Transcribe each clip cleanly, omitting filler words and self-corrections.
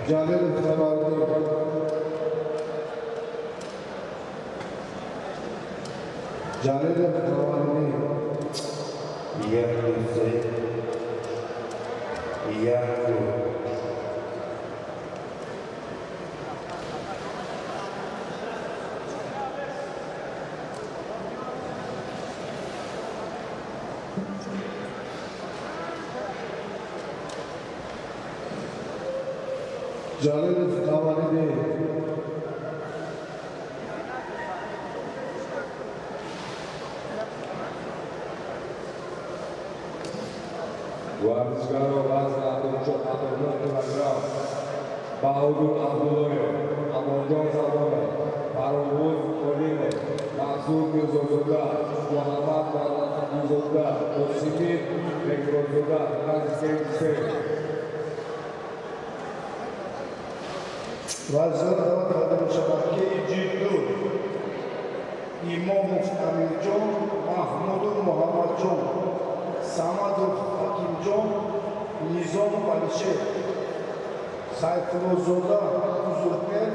Ҷалилов Камариддин. Ҷалилов Камариддин. 1, 2, 3, 1, 2. Ҷалилов Камариддин. Варзишгаро вазни 74 килограмм: Баҳодур Абдуллоев, Амонҷон Замонов, Паровуз Олимов, Мансур Мирзозода, Муҳаммад Мамадзода, Осимир Бекрозода, назди се. Варзишгар даъват карда мешавад KG2: Имомов Амирҷон, Маҳмудов Муҳаммадҷон, Самадов Ҳакимҷон, Низомов Алишер, Сайфуллозода Узурмер,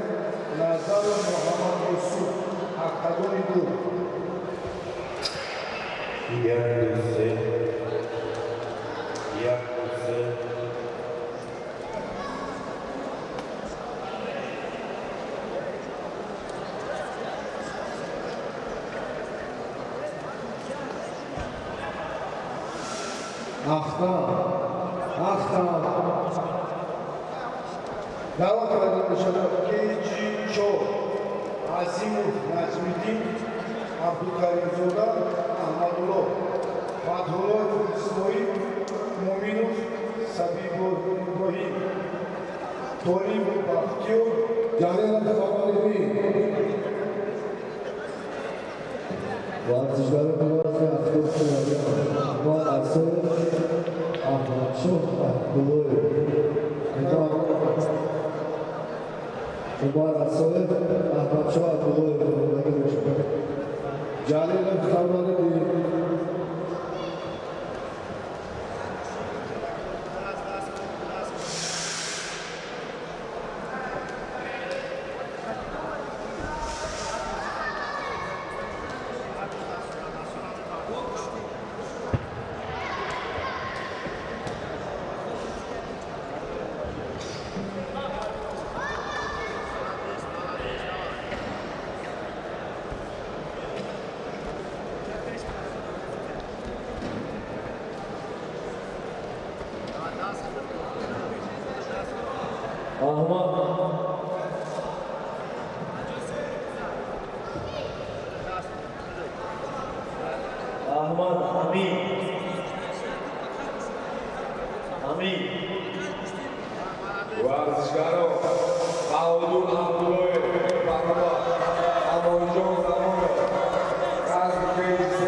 Назаров Муҳаммад Юсуф, октагони 2. 1, 2, 3, 1, 2, 3. Ахтар, Ахтар. Даъват карда мешавад KG4: Азимов Наҷмиддин, Абдукаримзода Аҳмадулло, Фатҳуллоев Исмоил, Муминов Сабибуиброҳим, Толибов Бахтиёр. Ҷалилов Камариддин. Варзишгарони вазни 70 килограмм: Умар Асоев, Аҳмадшоҳ Абдуллоев. Умар Асоев, Аҳмадшоҳ Абдуллоев омодагӣ бошад. Ҷалилов Камариддин. Ahmad Ahmad Amin Amin. Варзишгаро Баҳодур Абдуллоев, Баробар, Амонҷон Замонов, назди KG3.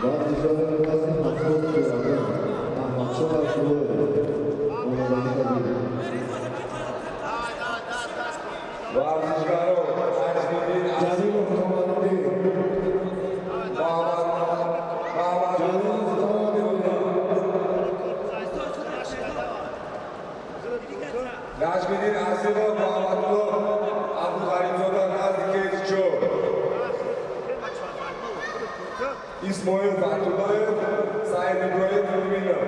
Варзишгарони вазни 70 килограмм: Аҳмадшоҳ Абдуллоев омодагӣ қабул. Варзишгаро Наҷмиддин Ҷалилов Камариддин. Муҳаммад Муҳаммад Ҷалилов Камариддин. Наҷмиддин Азимов, Муҳаммадулло Абдуғаримзода, назди KG4. Исмоил Фатуллоев, Саид Иброҳим Муминов.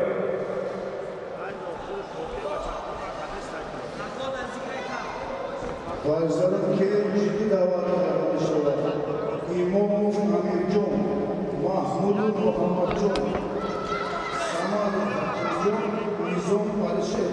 Варзишгарон KG даъват карда мешавад: Имомов Амирҷон, Маҳмудов Муҳаммадҷон, Самадов Ҳакимҷон, Низомов Алишер.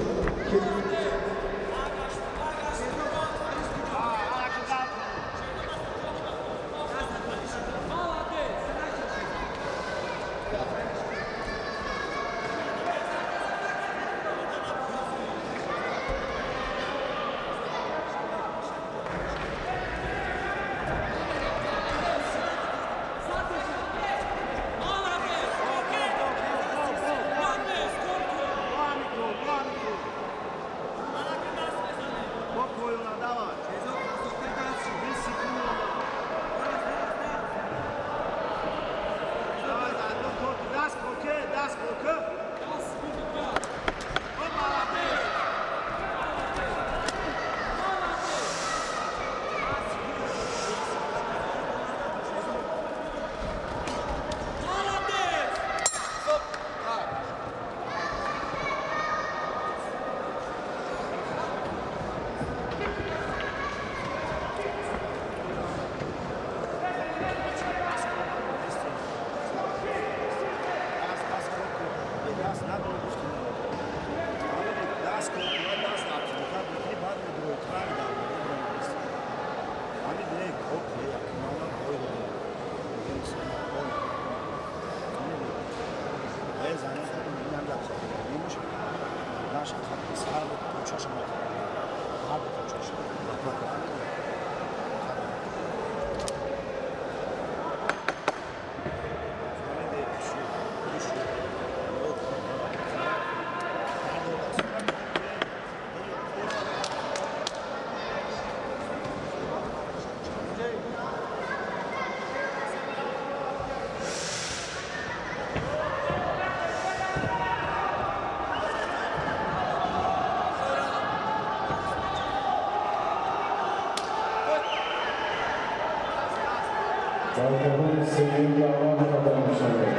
Балкабони сеюм даъват карда мешавад.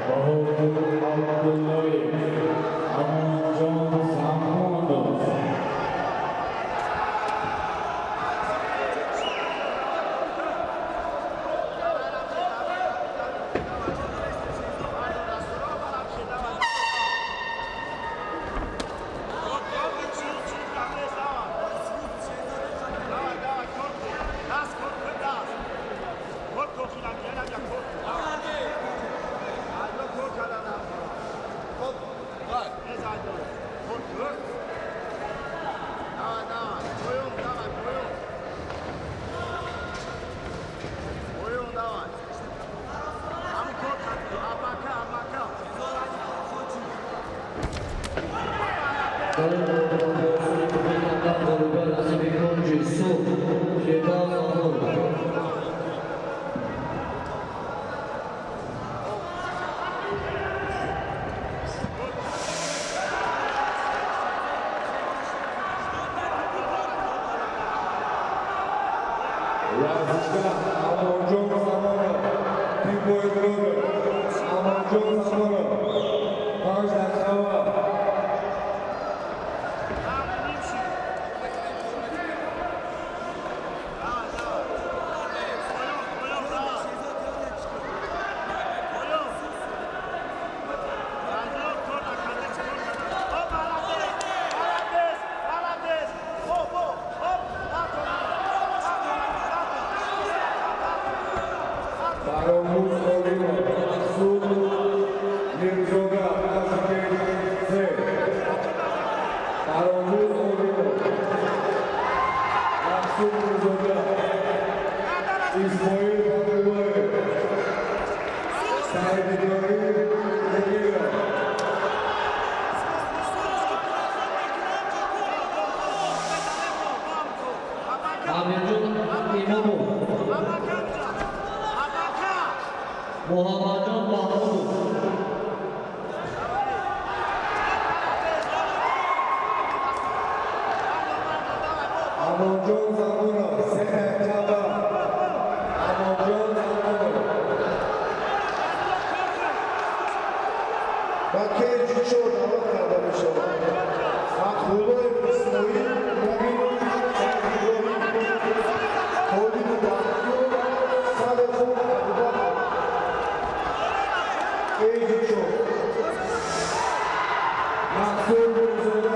Баҳодур Абдуллоев, Амонҷон Замонов. Варзишгар Амонҷон Замонов, Бигбой Блогер. Амонҷон Замонов, 5 дақиқа вақт. Баромуз Олимов, Мақсуд Мирзода, назди се. Баромуз Олимов, Мақсуд Мирзода, Исмоил Фазлуллоев, Саид Иброҳим Мугиров. Амирҷон Имомов, Муҳаммадҷон Маҳмудов. Амонҷон Замонов, 3 дақиқа вақт. Амонҷон Замонов. Ба кеҷи чор даъват карда мешавад. Фатҳуллоев Исмоил, Муминов Саид Иброҳим, Толибу Бахтиёр, Салехов Абубакр. Кеҷи чор. Мақсуд Мирзода.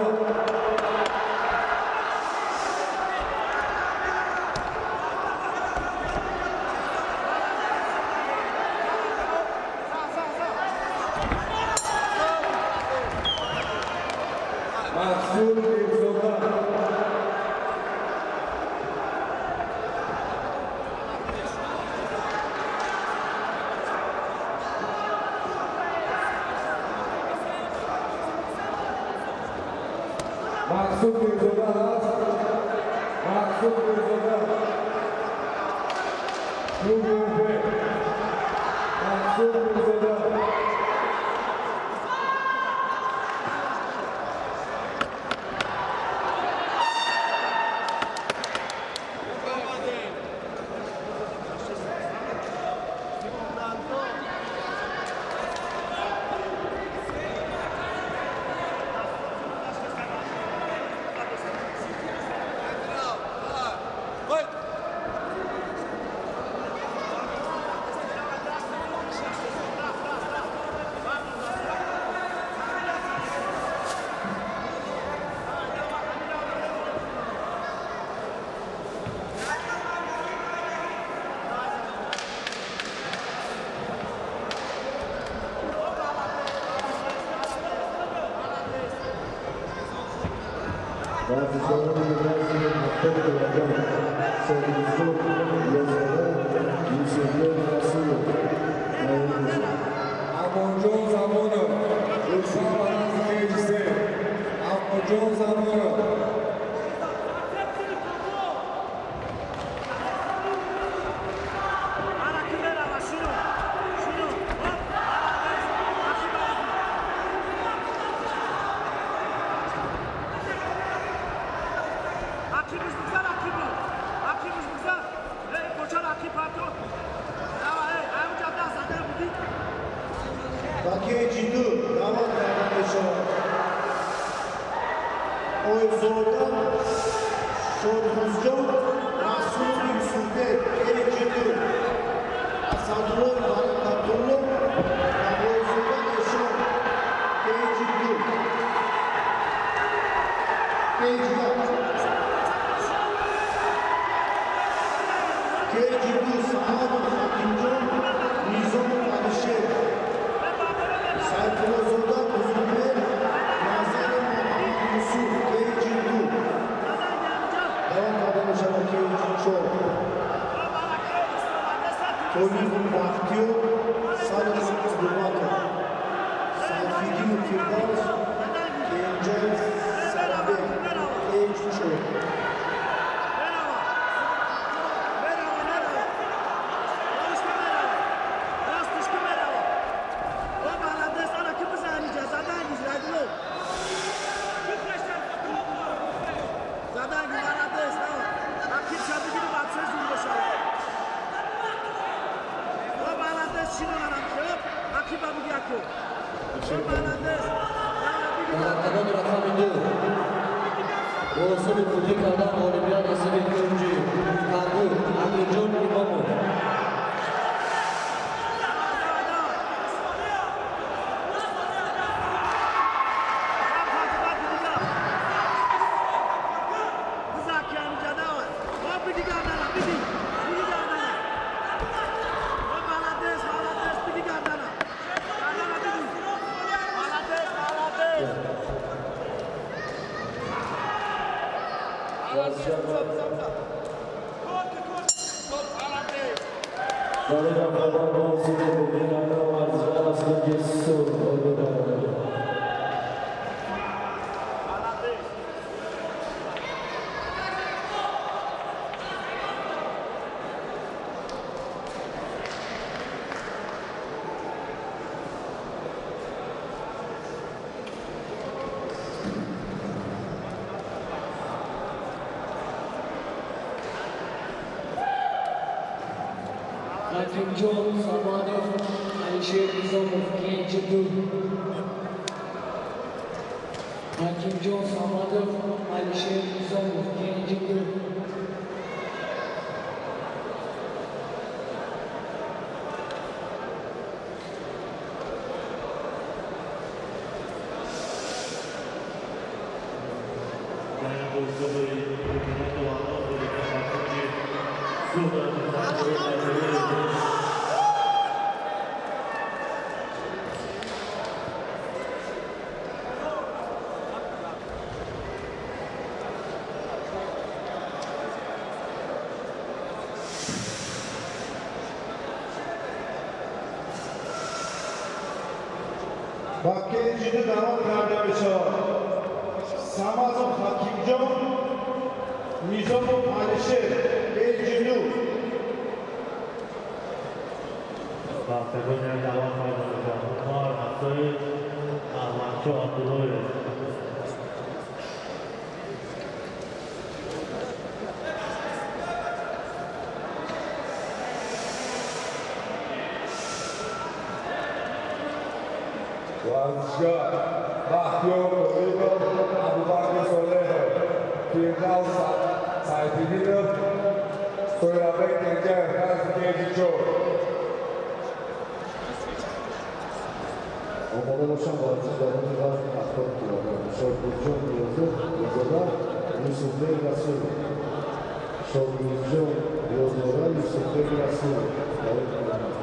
Мақсуд Мирзода. Мақсуд Мирзода ҳаст? Мақсуд Мирзода, клуби УФ. Мақсуд Мирзода. Варзишгарони вазни 70 килограмм Шоҳрӯзҷон Ёзода, Юсуфбек Расулов ноил мешаванд. Амонҷон Замонов, Рустам Вазни KG3. Амонҷон Замонов. Ба KG2 даъват карда мешавад Ойзода Шодрӯзҷон Расулов Юсуфбек, KG2. Асадулло Баракатулло ва Ойзода Эшон, KG2, KG1. KG2 Самадов Ҳакимҷон, Низомов Алишер, Сайфуллозода Бузургмеҳр, Назари Муҳаммад Юсуф, KG2. Давом карда мешавад KG4. Толибов Бахтиёр, Салих Абубакр, Сайфиддинов Фирдавс, Кенҷаев Сарабек, KG4. Дар рақами 2 бо усули путӣ кардан ғолибият насиби Кунҷи Кангу Амирҷон Имомов. Барои рақобат бо усули путӣ кардан варзишгар аз лиги Сур ғолиб баромад. Ҳакимҷон Самадов, Алишер Низомов, KG2. Ҳакимҷон Самадов, Алишер Низомов, KG2. Ба KG2 даъват карда мешавад Самадов Ҳакимҷон, Низомов Алишер, KG2. Бахтагони даъват карда мешавад Умар Ҳасоев, Аҳмадшоҳ Абдуллоев. Варзишгар Бахтиёр Толибов, Абубакр Солеҳов, Фирдавс Сайфиддинов, Соҳирабек Кенҷаев, вазни KG4. Омода бошанд варзишгарони вазни 70 килограмм Шоҳрӯзҷон Ниёзода, Юсуфбек Расулов. Шоҳрӯзҷон Ниёзода, Юсуфбек Расулов ноил мешаванд.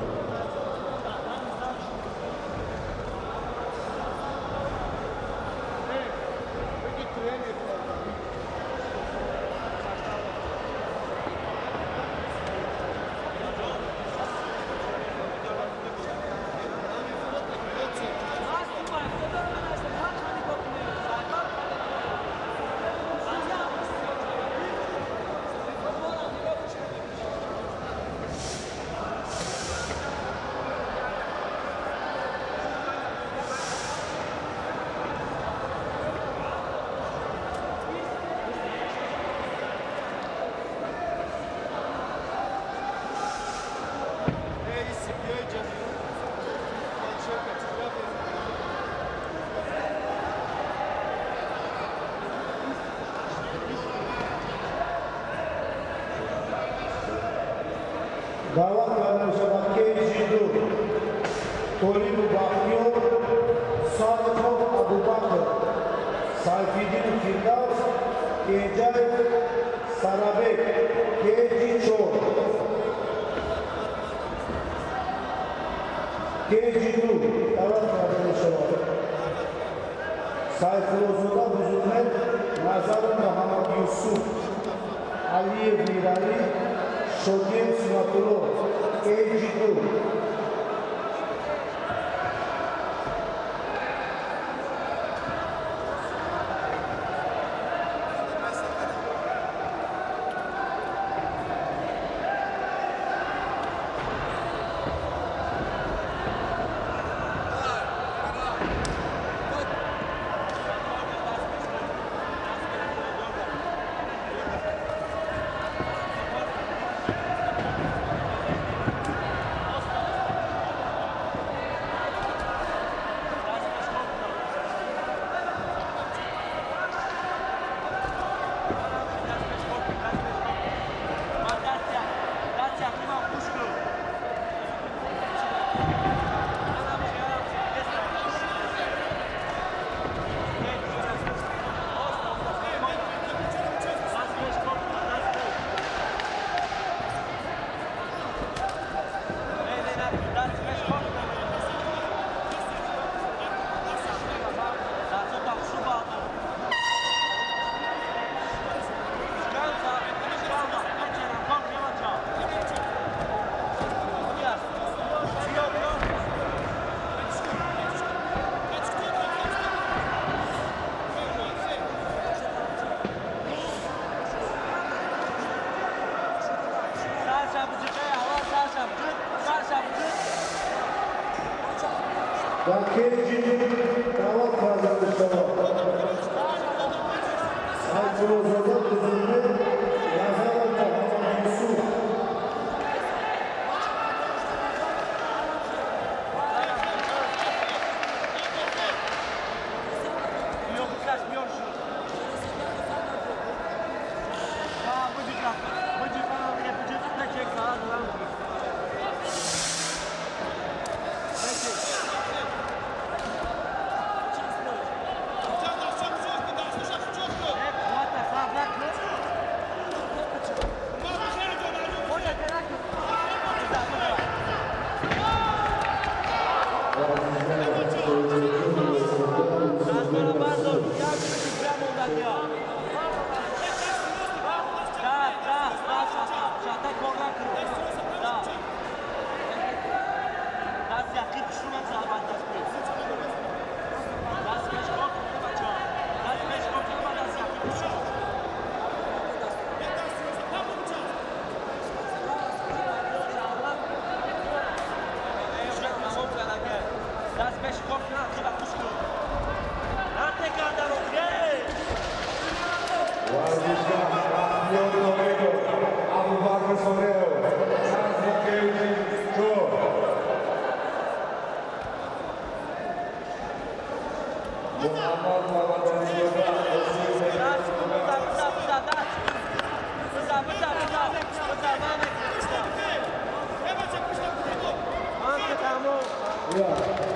Даъват карда мешавад KG2 Толибу Бахтиёр, Солихов Абубакр, Сайфиддину Фирдавс, Кенҷаев Сарабек, KG4. KG2 даъват карда мешавад Сайфуллозода Бузургмеҳр, Назаров Муҳаммад Юсуф, Алиев Миралӣ, Шодиев Сунатулло, KG2. Дар KG2 даъват карда мешавад Сайфуллозода Бузургмеҳр, Назаров Муҳаммад Юсуф. Варзишгар Бахтиёр Толибов, Абубакр Солеҳов, вазни KG4. Муҳаммад Мамадализода, Осиёи.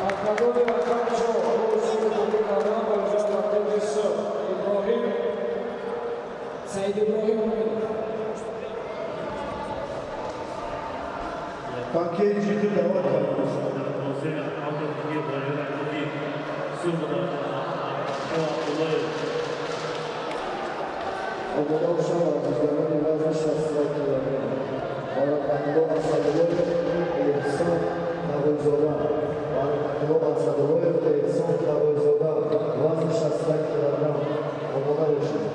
Акадори рақам 4 бо усули бозӣ кардан варзишгар дар KG3 Иброҳим Саид Иброҳим Умедов. Ба KG2 даъват карда мешавад Дар бозии автодиги ғолибияти Суғд Аҳмадшоҳ Абдуллоев. Омода бошанд варзишгарони вазни 61 килограмм. Баракатулло Асадуллоев, Эҳсон Тағойзода. Баракатулло Асадуллоев, Эҳсон Тағойзода, вазни 61 килограмм. Омода бошанд.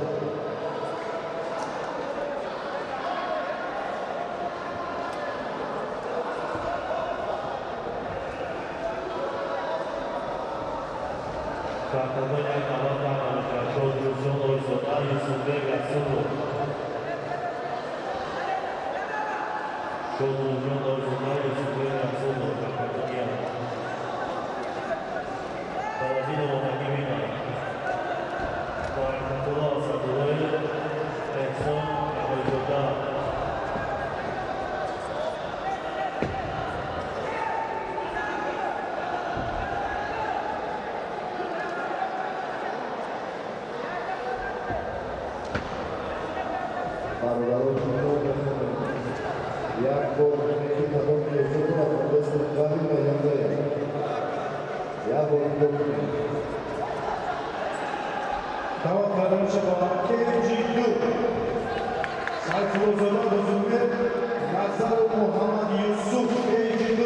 Картадон як даъват карда мешавад Шодирҷон Ойзода, Юсуфбек Расулов. Шодирҷон Ойзода, Юсуфбек Расулов, картадон як. Барозин омодагӣ мебарад Баракатулло Асадуллоев, Эҳсон Тағойзода. Як бор ки кадом кайфиятро хондастед, правильно ё не? Як бор нигоҳ кунед. Даъват карда мешавад KG2 Сайфуллозода Бузургмеҳр Назару Муҳаммад Юсуф KG2.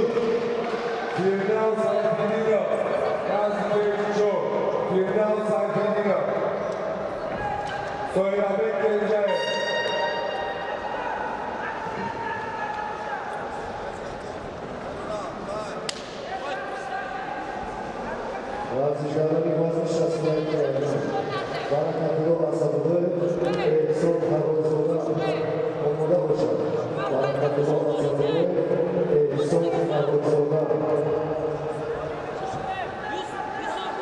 Firdavs Sayfetdinov, Kazbek Cho, Firdavs Sayfetdinov, Soyrabek Kenjayev. Варзишгарони вазни 61 килограмм Баракатулло Асадуллоев, Эҳсон Фаррухзода омода бошад. Баракатулло Асадуллоев, Эҳсон Фаррухзода. Yusuf Yusuf.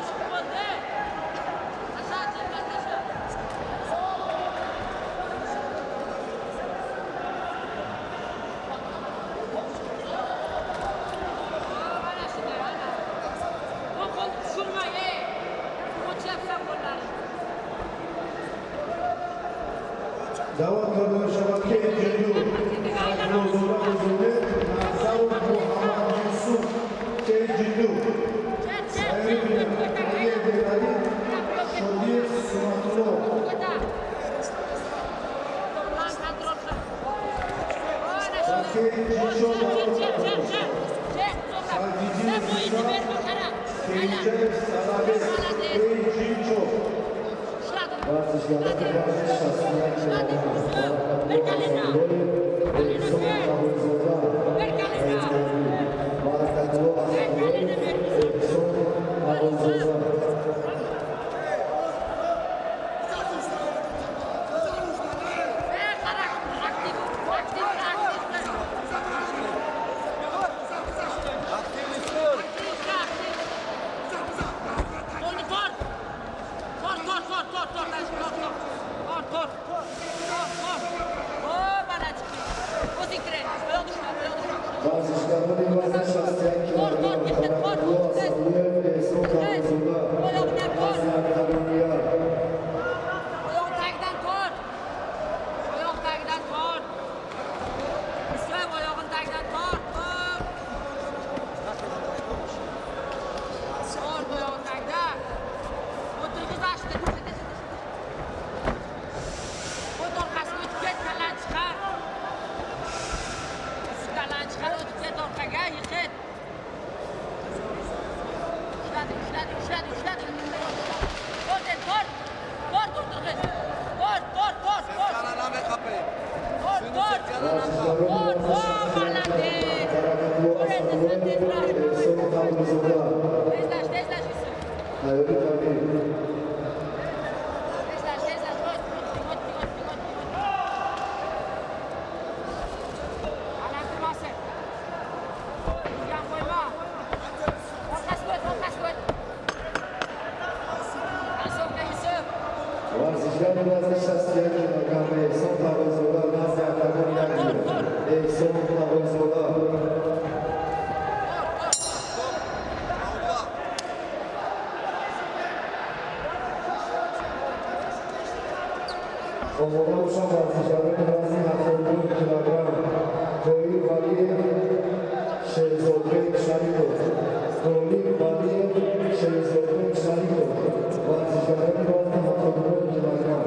Даъват карда мешавад KG2 Сайфуллозода Бузургмеҳр Назару Муҳаммад Юсуф KG2. Сайри Алиев Бекали, Шодиев Сунатулло. Ва KG4 даъват карда мешавад Сайфиддинов Ислам, Kenjayev Салабек KG4. Варзишгарони вазни 61 килограмм Баракатулло Асадуллоев, Эҳсон Фаррухзода айнавӣ. Баракатулло Асадуллоев, Эҳсон Фаррухзода. Варзишгарони вазни 61 килограмм Баракатулло Асадуллоев, Эҳсон Фаррухзода аз Октагония. Oyoq tagidan tort. Oyoq tagidan tort. Yusuf, oyog'ini tagidan tort. Tort. Tort oyog'ini tagidan. O'tirg'iz ashta. O't orqasiga o'tib ket, kallani chiqar. Yusuf, kallani chiqar, o'tib ket orqaga, yiqit. Ushladi, ushladi, ushladi, ushladi. Tort, endi, tort. Tort, o'tirg'iz. Tort, tort, tort, tort. Tort, tort. Варзишгарони Tort, вазни oh, 61 молодец. килограмм Баракатулло Асадуллоев, Эҳсон Фаррухзода. Tezlash, tezlash, Yusuf. Тайёрӣ табиӣ. Tezlash, tezlash. O't, o'tding, o'tding, o'tding, o'tding, o'tding. Alam turmasin. Yuzgan qo'yma. Orqasiga o't, orqasiga o't. Концовка, Yusuf. Варзишгари вазни 61 килограмм Эҳсон Фаррухзода назди октагон як кило. Эҳсон Фаррухзода. Tort, tort. Омода бошанд варзишгарони вазни 79 килограмм Тоир Валиев, Шерзодбек Шарипов. Тоир Валиев, Шерзодбек Шарипов. Варзишгарони вазни 79 килограмм.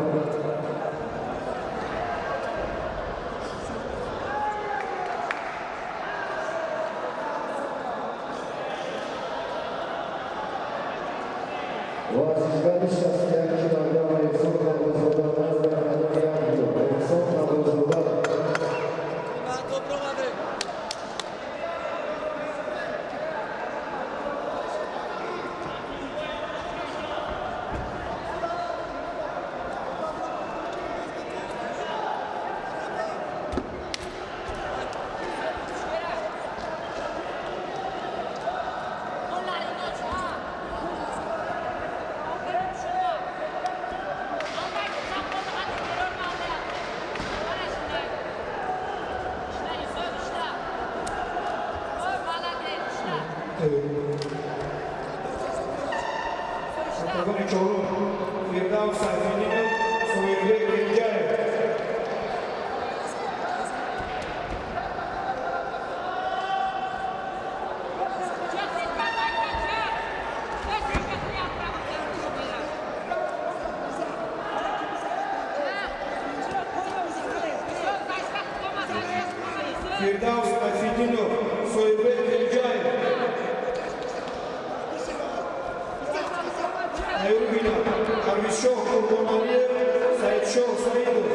Варзишгари 61 килограмм Эҳсон Фаррухзода назди октагон як кило. Эҳсон Фаррухзода. Qo'llaringni och, ha. Oxirini tushirma. Oldagi chap qo'lni qattiq berolma aldayapti. Mana shunday. Ishla, Yusuf, ishla. Voy, молодец, ishla. Yusuf, ishla. Октагони чорум Фирдавс Сайфиддинов, Соирбек Кенҷаев. Фирдавс Сайфиддинов, Соҳиббек Элҷаев. Тайёрӣ бинад Парвизшоҳ Қурбоналиев, Саидшоҳ Саидов.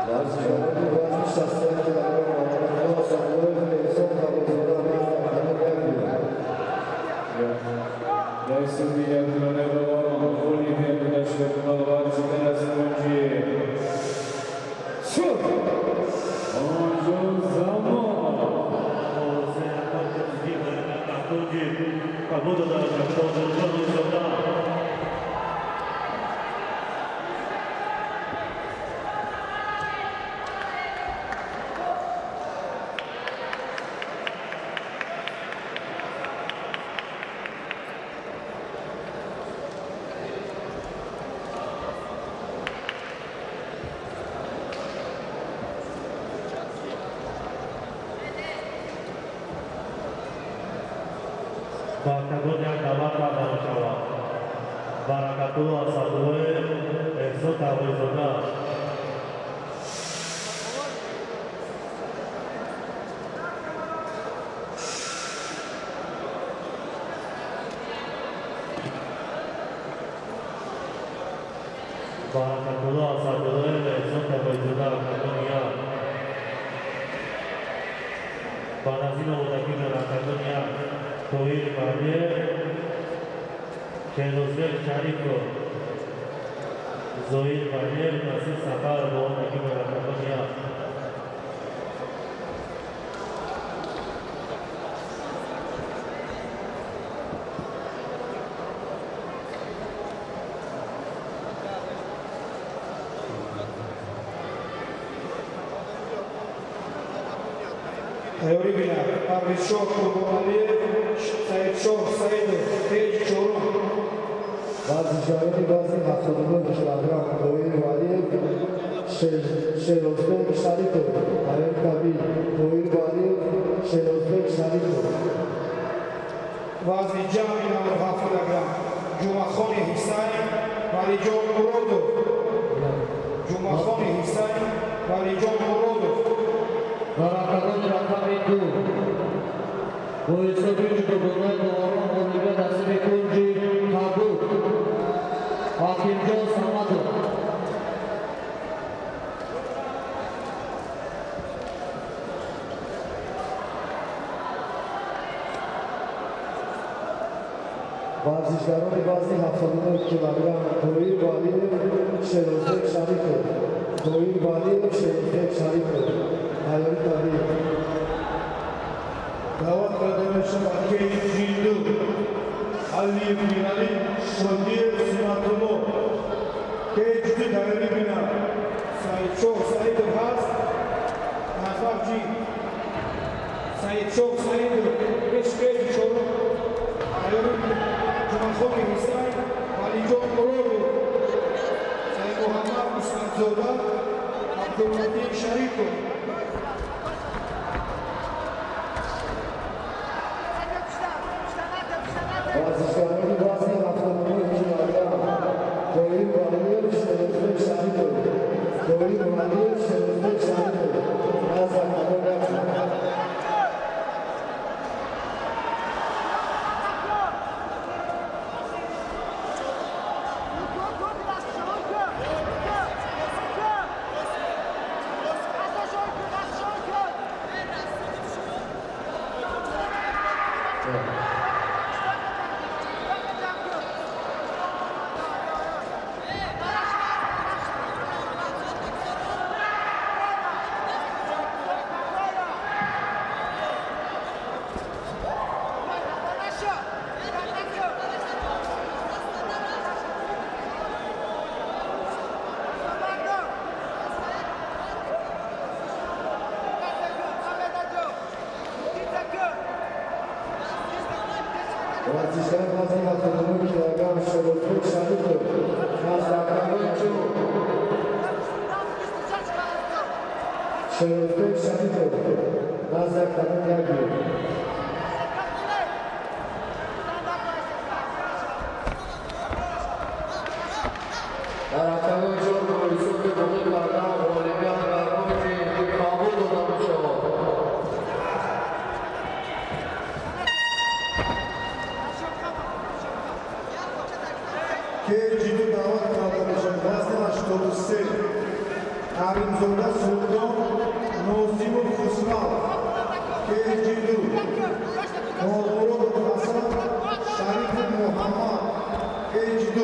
Варзишгарони вазни 61 килограмм Баракатулло Асадуллоев, Эҳсон Тағойзода назди ҳакамон як гӯё. Дар ҳисоби якгӯнаи доварон ғолибият дода шуд ба варзигари аз кунҷи Сурх Онҷо Замонов. Бо се рақами ғолибият ба кунҷи кабуд дода шуд Бозорҷон Узода. Ба октагон як даъват карда мешавад Баракатулло Асадуллоев, Эҳсон Тағойзода. Баракатулло Асадуллоев, Эҳсон Тағойзода, октагон як. Баъд аз ин омодагӣ дар октагон як Тоҳир Валиев, Шеҳрозбек Шарипов, Зоир Валиев, Насир Сафаров омодагӣ дар октагон як. Тайёрӣ бинад Парвизшоҳ Қурбоналиев, Саидшоҳ Саидов, кейҷи чорум. Варзишгарони вазни 79 килограмм Тоҳир Валиев, Шерозбек Шарипов. Тайёр кабин Тоҳир Валиев, Шерозбек Шарипов. Вазни ҷамъи 97 килограмм Ҷумъахони Ҳусайн, Валиҷон Муродов. Ҷумъахони Ҳусайн, Валиҷон Муродов. Дар октагони рақами ду бо ҳисоби ҷудогонаи доварон ғолибият насиби кунҷи кабуд Ҳакимҷон Самадов. Варзишгарони вазни 79 килограмм Тоҳир Валиев, Шерозбек Шарипов. Тоҳир Валиев, Шерозбек Шарипов. Тайёрӣ табиӣ. Даъват карда мешавад кейҷи ду Алиев Миралӣ, Шодиев Сунатулло. Кейҷи ду тайёрӣ бинад. Саидшоҳ Саидов ҳаст. Нафарҷи Саидшоҳ Саидов пеш кейҷи чорум. Тайёрӣ Ҷумъахони Ҳусайн, Валиҷон Муродов, Саидмуҳаммад Усмонзода, Абдуллатиф Шарипов. Варзишгарони вазни 79 килограмм Тоҳир Валиев, Шерозбек Шарипов. Тоҳир Валиев, Шерозбек Шарипов. Назди октагон як. Варзишгари вазни 79 килограмм Шерозбек Шарипов. Назди октагон як. Шерозбек Шарипов. Назди октагон як. 73. Каримзода Султон, Нозимов Хусрав, KG2. Нолмуродов Ҳасан, Шарипов Муҳаммад, KG2.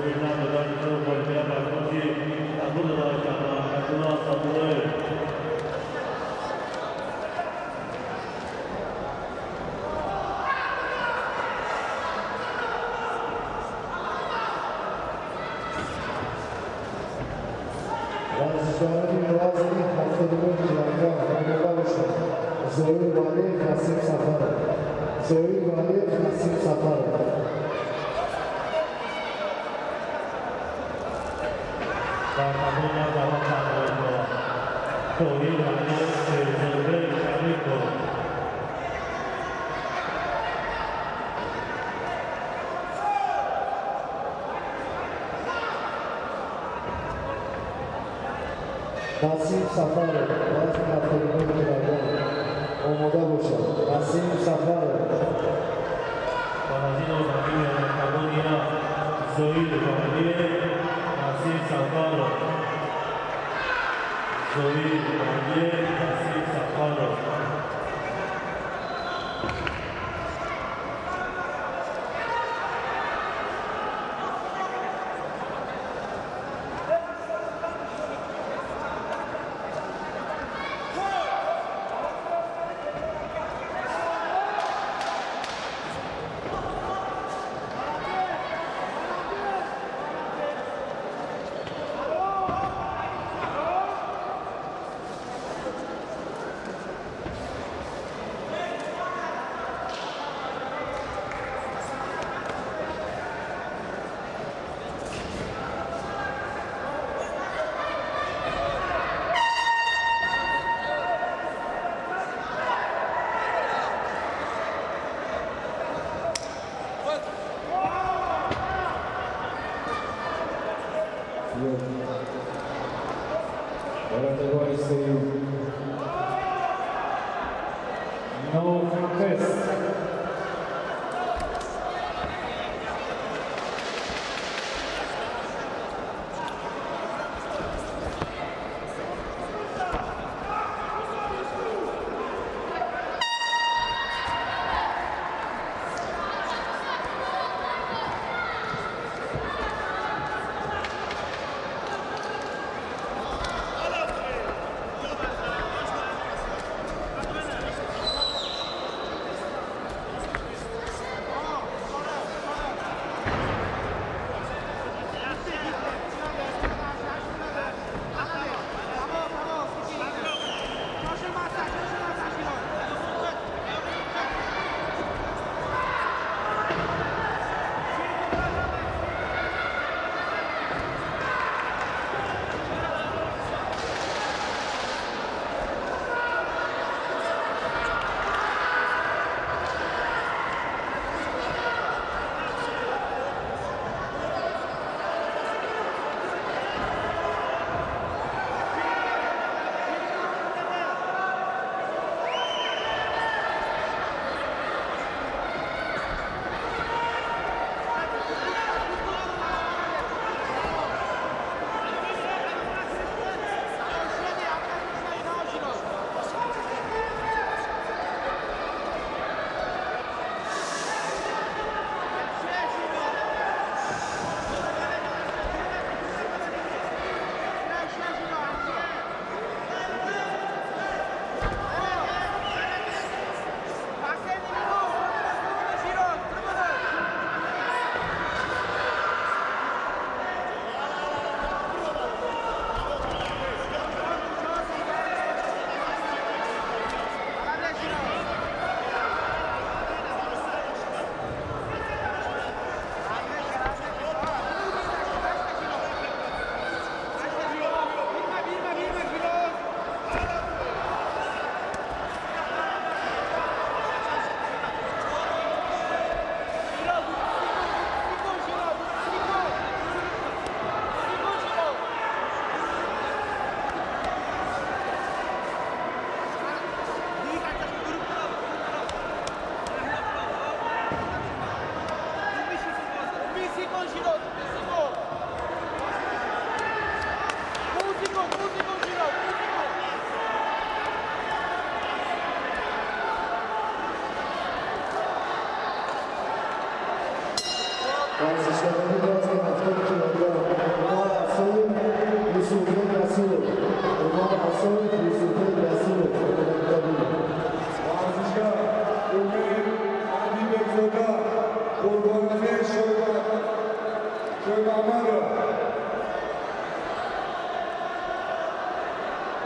99 ғолибият ба корти қабул дода карда Абдулла Садуллоев. Варзишгарони вазни 79 килограмм омода бошанд. Зоир Валиев, Насим Сафаров. Зоир Валиев, Насим Сафаров. Дар мақоми даъват карда Тоҳир Валиев, Шерзода Шарипов. Насим Сафаров, вазни 79 килограмм омода бошад. Насим Сафаров. Вазни озодии Зоир Валиев, Насим Сафаров. Зоир Валиев, Насим Сафаров. Барандагони сеюм. No contest.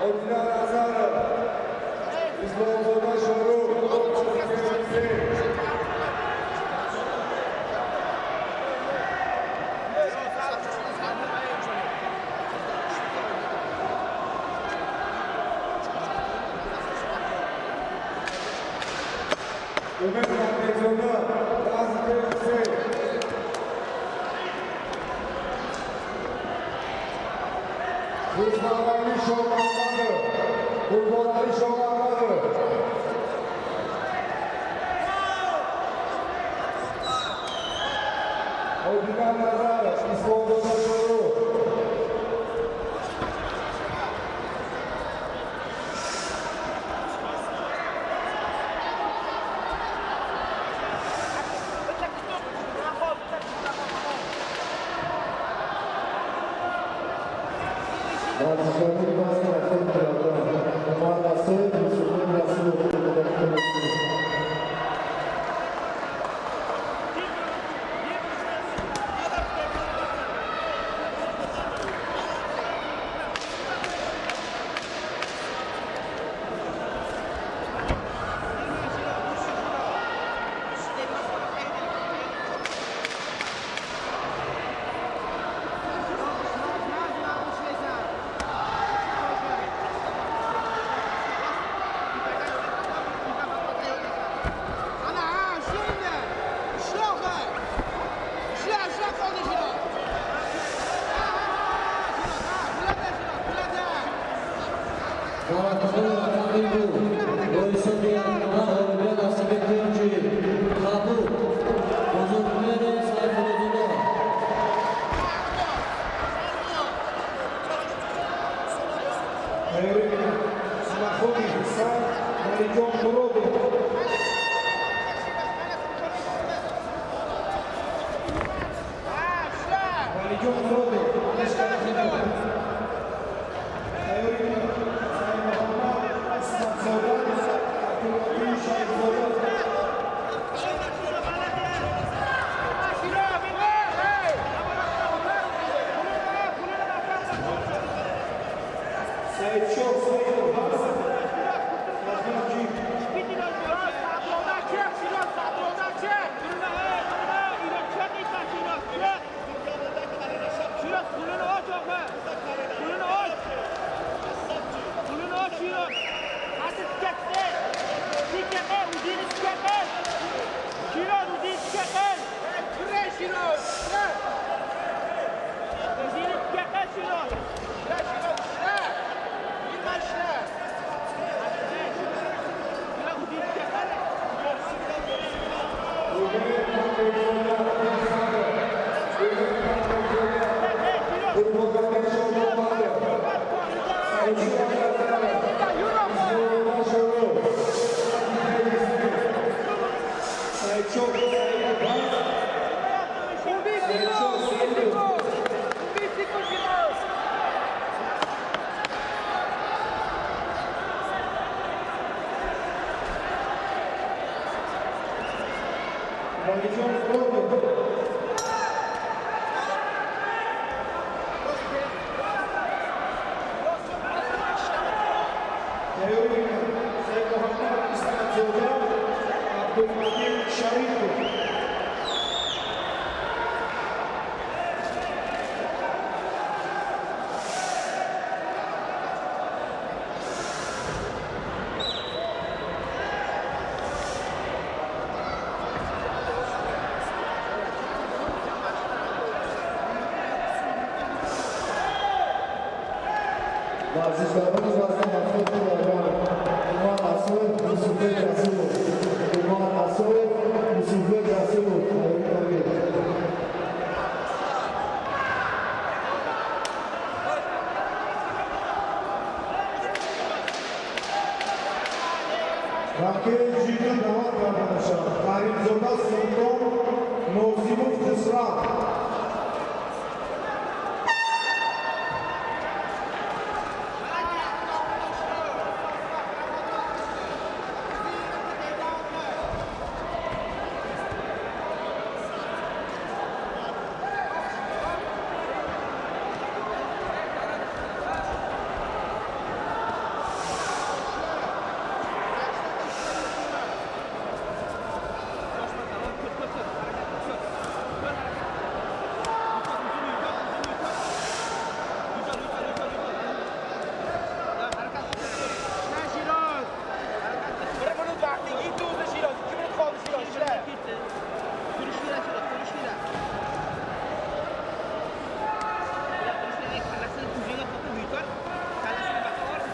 Одина Назаров, Исломзода Шорух, KG3. Умед Мамедзода, вазн KG3. Qurbanali Shomahmadov, Qurbonali Shomahmadov. Одина Назаров, Исломзода Шорух. Варзишгарони вазни 70 килограмм Умар Насоев, Юсуфбек Расулов кӯдакони. Дар октагони рақами 2 бо ҳисоби якгона ғолибият насиби кенҷи Кабул Бузургмери Сайфуллозода. Тайёрӣ Смахони Ҳасан, Валиҷон Муродов. Валиҷон Муродов, тайёрӣ Саидмуҳаммад Исматзода, Абдуллатиф Шарифзода. Саидшоҳ Саидов ҳаст, Раҳматҷи. Умед Мамедзода, Умед Мамедзода, Қурбонали Шомаҳмадов, Саидшоҳ Назаров, Исломзода Шорух, Саидшоҳ Саидов ҳаст, Саидшоҳ Саидов. Валиҷон Муродов. Тайёрӣ Саидмуҳаммад Исматзода, Абдулматин Шарипов. Варзишгарони вазни 70 килограмм Умар Насоев, Юсуфбек Расулов. Умар Насоев, Юсуфбек Расулов. Тайёрӣ кунед. Ба KG2 даъват карда мешавад Каримзода Султон, Нозимов Хусрав.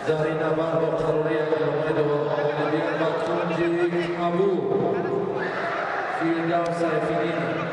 Дар ин набард бо қарори якдилонаи доварон ғолибият ба кунҷи кабуд Фирдавс Сайфиддин.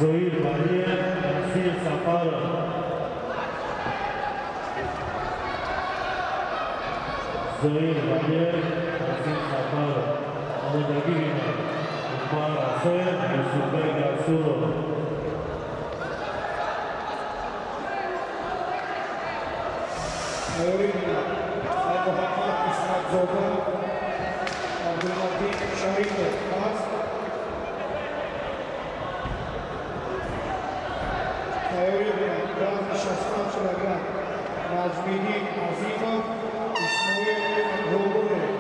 Зоир Валиев, Насир Сафаров. Зоир Валиев, Насир Сафаров. Омодагӣ бинад. Умар Асоев, Юсуфбек Расулов. Муҳаммад Исматзода, Абдулматин Шарипов аст. Тайёрӣ бинад вазни 65 килограмм Наҷмиддин Азимов, Исмоил Ғулбоев.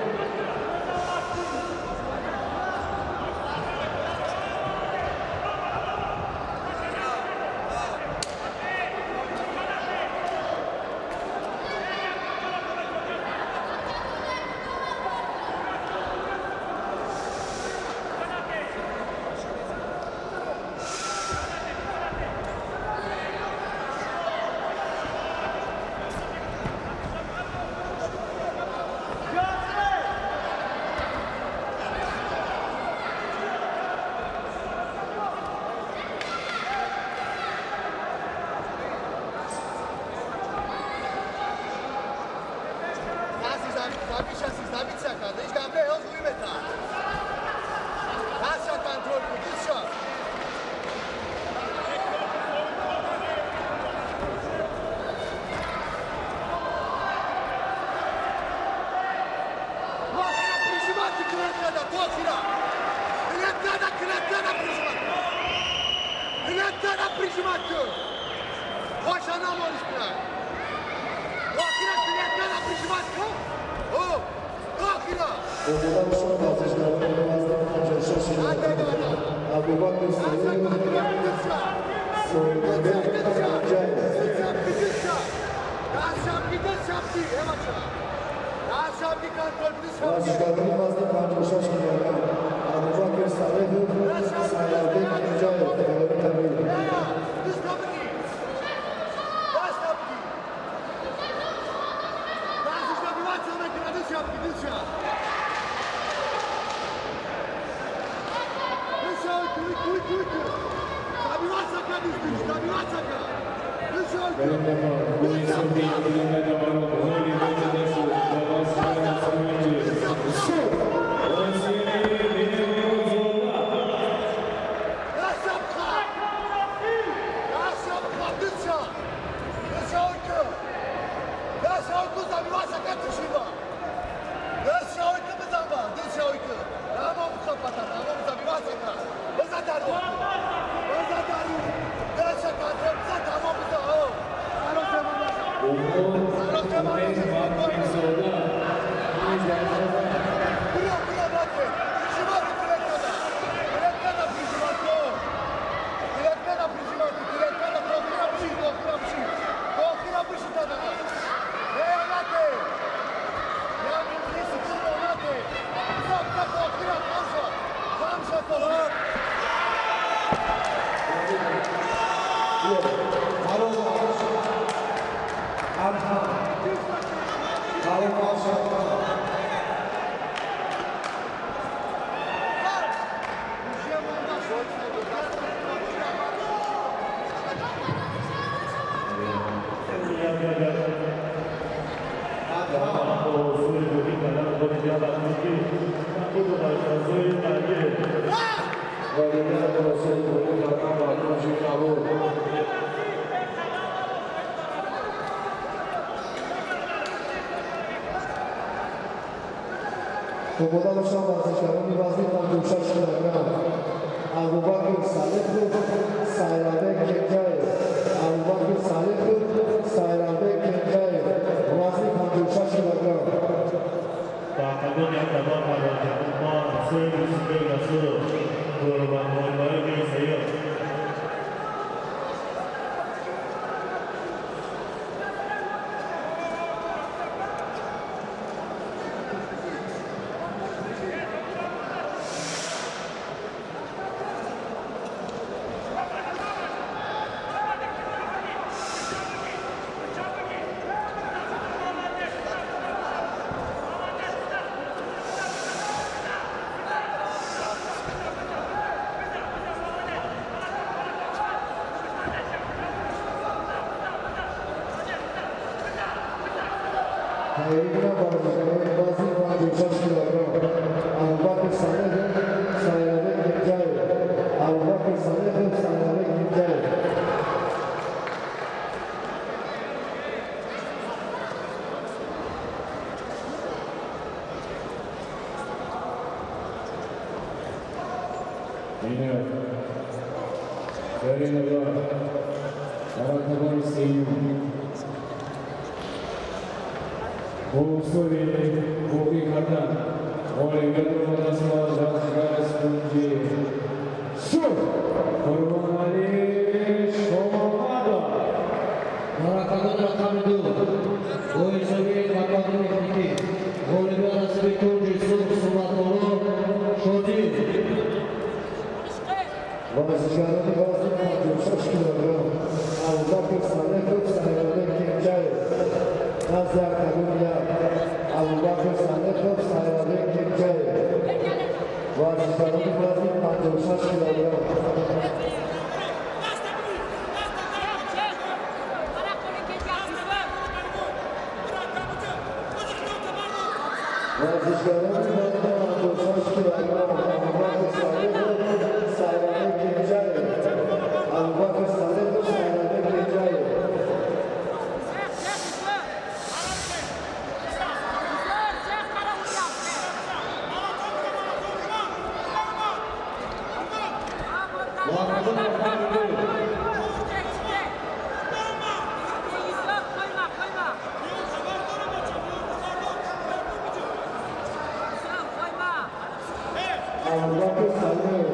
Абубакр Салеҳов,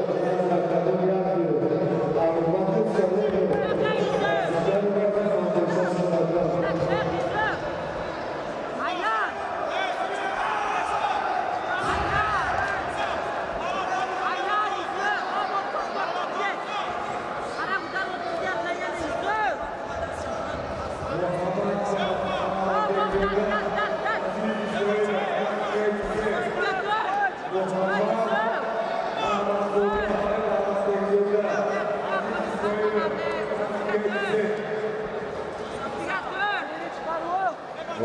октагон як ё. Абубакр Салеҳов, варзишгари вазни 56 килограмм. Варзишгари вазни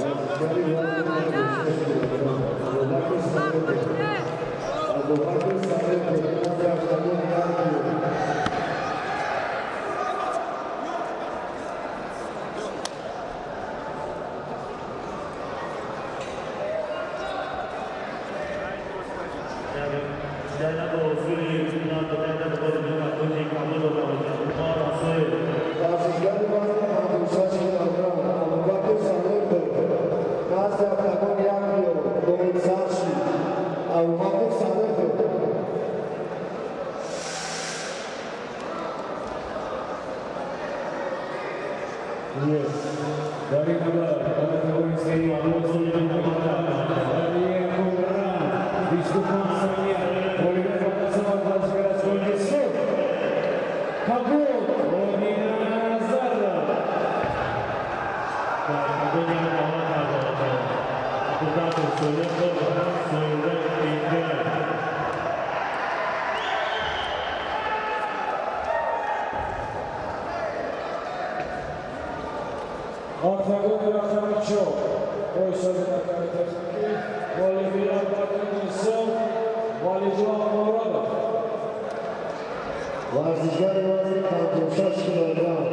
56 килограмм Абубакр Салеҳов. Абубакр Салеҳов, назди октагон як ё. Варзишгари вазни 56 килограмм Абубакр Салеҳов, назди октагон як ё. Бояд сар шид. Абубакр Салеҳов. Дар ин набард дар октагони сеюм бо усули дар якум раунд 25 сония ғолибият ба даст овард варзишгар аз гурӯҳи сурх Кабуд Одиназаров. Дар октагон як даъват карда мешавад. Абубакр Солеҳов ва Союрбек Кенҷаев. Октагони рақами чор бо ҳисоби ҳаками техникӣ ғолибият ба кунҷи сурх Валиҷон Муродов. Варзишгари вазни 56 килограмм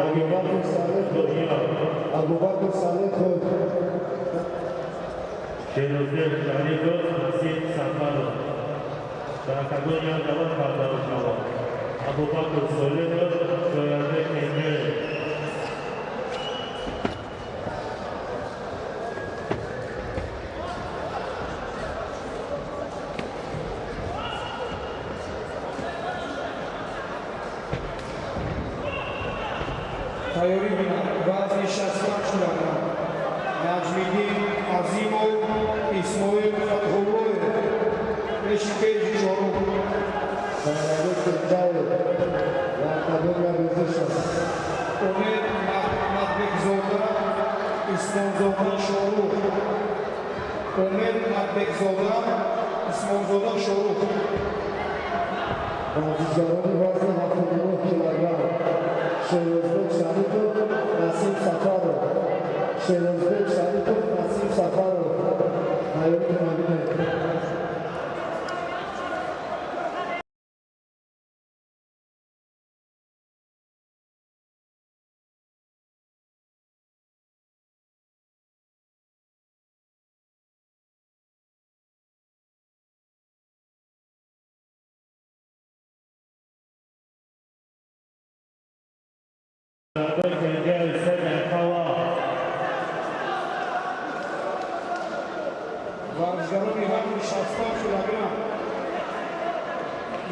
Абубакр Салеҳов. Абубакр Салеҳов. Шерозбек Шарипов, Насиб Сафаров. Дар октагон як даъват карда мешавад. Абубакр Солеҳов, Шоярбек Кенҷаев. Тайёрӣ бинанд вазни 65 килограмм Наҷмиддин Азимов, Исмоил Фатҳуллоев, пеши кеҷи чорум. Шоярбек Кенҷаев ва октагон як резиш аст. Умед Маҳмадбекзода, Исломзода Шорух. Умед Маҳмадбекзода, Исломзода Шорух. Варзишгарони вазни 79 килограмм Шерозбек Шарипов, Насиб Сафаров. Шерозбек Шарипов, Насиб Сафаров. Тайёрӣ кунанд бинед. Шоярбек Кенҷаев, се дақиқа вақт. Варзишгарони вазни 65 килограмм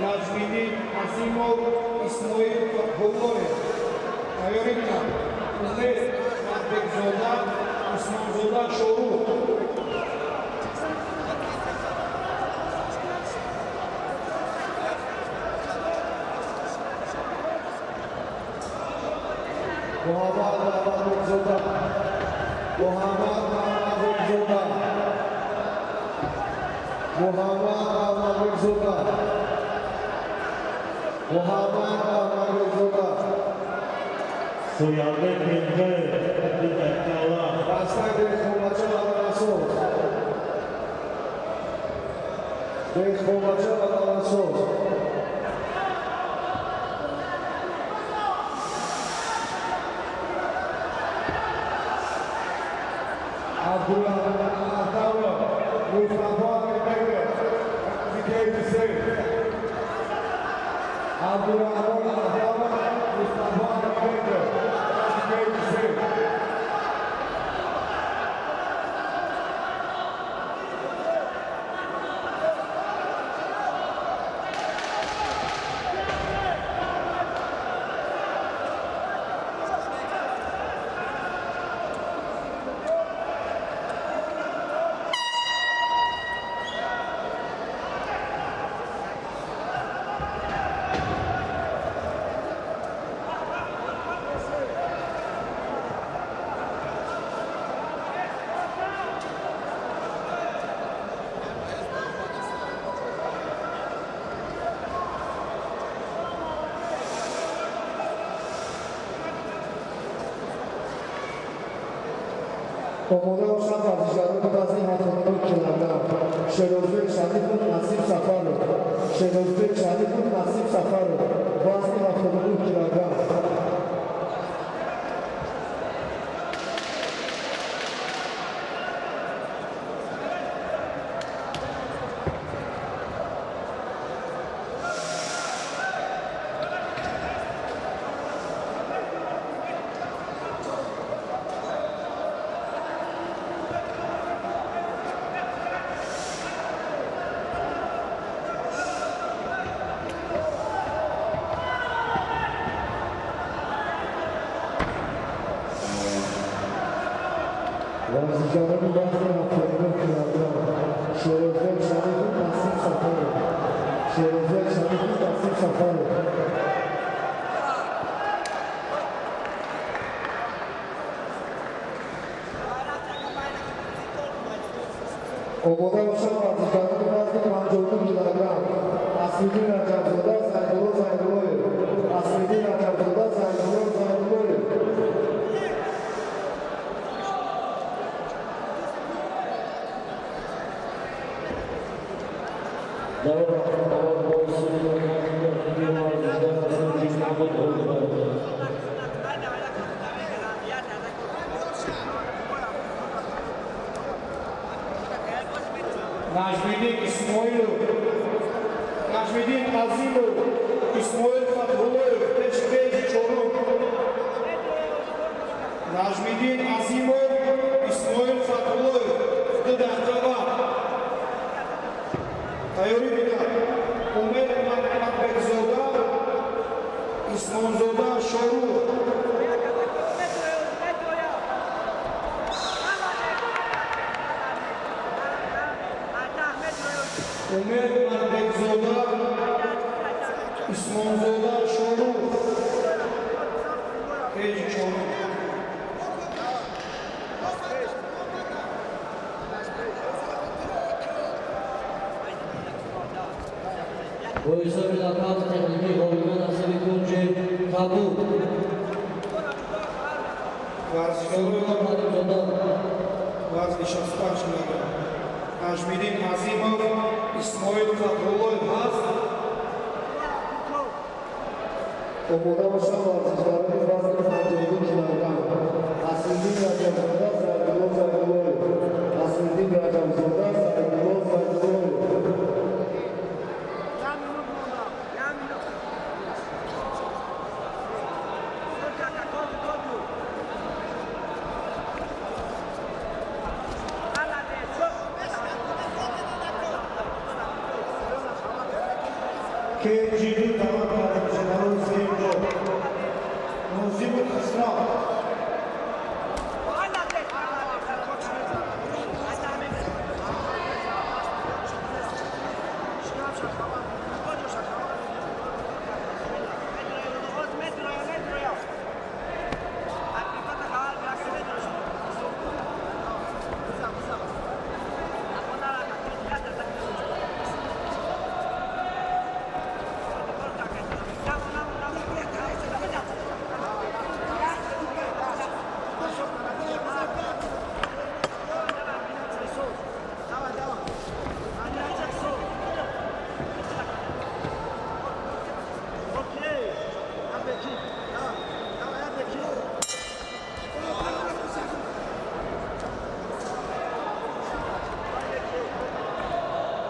Наҷмиддин Азимов, Исмоил Фатҳуллоев. Тайёрӣ бинанд Умед Маҳмадбекзода, Усмонзода Шорух. Муҳаммад Мамадбекзода, Муҳаммад Мамадбекзода, Муҳаммад Мамадбекзода, Муҳаммад Мамадбекзода. Соярбек Кенҷаев, 2 дақиқа вақт. Дастак Деҳқонбача Адолатсоз, Деҳқонбача Адолатсоз. Абдурахмон Аҳтамов, Мустафо Амирбеков, кеҷи се. Абдурахмон Аҳтамов, Мустафо Амирбеков, кеҷи се. Омода бошанд варзишгарони вазни 79 килограмм. Шерозбек Шарипов, Насиб Сафаров. Шерозбек Шарипов, Насиб Сафаров. Вазни 79 килограмм. Варзишгарони вазни 79 килограмм. Шерозбек Шарипов, Насиб Сафаров. Шерозбек Шарипов, Насиб Сафаров. Омода бошанд варзишгарони вазни 52 килограмм. Аслиддин Раҷабзода, Зайдулло Зайдуллоев. Аслиддин Раҷабзода, Зайдулло Зайдуллоев. Наҷмиддин Исмоилов, Наҷмиддин Азимов, Исмоил Фатҳуллоев, пеши кейҷи чорум. Наҷмиддин Азимов, Исмоил Фатҳуллоев, 2 дақиқа вақт. Тайёрӣ бинад. Умед Матбекзода, Исмонзода Шорух. Умед Матбекзода, Исмонзода Шорух. Кейҷи чорум. Бо ҳисоби нокаути техникӣ ғолибият насиби кунҷи кабуд. Варзишгарони вазни 65 килограмм. Наҷмиддин Азимов, Исмоил Фатҳуллоев ҳаст. Омода бошанд варзишгарони вазни 52 килограмм. Аслиддин Раҷабзода, Зайдулло Зайдуллоев. Аслиддин Раҷабзода, Зайдулло Зайдуллоев. Кейҷи ду даъват карда мешавад барои сеюм ҷой. Нозимов Хусрав.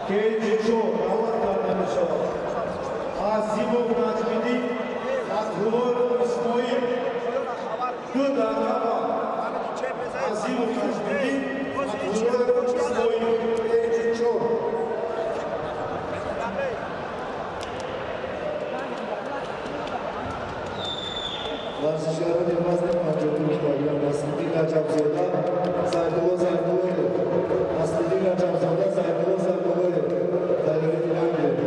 Кейҷи чор даъват карда мешавад. Азимов Наҷмиддин, Фатҳуллоев Исмоил. 2 дақиқа вақт. Азимов Наҷмиддин, Фатҳуллоев Исмоил. Кейҷи чор. Варзишгарони вазни 52 килограмм. Аслиддин Раҷабзода, Зайдулло Зайдуллоев. Аслиддин Раҷабзода, Зайдулло Зайдуллоев. Тайёрӣ дидан гиред.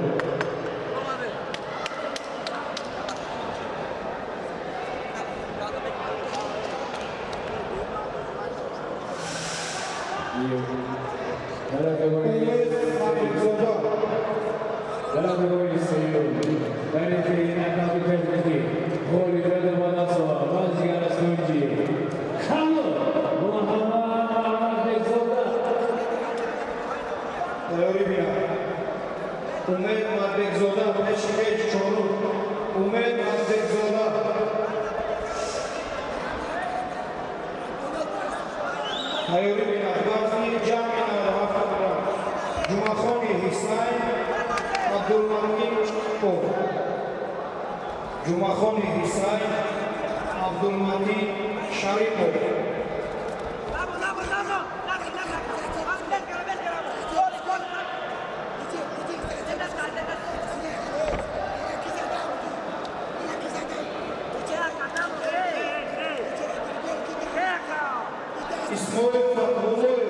Умед Матбекзода. Дар категорияи сеюм таърихи нокаути техникӣ ғолибият ба даст овард варзишгар аз кунҷи кабуд Муҳаммад Тайёрӣ бинад. Умед Мадбекзода пеши кеҷ чорум. Умед Мадбекзода. Тайёрӣ бинад. Вазни ҷамъи 97 килограмм. Ҷумъахони Ҳисайн Абдулматин Шарипов. Ҷумъахони Ҳисайн Абдулматин Шарипов. Исмоил Фатҳуллоев.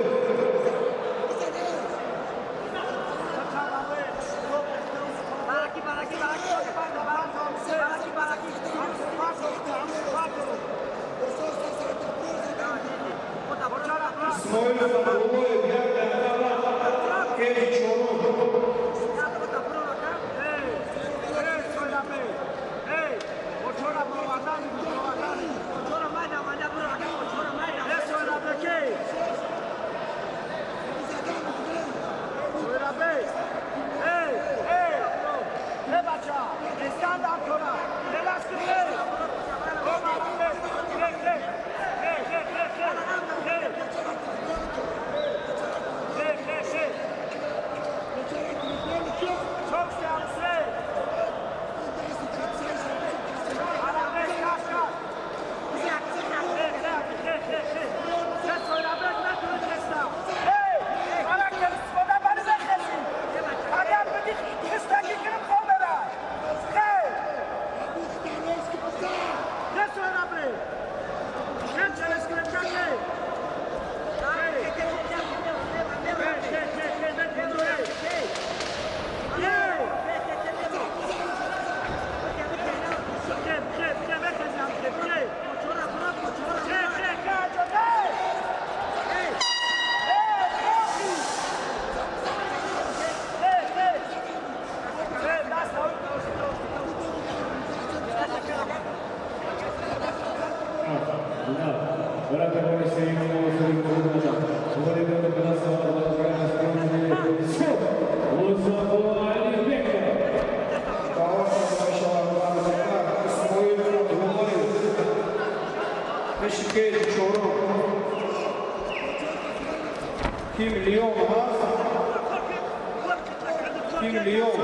Исмоил Фатҳуллоев як дақиқа вақт. Кеҷи чорум. Тим Лион ҳаст. Тим Лион.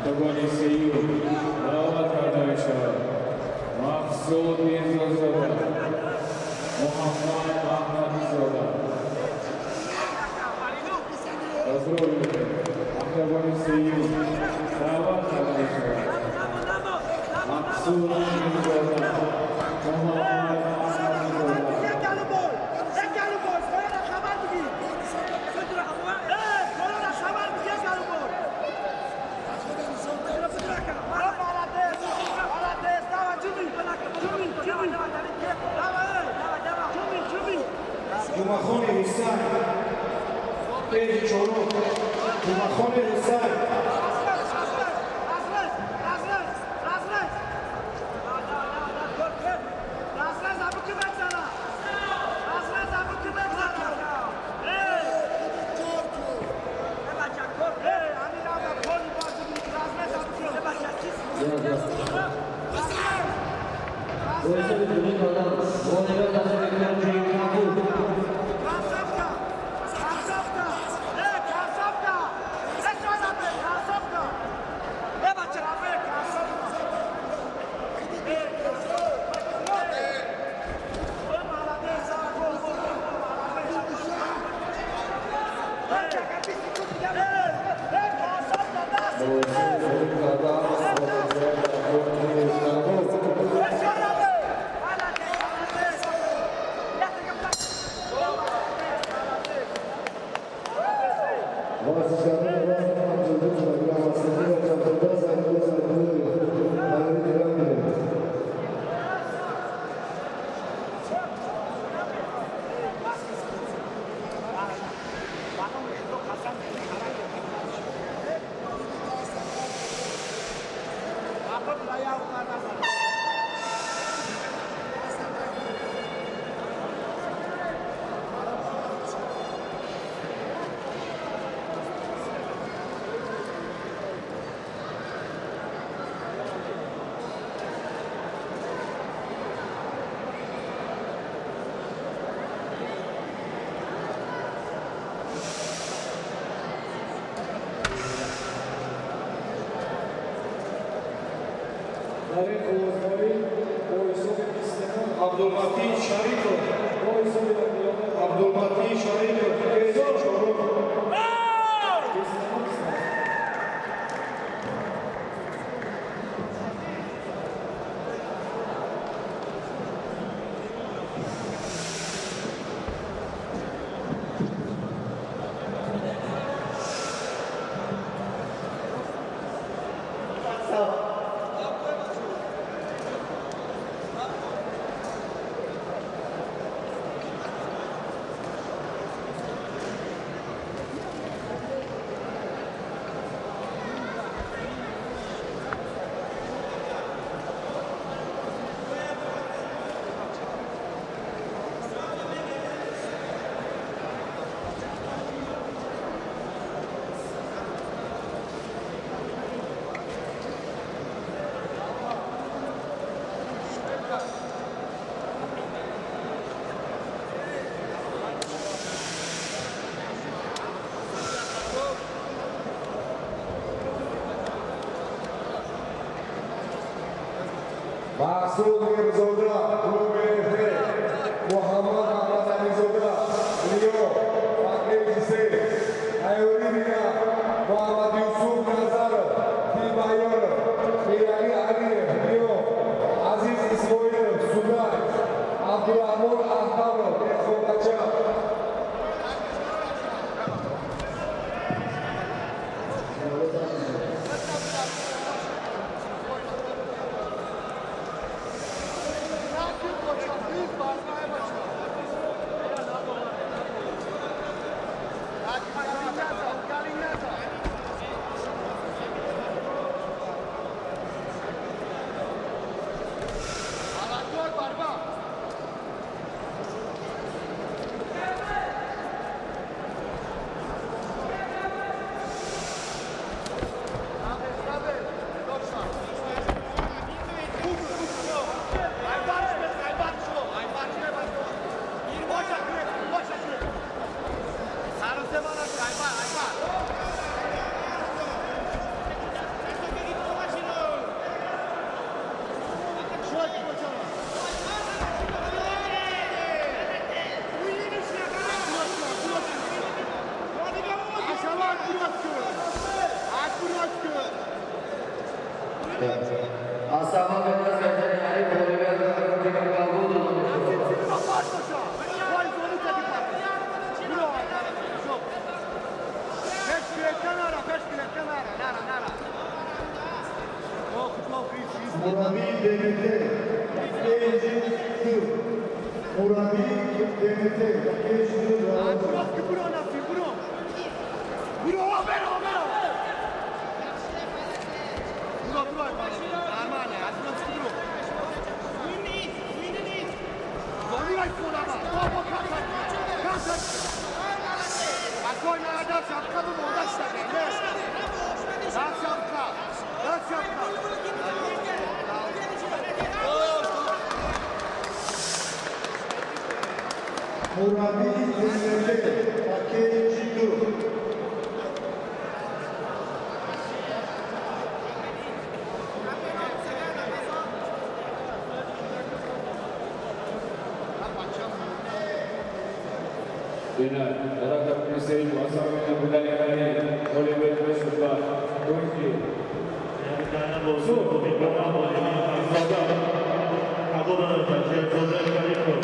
Октагони сеюм даъват карда мешавад Мақсуд Мирзозода, Муҳаммад Аҳмадизода. Тасаввур мекунед, октагони сеюм даъват карда мешавад Мақсуд Мирзозода, Муҳаммад Аҳмадизода. Ҷумъахони Ҳусайн, пеҷи чорум. Ҷумъахони Ҳусайн. Бо ҳисоби 2 кардам ғолибият насиби кунҷи кабуд. Бо ҳисоби 2 кардам ғолибият дар кунҷи кабуд. Варзишгарони вазни 52 килограмм аз синни Раҷабзода Зайнулло Зайнуллоев тайёрӣ дида мегиранд. Дар ин овозборӣ бо ҳисоби 29 Абдулматин Шарипов, бо ҳисоби 29 Абдулматин Шарипов, пеҷи чорум. 29. Мақсуд Мирзода, клуби Ф, Муҳаммад Аҳмадализода, Рио, пакеҷи се. Тайёрӣ дида Муҳаммад Юсуф Назаров, Тим Майоров, Мирали Алиев, Рио, Азиз Исмоилов, Судай, Абдурахмон Аҳмадов, Деҳқонбача. Аз сабаби даст кардани ҳариф ғолибият ба кунҷи Кабул дода мешавад. Murabi DMT KG2. Murabi DMT KG2. Murabi DMT KG2. Бинар, дар рақами сеюм асабини будани ҳариф ғолибият мешуд ба кунҷи Сур. Қабул дода мешавад Шерзода Шарифов.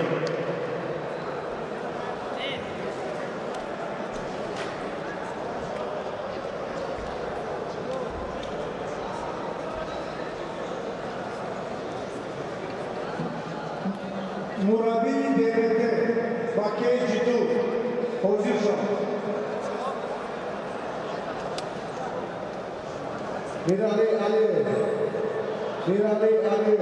Мураби ДМТ ба KG2 ҳозир шав. Мирали Алиев. Мирали Алиев.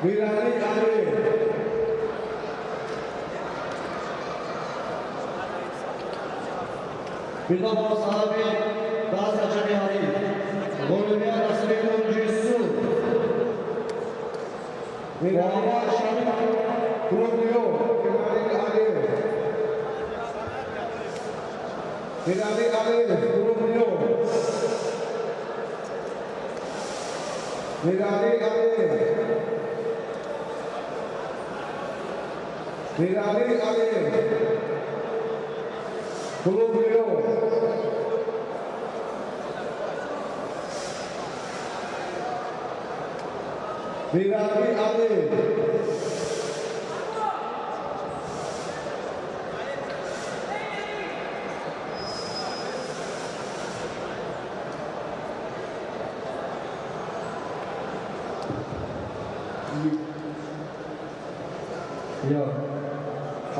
Мирали Алиев. Бино ба сабаби даст кашани ҳариф ғолибият насиби кунҷи Сур. Муҳаммад Шариф. Клуб Мирали Алиев. Мирали Алиев, клуб Мирали Алиев. Мирали Алиев. Клуб Мирали Алиев.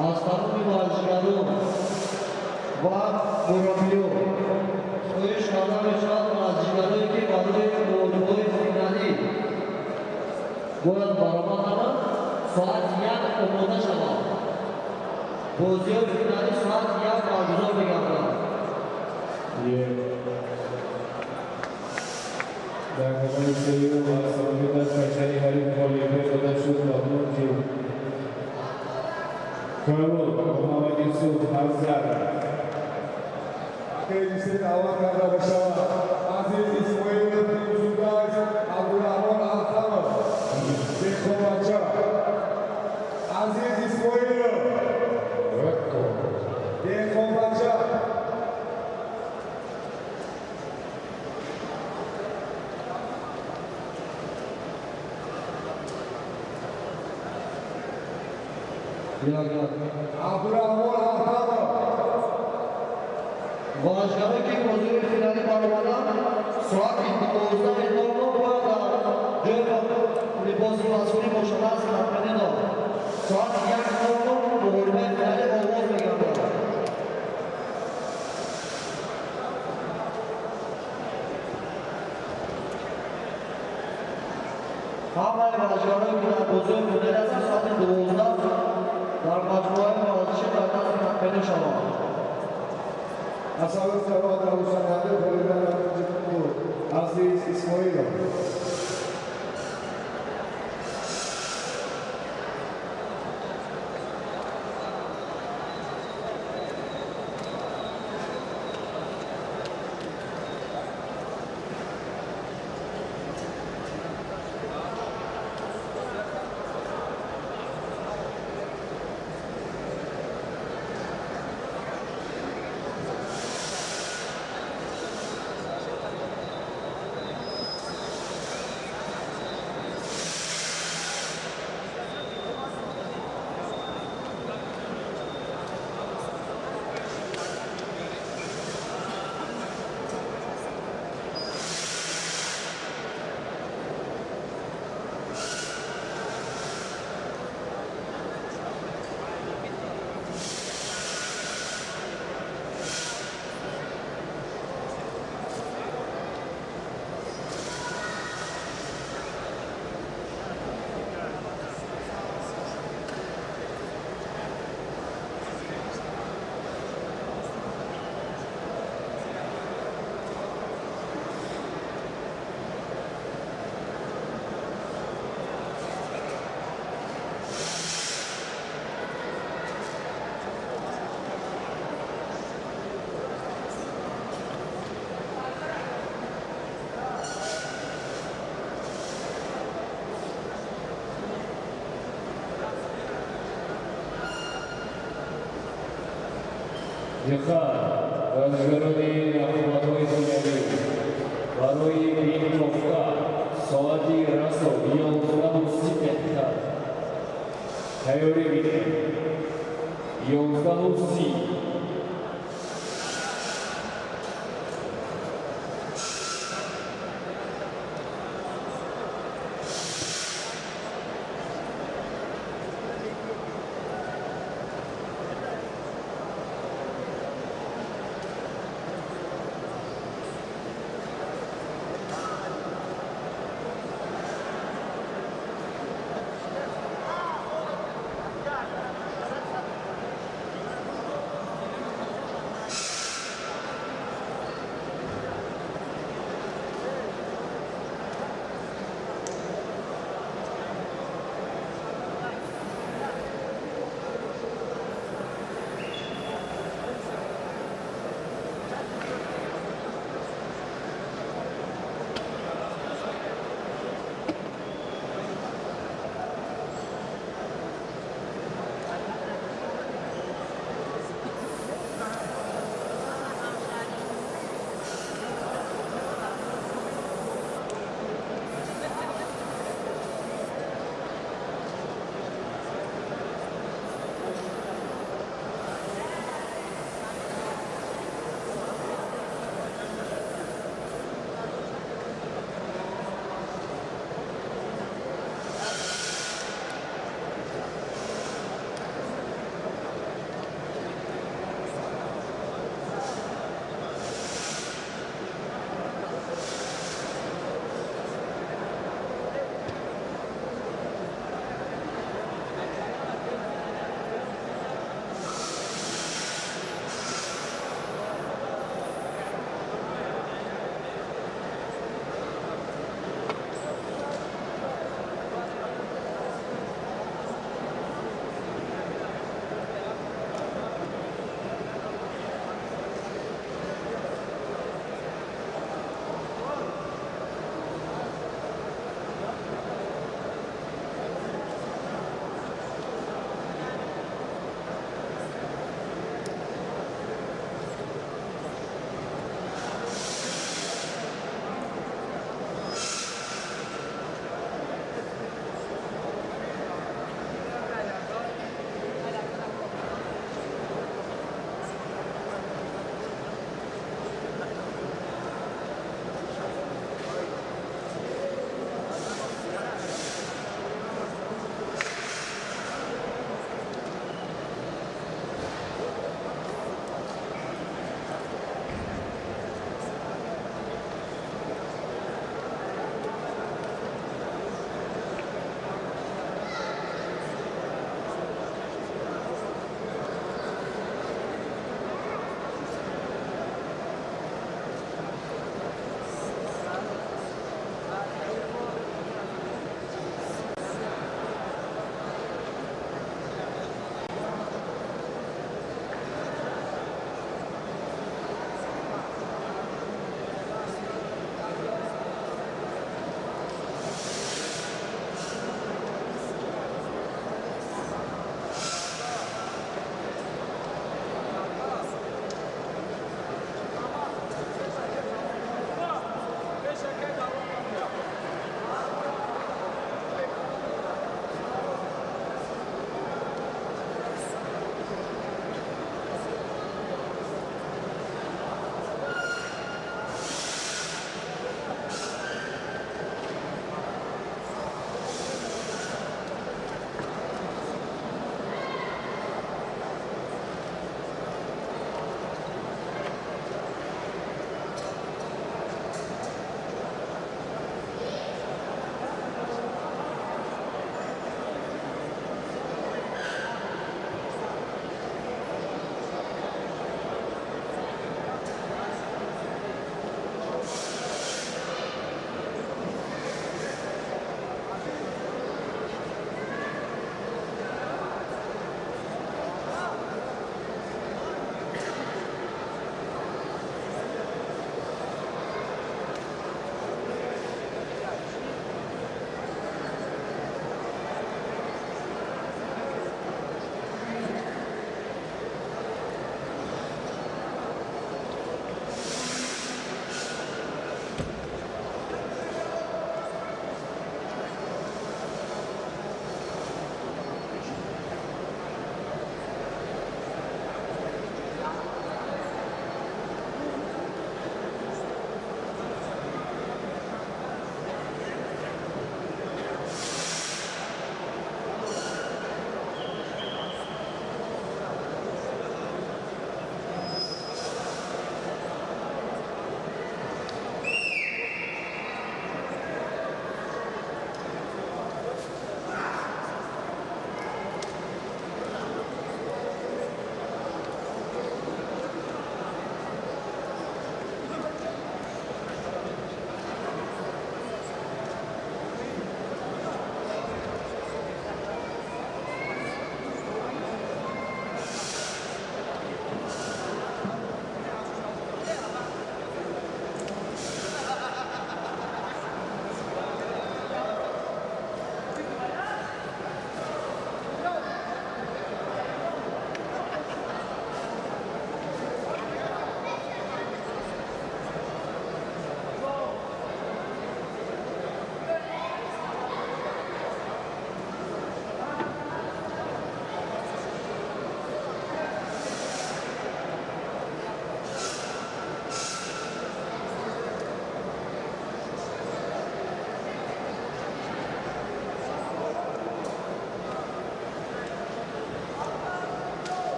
Аз тамоми варзишгарон ва мураббиён хоҳиш карда мешавад, варзишгарое ки барои муҳорибаҳои финалӣ бояд баромад наманд, соати 1 омода шаванд. Бозиҳои финалӣ соати 1 баргузор мегардад. Дар рақами сеюм аз сабаби даст кашани ҳариф ғолибият дода шуд ба кунҷи Кабул Муҳаммад Юсуф Ҳазар. KG3 даъват карда мешавад Азиз Исмоилов, Юсуфгаш, Абдурахмон Ахтамов, Бехобача. Азиз Исмоилов, Бехобача. Абдурахмон Ахтамов. Варзишгарое ки бозиҳои финалӣ баромаданд, соати 12:00 бояд дар ҷои либоси масъулӣ бошанд, аз Капренино. Соати 1:00 муҳорибаи финалӣ оғоз мегардад. Ҳамаи варзишгарое ки дар бозиҳои финалӣ ҳастанд, соати 12 дар маҷмӯаи варзишӣ дар назди Капрени шаванд. Асаб Сарвар Рӯшанҳаде ғолибият ба кунҷи Кабул Азиз Исмоилов. Диққат, варзишгарони рақобатҳои дунявӣ, барои винтовка соати расо 11:30 тайёрӣ бинед. 11:30.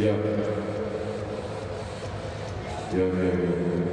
Бия. Бия, бия, бия, бия.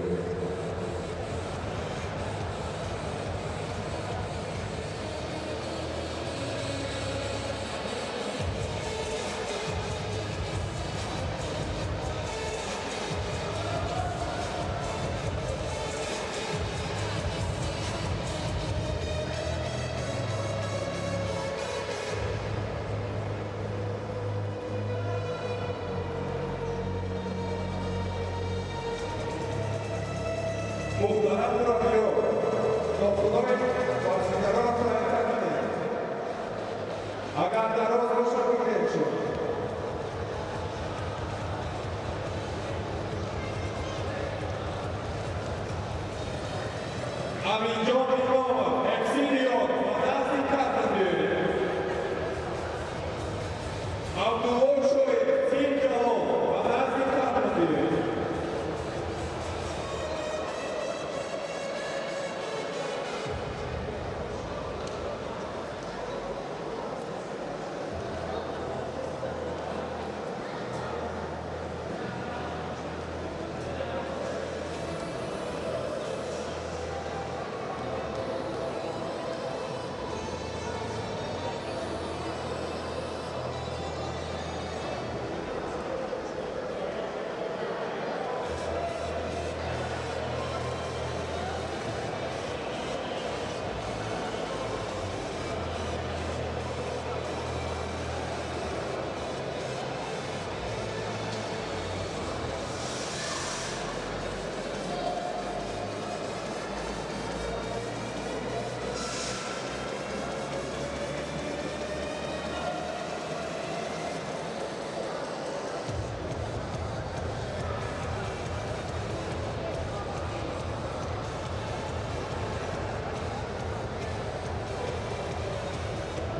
Муҳтарам мураббиён, нохунои варзишгаронро ҳаракат кунед. Агар дароз бошад, бигиред. Аминҷон Имомов, FC Риёд, ба назди картон биёед. Абдулло Шоев, Тим Ҷалол, ба назди картон биёед.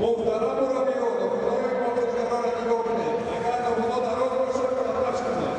Муҳтарам мураббиён, нохунои варзишгаронро нигоҳ кунед. Агар нохуно дароз бошад, паш кунед.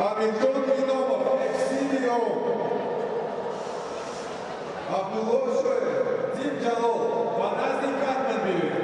Амирҷон Иномов, FC Риёд. Абдулло Шоев, Тим Ҷалол, ба назди картон биёед.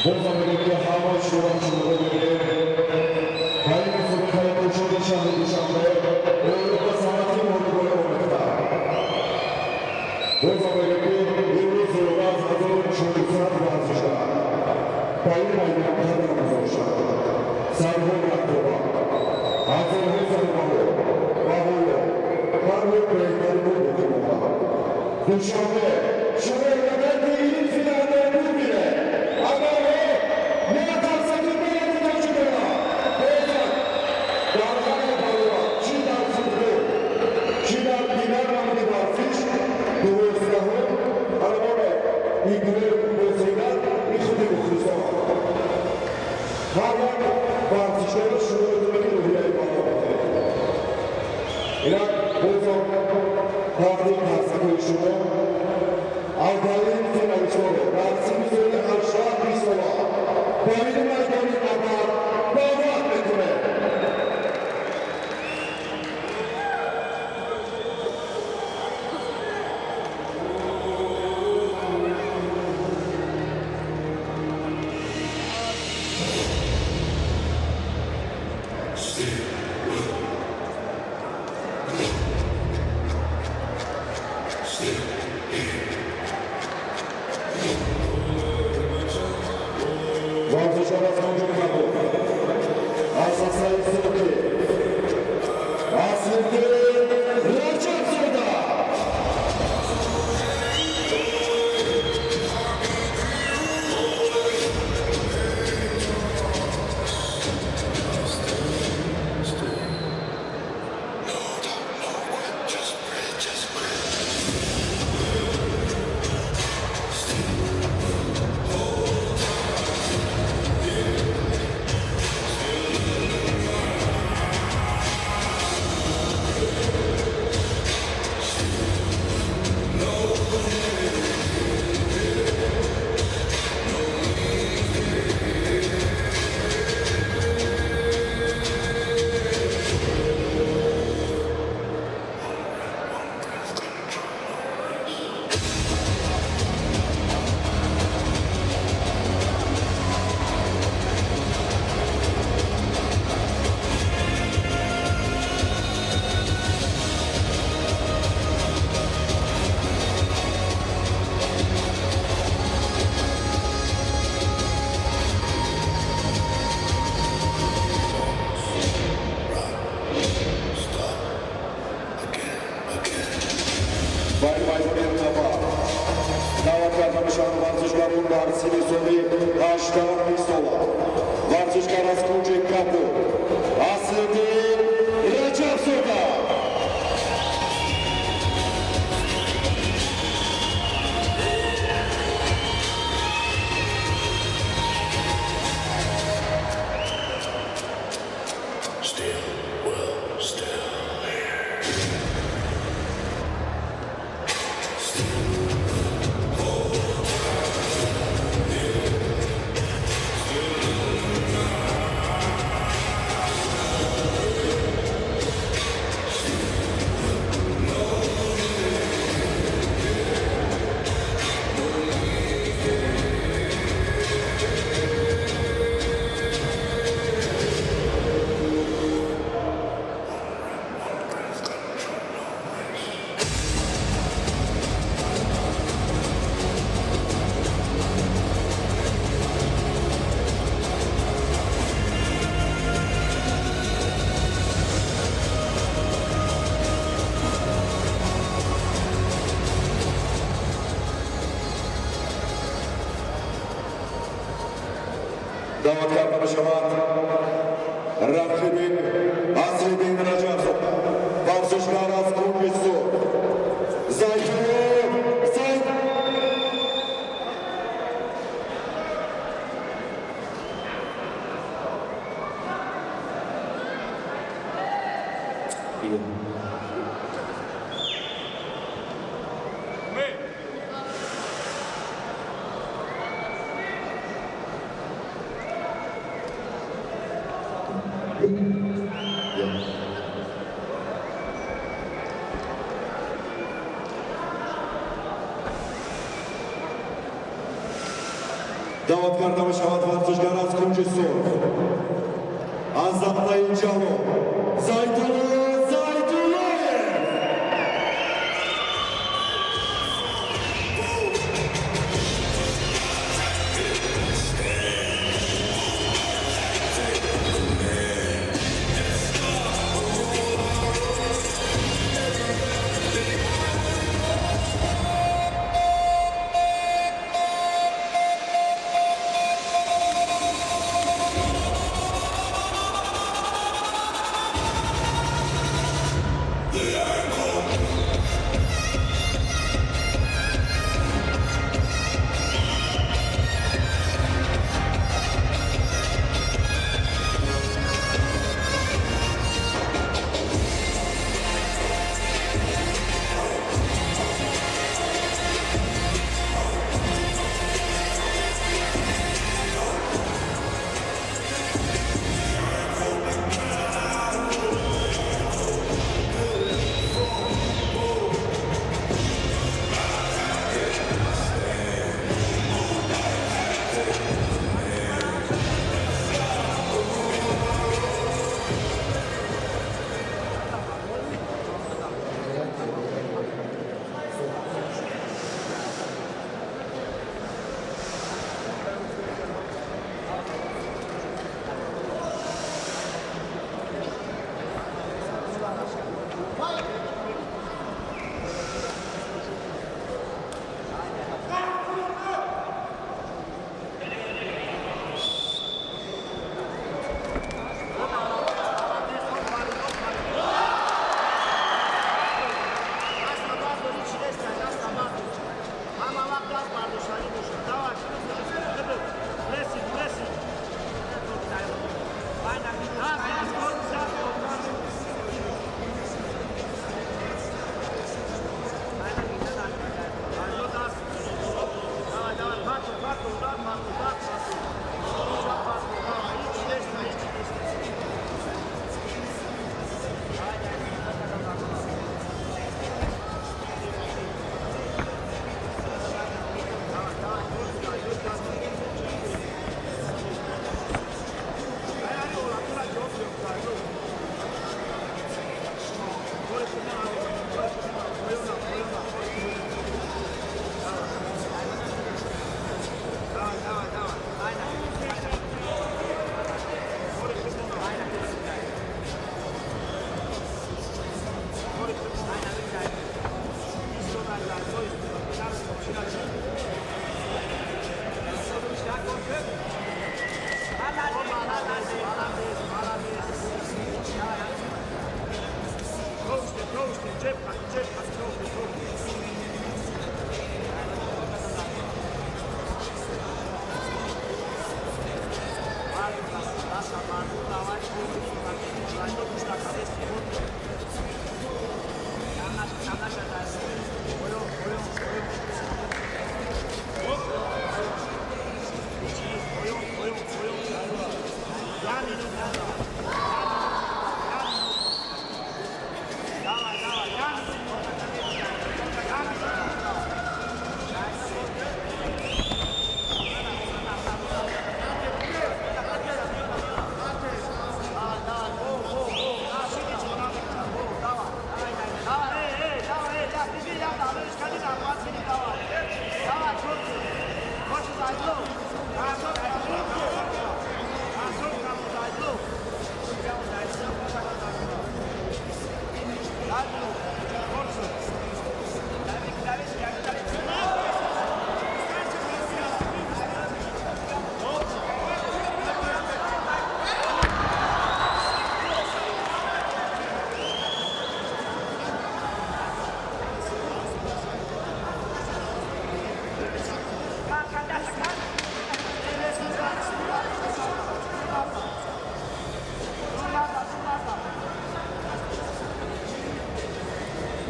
Бозам мегӯем, ки ҳамаи шуморо шуморо мегӯем ба ин мусобиқаи кушоди шаҳри Душанбе оид ба санъати муҳорибаи омехта. Бозам мегӯем, ки имрӯз зиёда аз 1400 варзишгар ба ин майдон қадам гузоштанд. Сарҳои рақоба, ҳазорҳо зарбаҳо ва ҳоло барои беҳтаринҳо боқӣ мондаанд. Душанбе, шумо омодаед, ки ин финалро бубинед? Агар ҳо, натарсед, бояд тоҷикона бозад дар ҳар баробар, чӣ дар футбол, чӣ дар дигар намуди варзиш, дувоздаҳум ҳамоне игрер бозигар ин худи мухлисон. Ҳар як варзишгаро шумо метавонед, ки рӯҳияи бало бидиҳед. Инак бозам тақдим қарсакҳои шумо аввалин финалистонро дар синни зои 18 сола ба ин майдони набард даъват мекунем. Варзишгар аз кунҷи кабуд, аз дастаи сурхӣ, Аслиддин Раҷабзода. Ба ин майдони набард даъват карда мешаванд варзишгарон дар синни соли 18 сола. Варзишгар аз кунҷи кабуд, Аслиддин Раҷабзода. Still, well, still here. Даъват карда мешавад рақиби Аслиддин Раҷабзода, варзишгар аз кунҷи сурх, Зайтун Сайд. Даъват карда мешавад варзишгар аз кунҷи сурх, аз заҳнаи ҷавон, Зайдулло Зайдуллоев.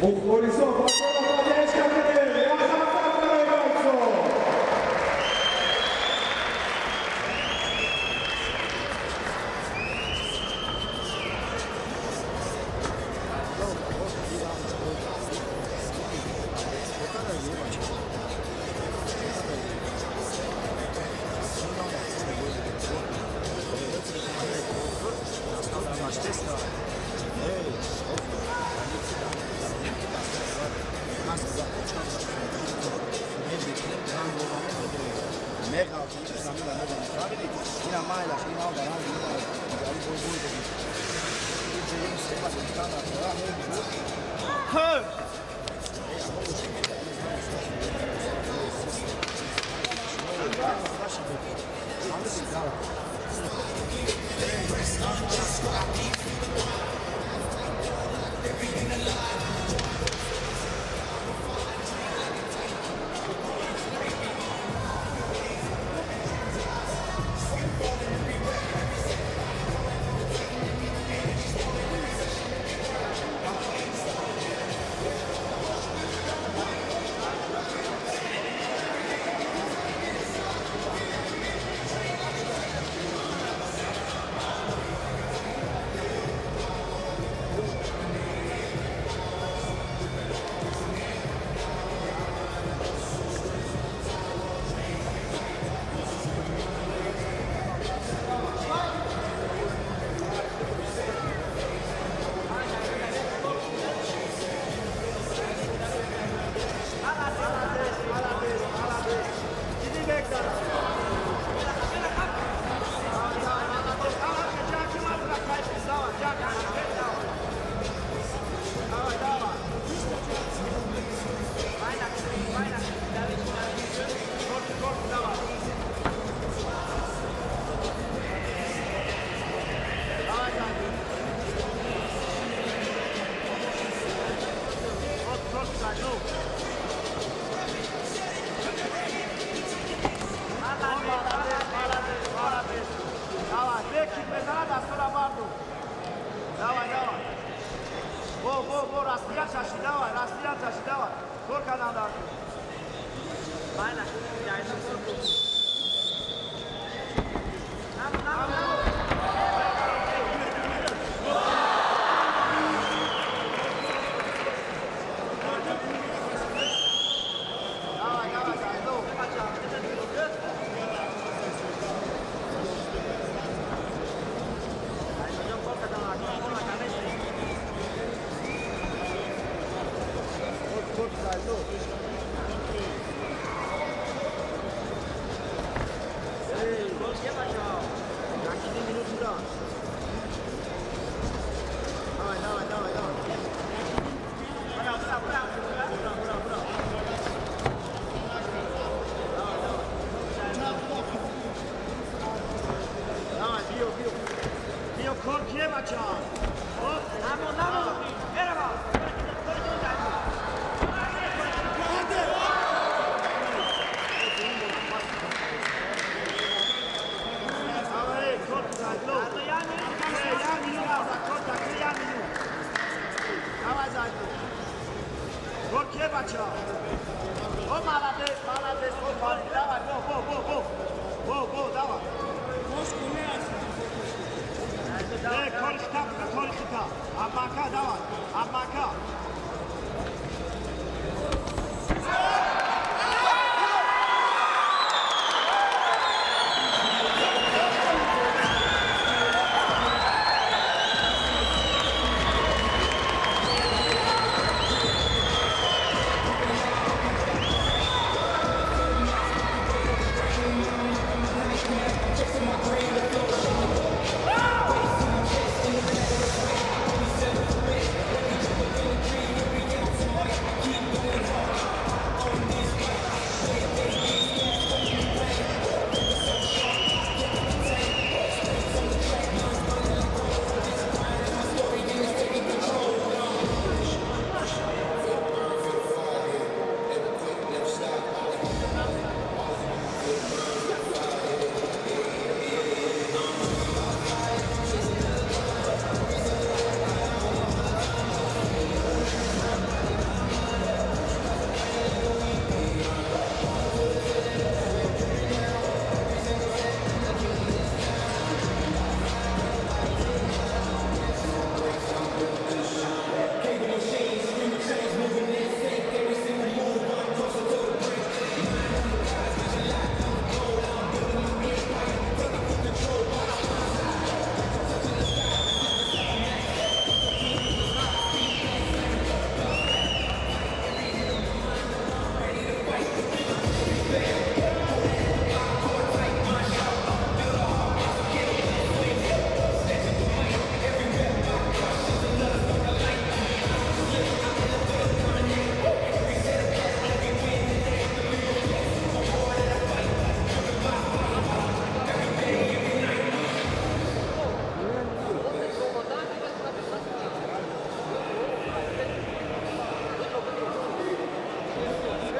Мухлисо поддержка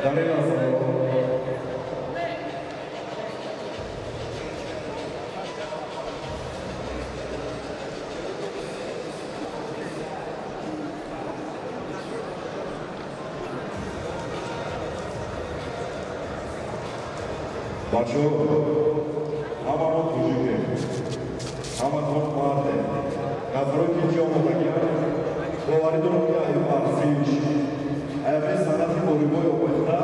Дар ин лаҳза бачаҳо, ҳама мо тоҷикем, ҳаматон мардем. Нафаро ки ҷо омодагиам, боварӣ дорам, ки ай варзиш, аями санъати муҳорибаи омехта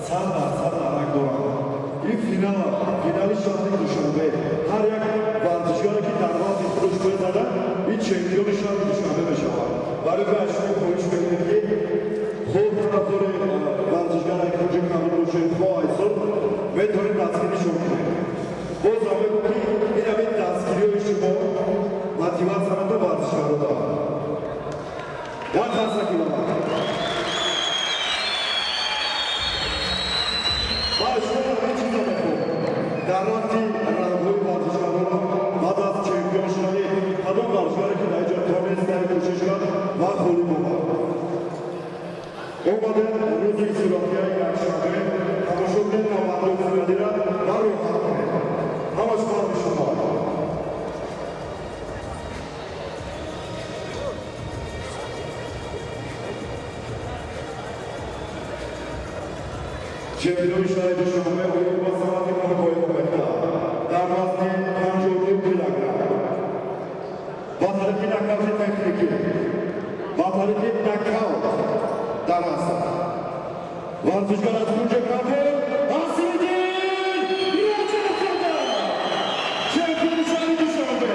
100% дарак дорам. Ин финала, финали шаҳри Душанбе. Ҳар як варзишгаре, ки дар вазни худаш безанад, ин чемпиони шаҳри Душанбе мешавад. Барои ба шумо хоҳиш мекунем, ки хуб тарафдори варзишгаре кунҷи Кабул бошед, хо айсор метавонед дастгиришон кунед. Боз ҳам мегӯм, ки ин ҳамин дастгириҳои шумо мотиватсия мета варзишгаро дорад. Як қарсаки ба ман. Ва шумо ҳамин чиза мехоҳам. Дар рафти рангҳои варзишгароро баъд аз чемпион шудани кадом варзишгаре, ки дар инҷо тонист, дар кӯшиш кард ва ғолиб омад. Омадем рӯзи истироҳатияи якшанбе, тамошо кунед набардҳои финалира ва роҳат кунед. Ҳамаш барми шумо. Чемпиони шаҳри Душанбе оид ба санъати муҳорибаи омехта дар вазни 52 килограмм ба тариқи нокаути техникӣ, ба тариқи нокаут дар аср варзишгар аз кунҷи Кабул Аслиддин Раҷабзода, чемпиони шаҳри Душанбе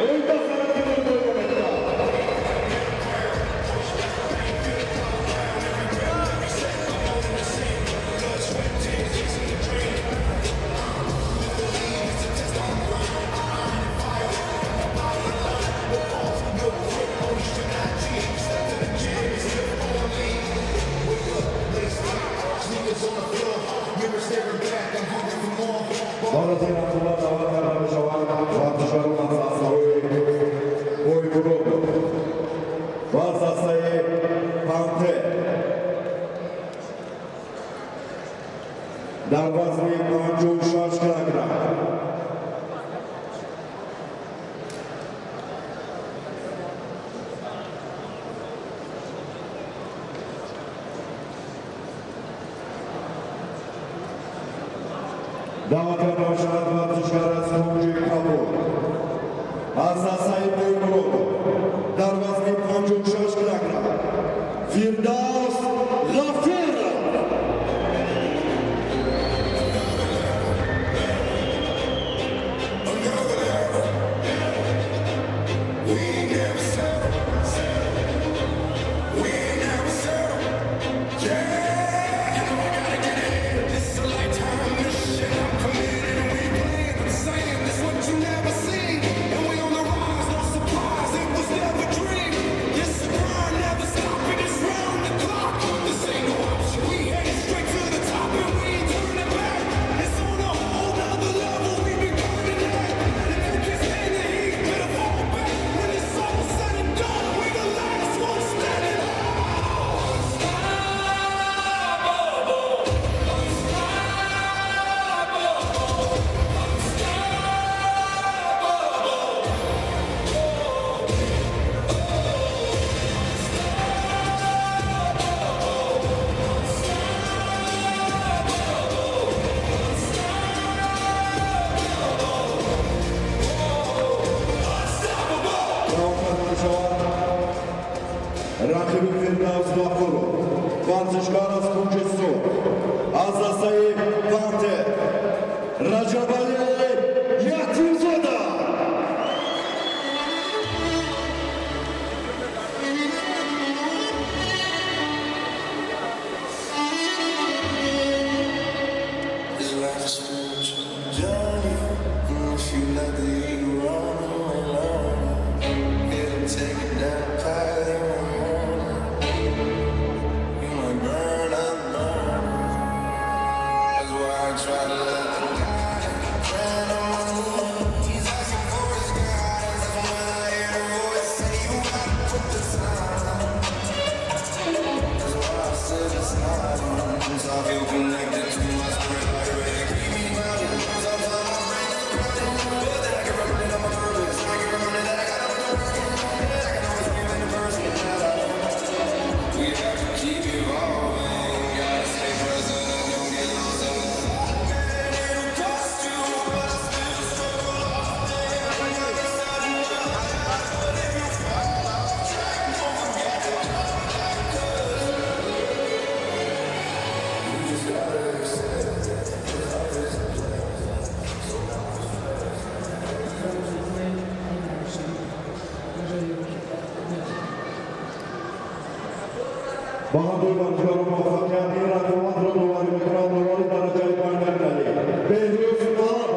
оид ба санъати муҳорибаи омехта. Барои рафтула даъват карда мешаванд варзишгарон аз дастаҳои Боймурод ва аз дастаи Пантер дар вазни 56 килограмм. Даъват карда мешавад варзишгар аз кунҷи Кабул, аз дастаи Боймурод дар вазни 56 килограмм Фирдавс Ғафуров. We ain't never settle. We ain't never settle. Yeah, you know I gotta get it. This is a lifetime mission. I'm committed and we playing. I'm saying this what you never seen. And we on the rise, no surprise. It was never a dream. This is grind, never stopping. It's round the clock. This ain't no option. We headed straight to the top and we ain't turning back. It's on a whole nother level. We been burning that. If you can stand the heat, better fall back. When it's all said and done, we the last one standing. Unstoppable. Unstoppable. Unstoppable. Даъват карда мешавад рақиби Фирдавс Ғафуров, варзишгар аз кунҷи Сурх, аз дастаи Пантер Раҷабали Ятимзода. This life is spiritual journey. And if you let the ego run away, learn it. It'll take you down a path you won't learn. You might burn up, burn. That's why I try to let the guide. Баҳадур варзишгаро муваффақият ин рақобатро доварӣ мекунад довари дараҷаи байналмилалӣ Беҳрӯз Талабов.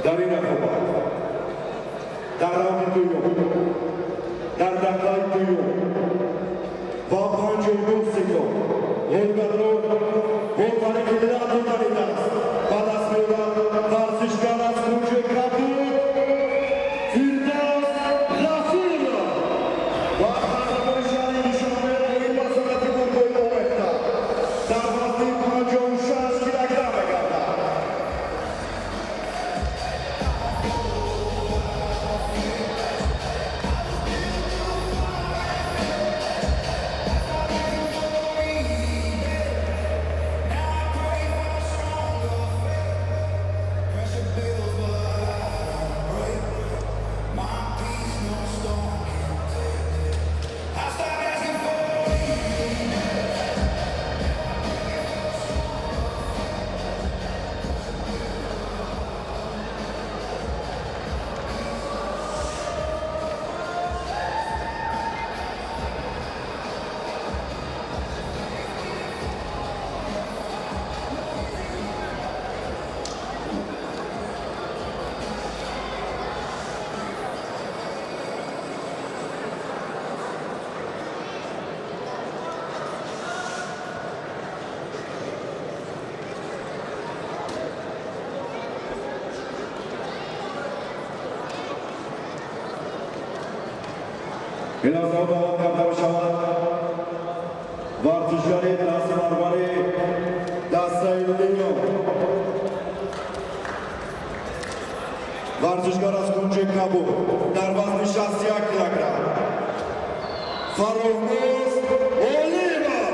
Дар ин рақобат дар раунди дуюм дар дақиқаи дуюм ва 52 секунд ғолибиятро бо тариқи лат додани даст ба даст меорад варзишгар аз кунҷи Кабул Фирдавс Ғафуров ва қаҳрамони шаҳри Душанбе оид ба санъати гургои омехта дар вазни 56 килограмм мегардад. Ин лаҳзаҳо даъват карда мешавад варзишгари дастпарвари дастаи Лион, варзишгар аз кунҷи Кабул дар вазни 61 килограмм Фаррухмуз Олимов.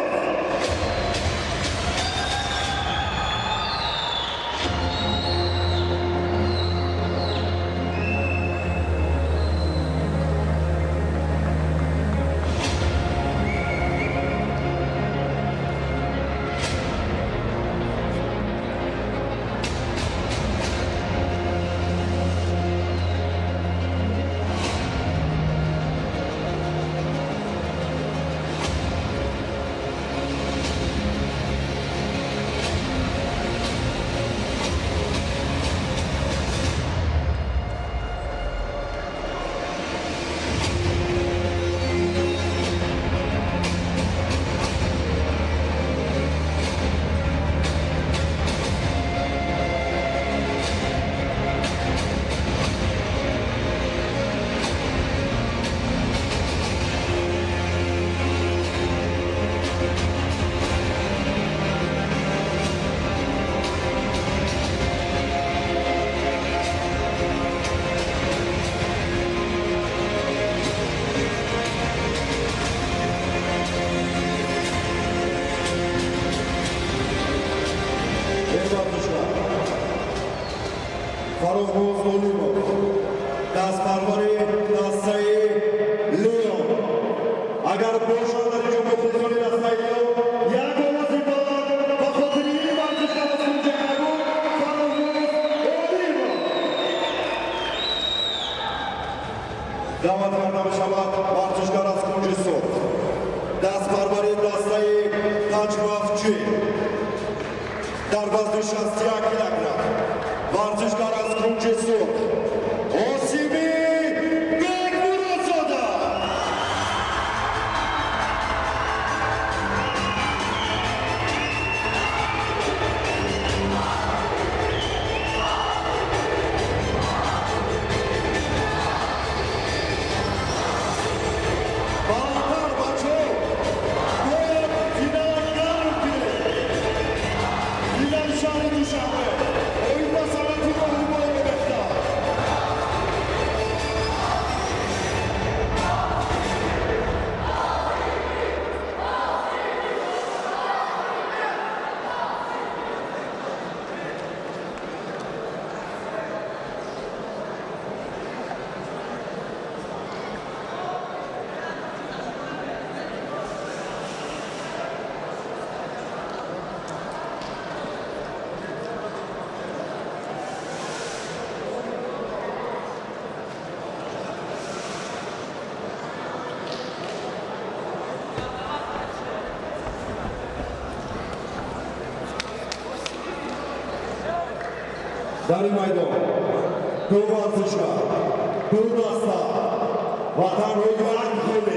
Фарохмоз Олимов, дастпарвари дастаи Леон. Агар бошад дар инҷо мухлисони дастаи Леон, як овози баланд ба хотири ин варзишгар аз кунҷи октагон, Фарохмоз Олимов. Даъват карда мешавад варзишгар аз кунҷи сурх, дастпарвари дастаи Таҷвафчӣ, дар вазни 61 килограмм, варзишгар аз кунҷи сурх, Осими Бекмуродзода. Баландтар, бачаҳо, бояд финала гарм кунем. Финали шаҳри Душанбе оид ба санъати волейбол мебахта. Дар ин майдон ду варзишгар, ду даста ва танҳо як ғолиб.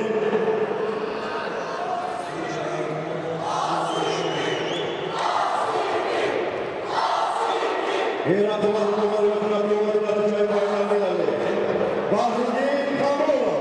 Ин рақобат муқаррар мекунад довари натиҷаи байналмилалӣ Баҳриддин Камолов.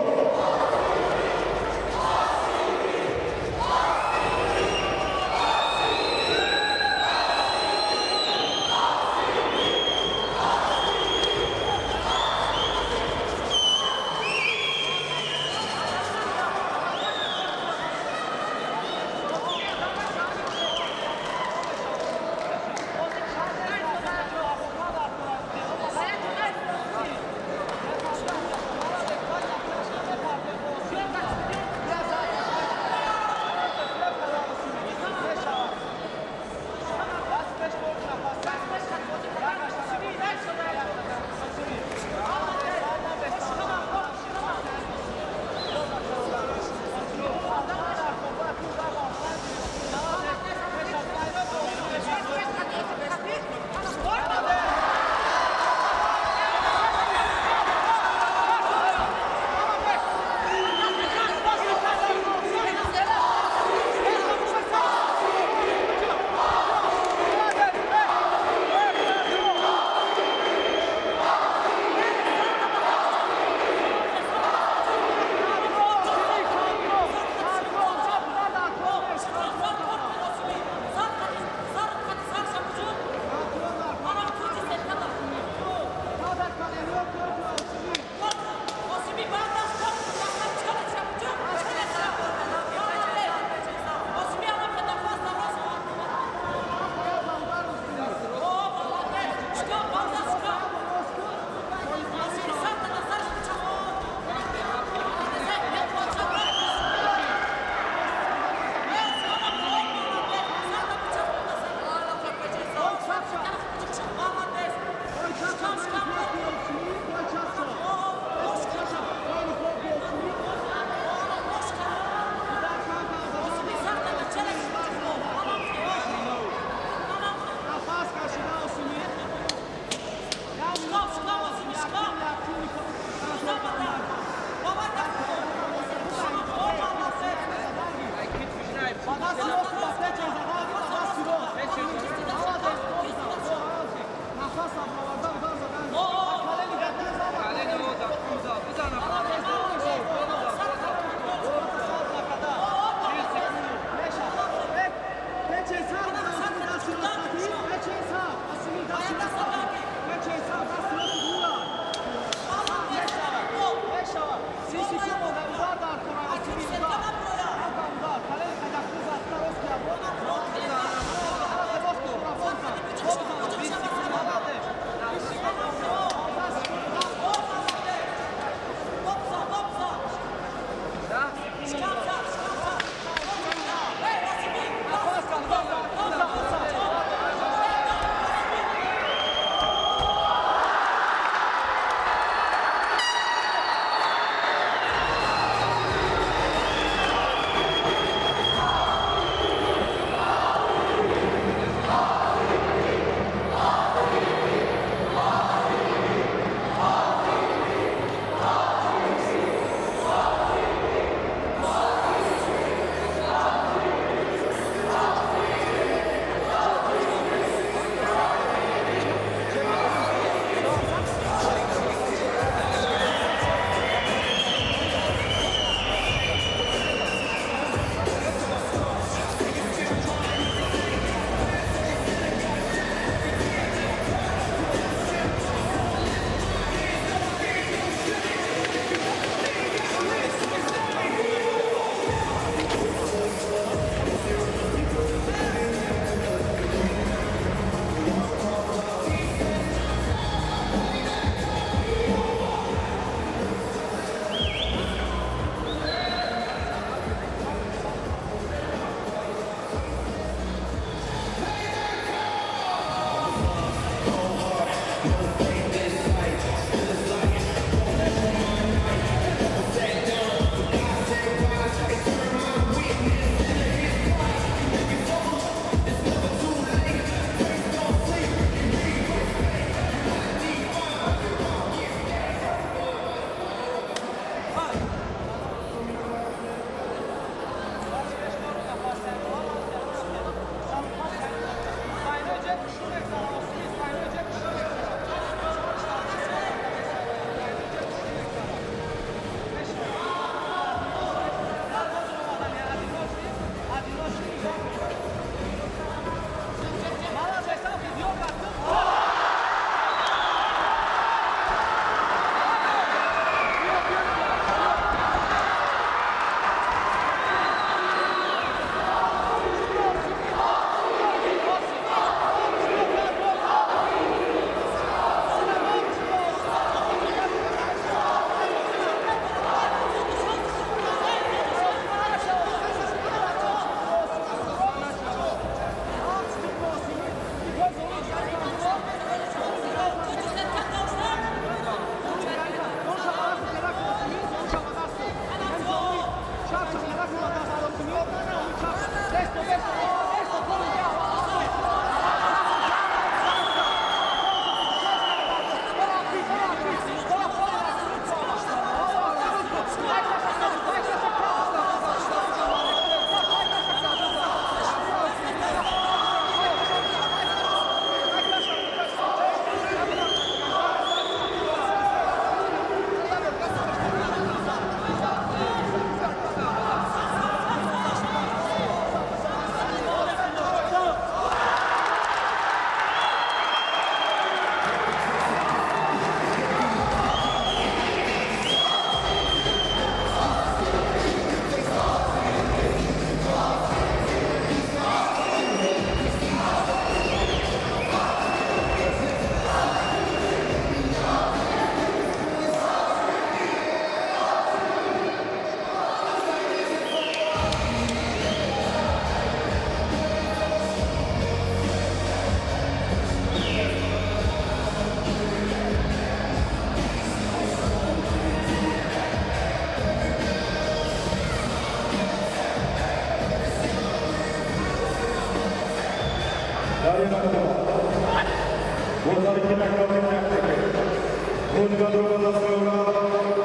Сертификатро ба даст меорад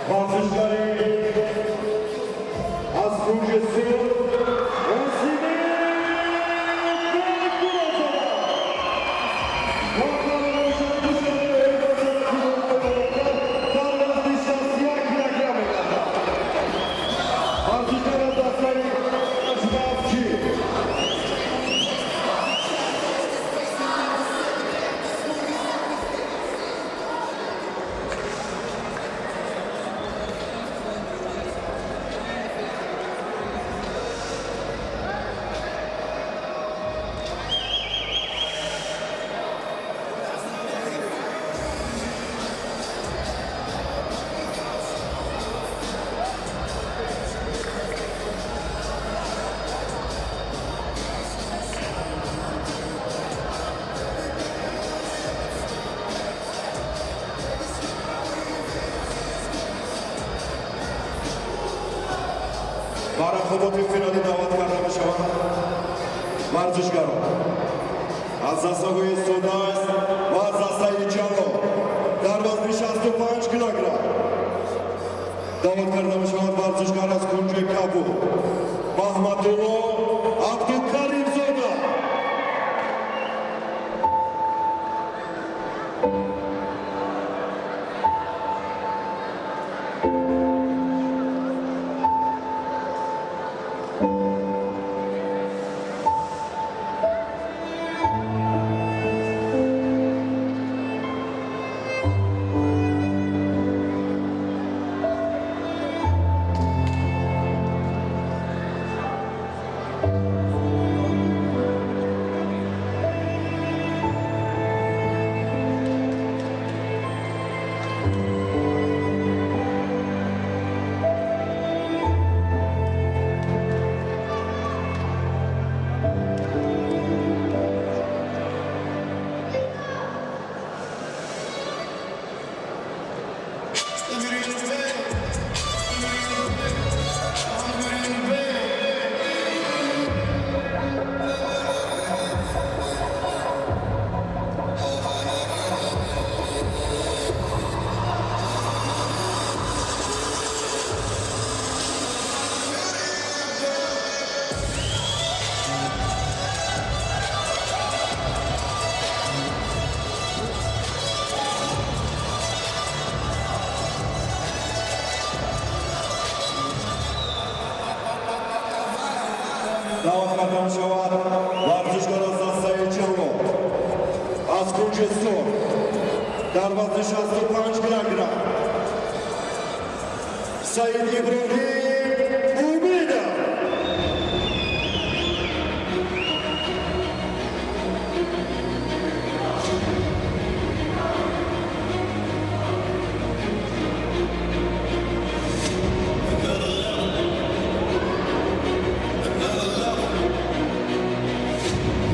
варзишгари аз кунҷи Сурх Осиме Бекмуродзода. Дар вазни 61 килограмм мегардад. Варзишгар аз дастаи Ашрафчӣ. Ба рақоботи финалӣ даъват карда мешаванд варзишгарон аз дастаҳои Судайс ва аз дастаи Ҷалол. Дар вазни 65 килограмм даъват карда мешавад варзишгар аз кунҷи Кабул Маҳмадулло Абдукаримзода. Даъват карда мешавад варзишгар аз дастаи Ҷалол аз кунҷи Сурх дар вазни 65 килограмм Саид Иброҳим Умидов.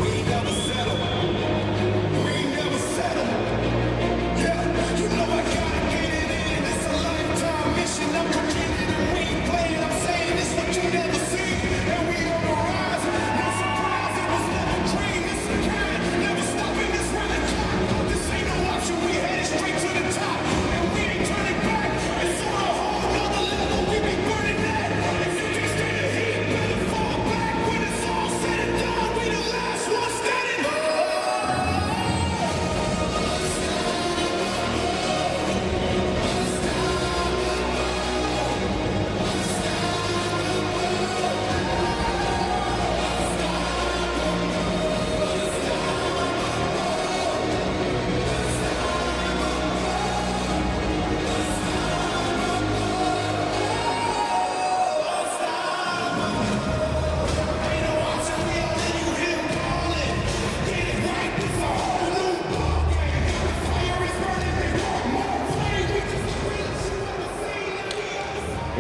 We ain't never settle. We ain't never settle. Yeah, you know I gotta get it in. It's a lifetime mission. I'm committed and we ain't playing. I'm saying it's what you never see. And we on the rise. No surprise, it was never dream. This a kind. Never stopping this round the clock. This ain't no option. We headed straight to the top. And we ain't turning back. It's on a whole nother level. We be burning that. If you can't stand the heat, better fall back. When it's all said and done, we the last one standing.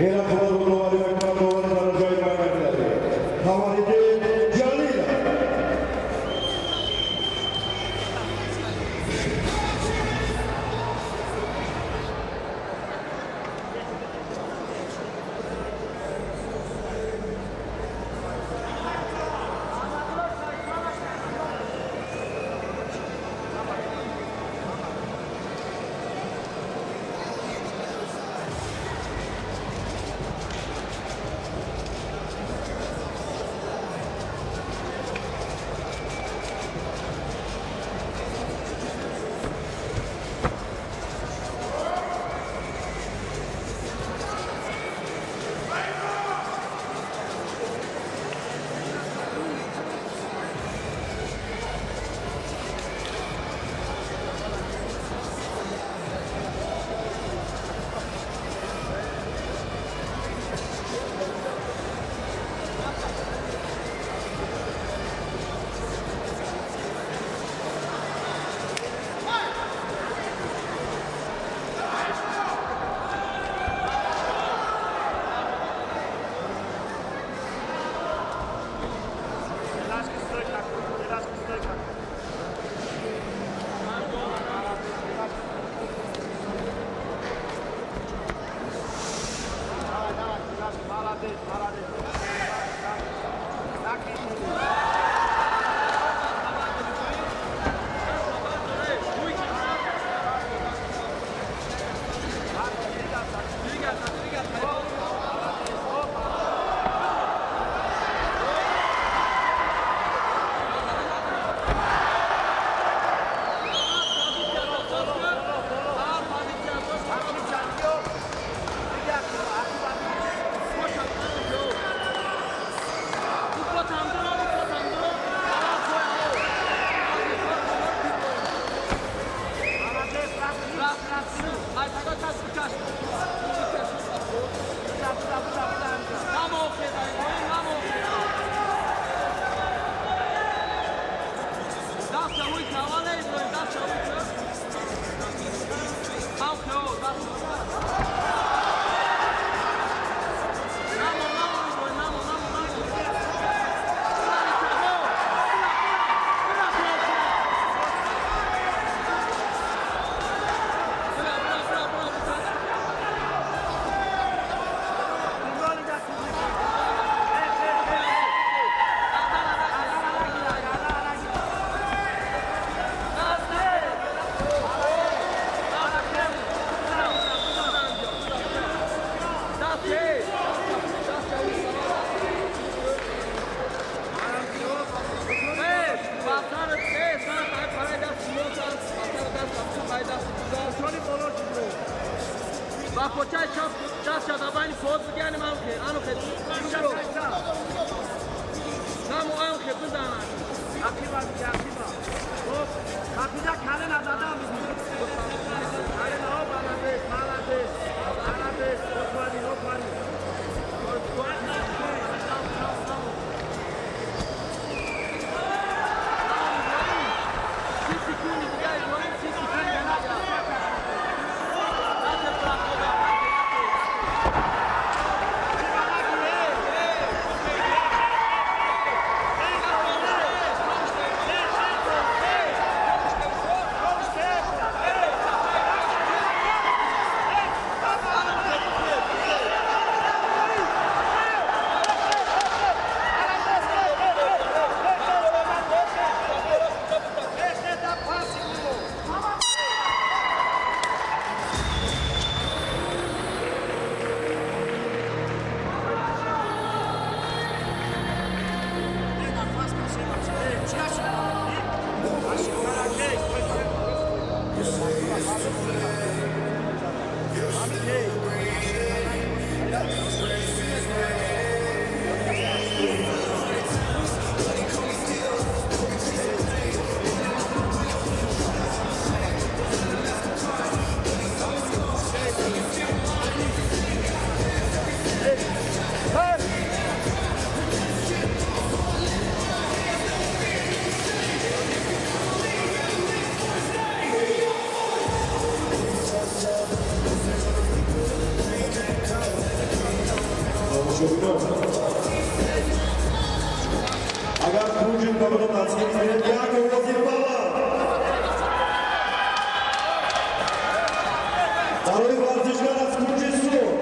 Ин рақобат доварӣ мекунад довари дараҷаи байналмилалӣ Қамариддин Ҷалилов. Апочай чап даст шада байни фоз бигани ман хе ану хе намо ан хе бизанад ақиба ақиба хоб қапида кале назадам кале на молодец молодец молодец офарин офарин. Агар кунҷи муқобила дастгир кунед, як овози баланд барои варзишгар аз кунҷи сурх.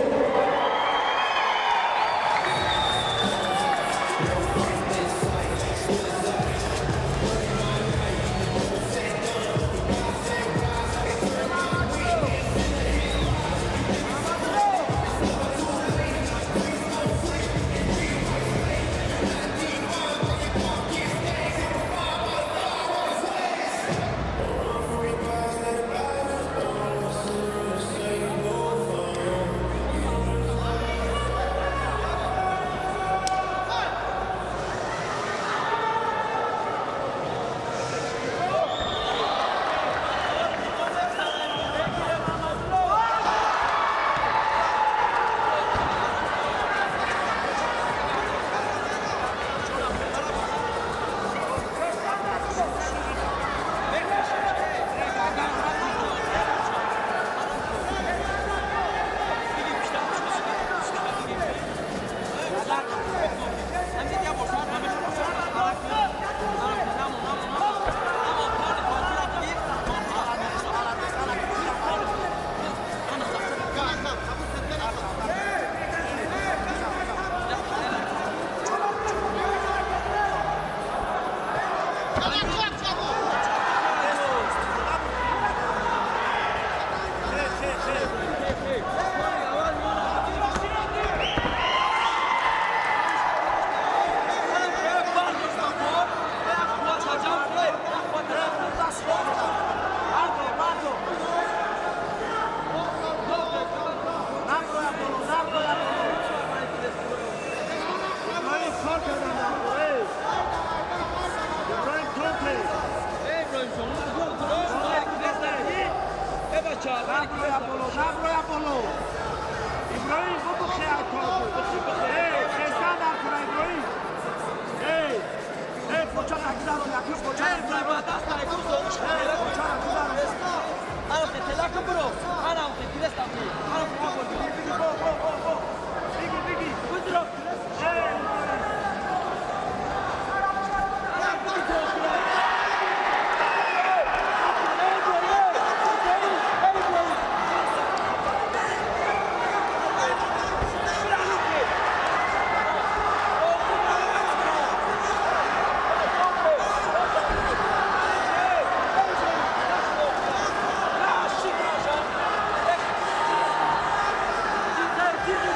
Hey!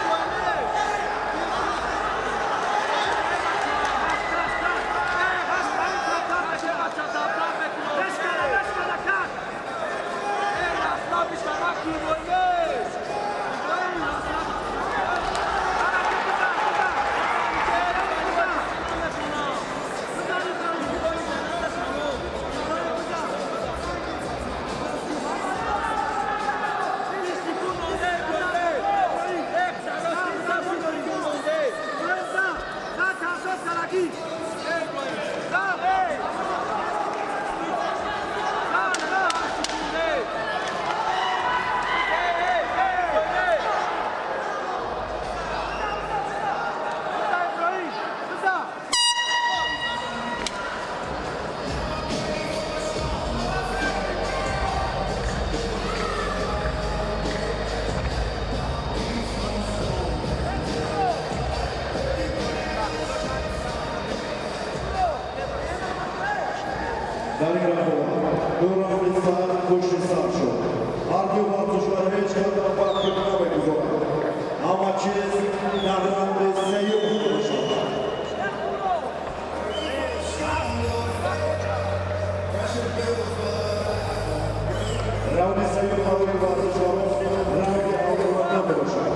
Дар ин рақобат ду раунди сахт пушти сар шуд. Ҳар ду варзишгар ҳеҷ қадам ба ақиб намегузорад. Ҳама чиз дар раунди сеюм мешавад. Раунди сеюм барои варзишгарон раунди аввалона мебошад.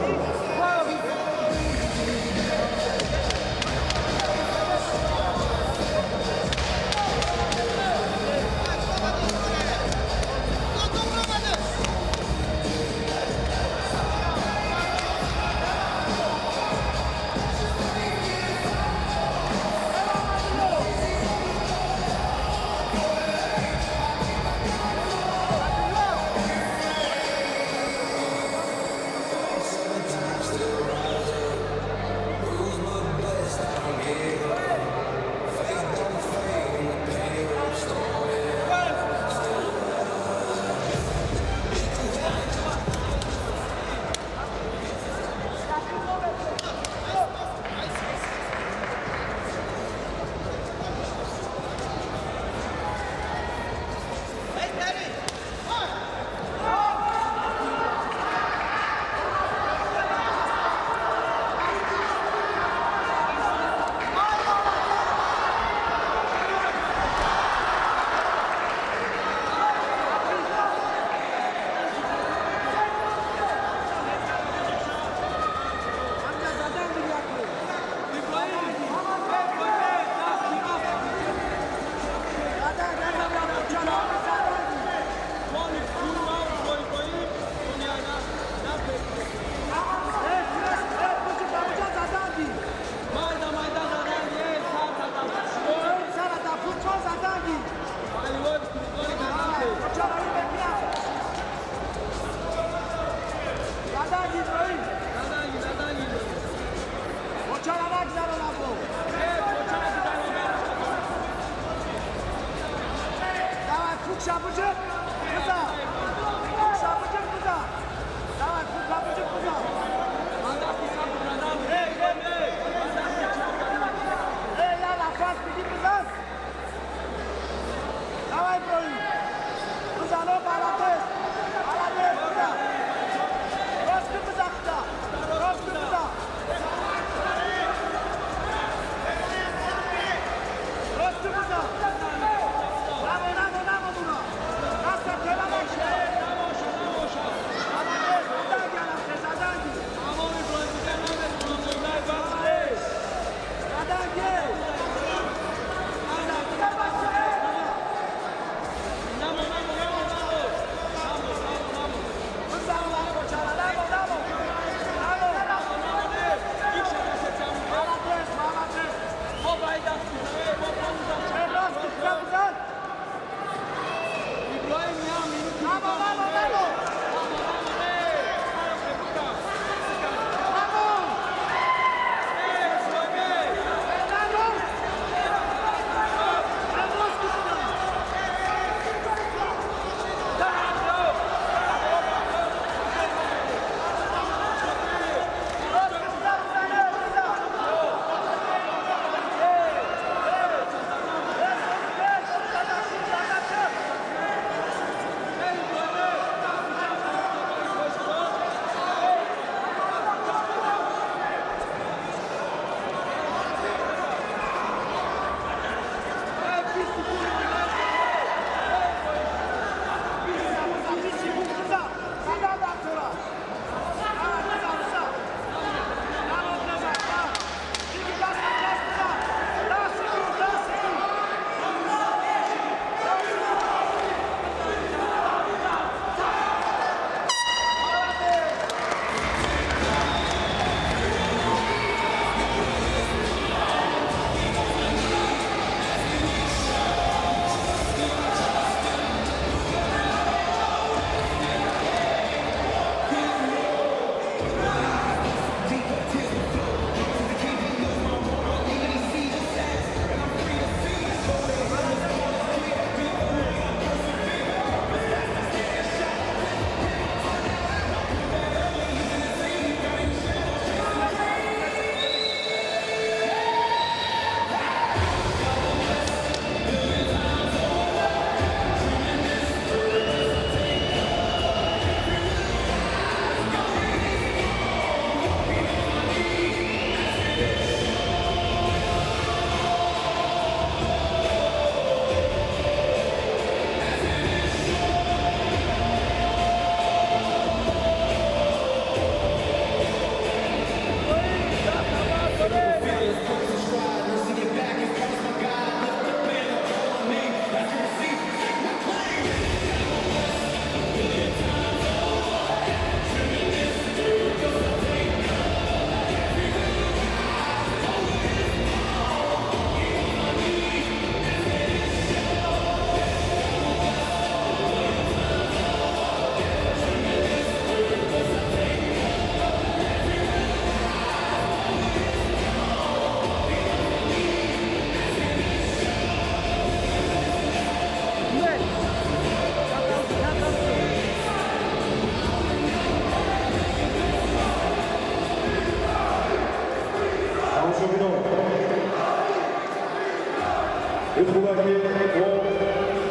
Хубе ки мо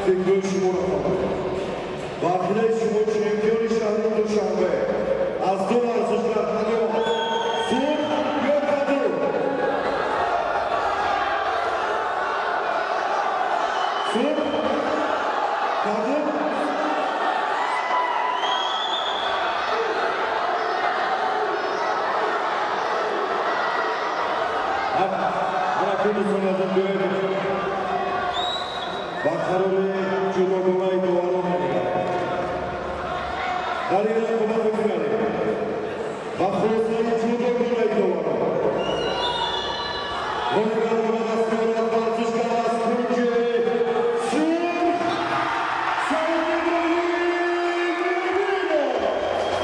фикрҳои шуморо хоҳем. Ба ақидаи шумо чемпиони шаҳри Душанбе аз ду варзишгар кадом аст? Сурх ё кабуд? Сурх? Кабуд? Ана дӯстони азиз, биёед ба қарори ҷудогонаи доварон менигарем. Дар ин рақобати финалӣ ба хулосаи ҷудогонаи доварон ғолибиятро ба даст меорад варзишгар аз кунҷи сурх Саид Иброҳим Мубинов.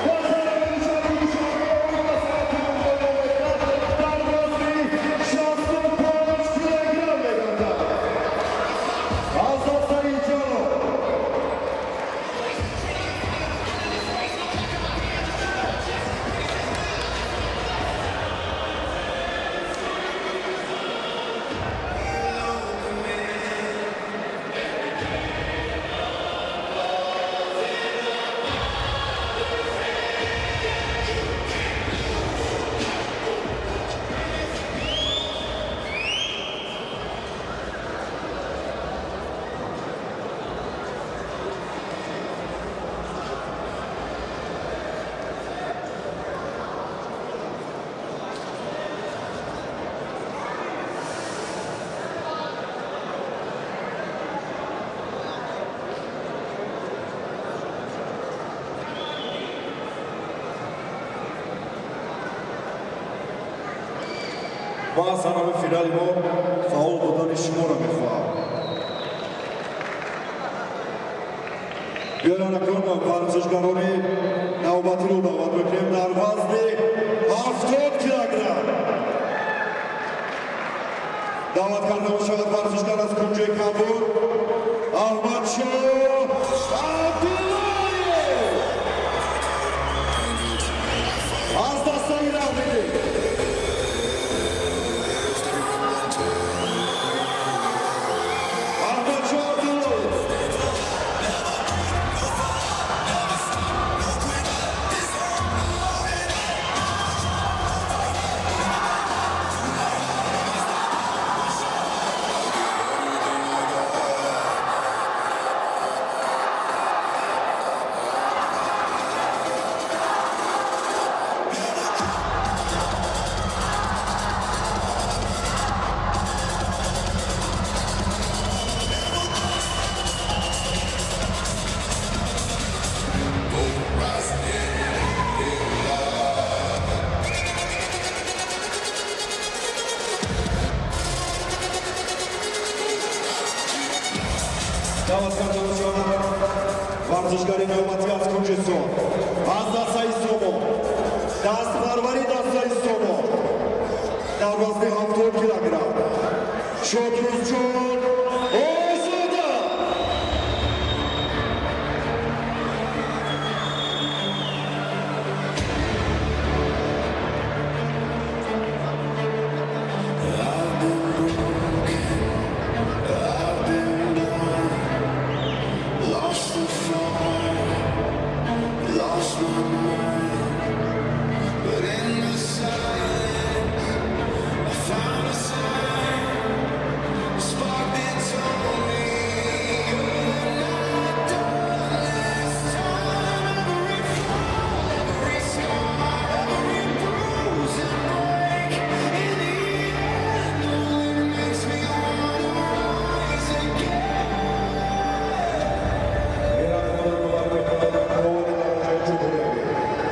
Ба қаҳрамони шаҳри Душанбе оид ба санъати муқовимат дар вазни 65 килограмм мегардад. Аз дастаи Ҷаноб ман аз ҳамаи финали мо фаъол будани шуморо мехоҳам. Биёед, акнун варзишгарони навбатиро даъват мекунем дар вазни 70 килограмм. Даъват карда мешавад варзишгар аз кунҷи кабуд Аҳмадшоҳ Абдуллоев аз дастаи Равдидӣ. Аҳмадшоҳ Абдуллоев. Даъват карда мешавад варзишгари навбатӣ аз кунҷи сурх аз дастаи Сомо, дастпарвари дастаи Сомо дар вазни 70 килограмм Шокирҷон Озода. I've been broken, I've been blind, lost the fire, lost my mind. But in the silence, I found a sign, a spark that told me you're not done this time. Every fall, every scar, every bruise and break, in the end, only makes me wanna rise again. Ин рақобатро бар мекунад муовини дараҷаи ҷумҳуриявӣ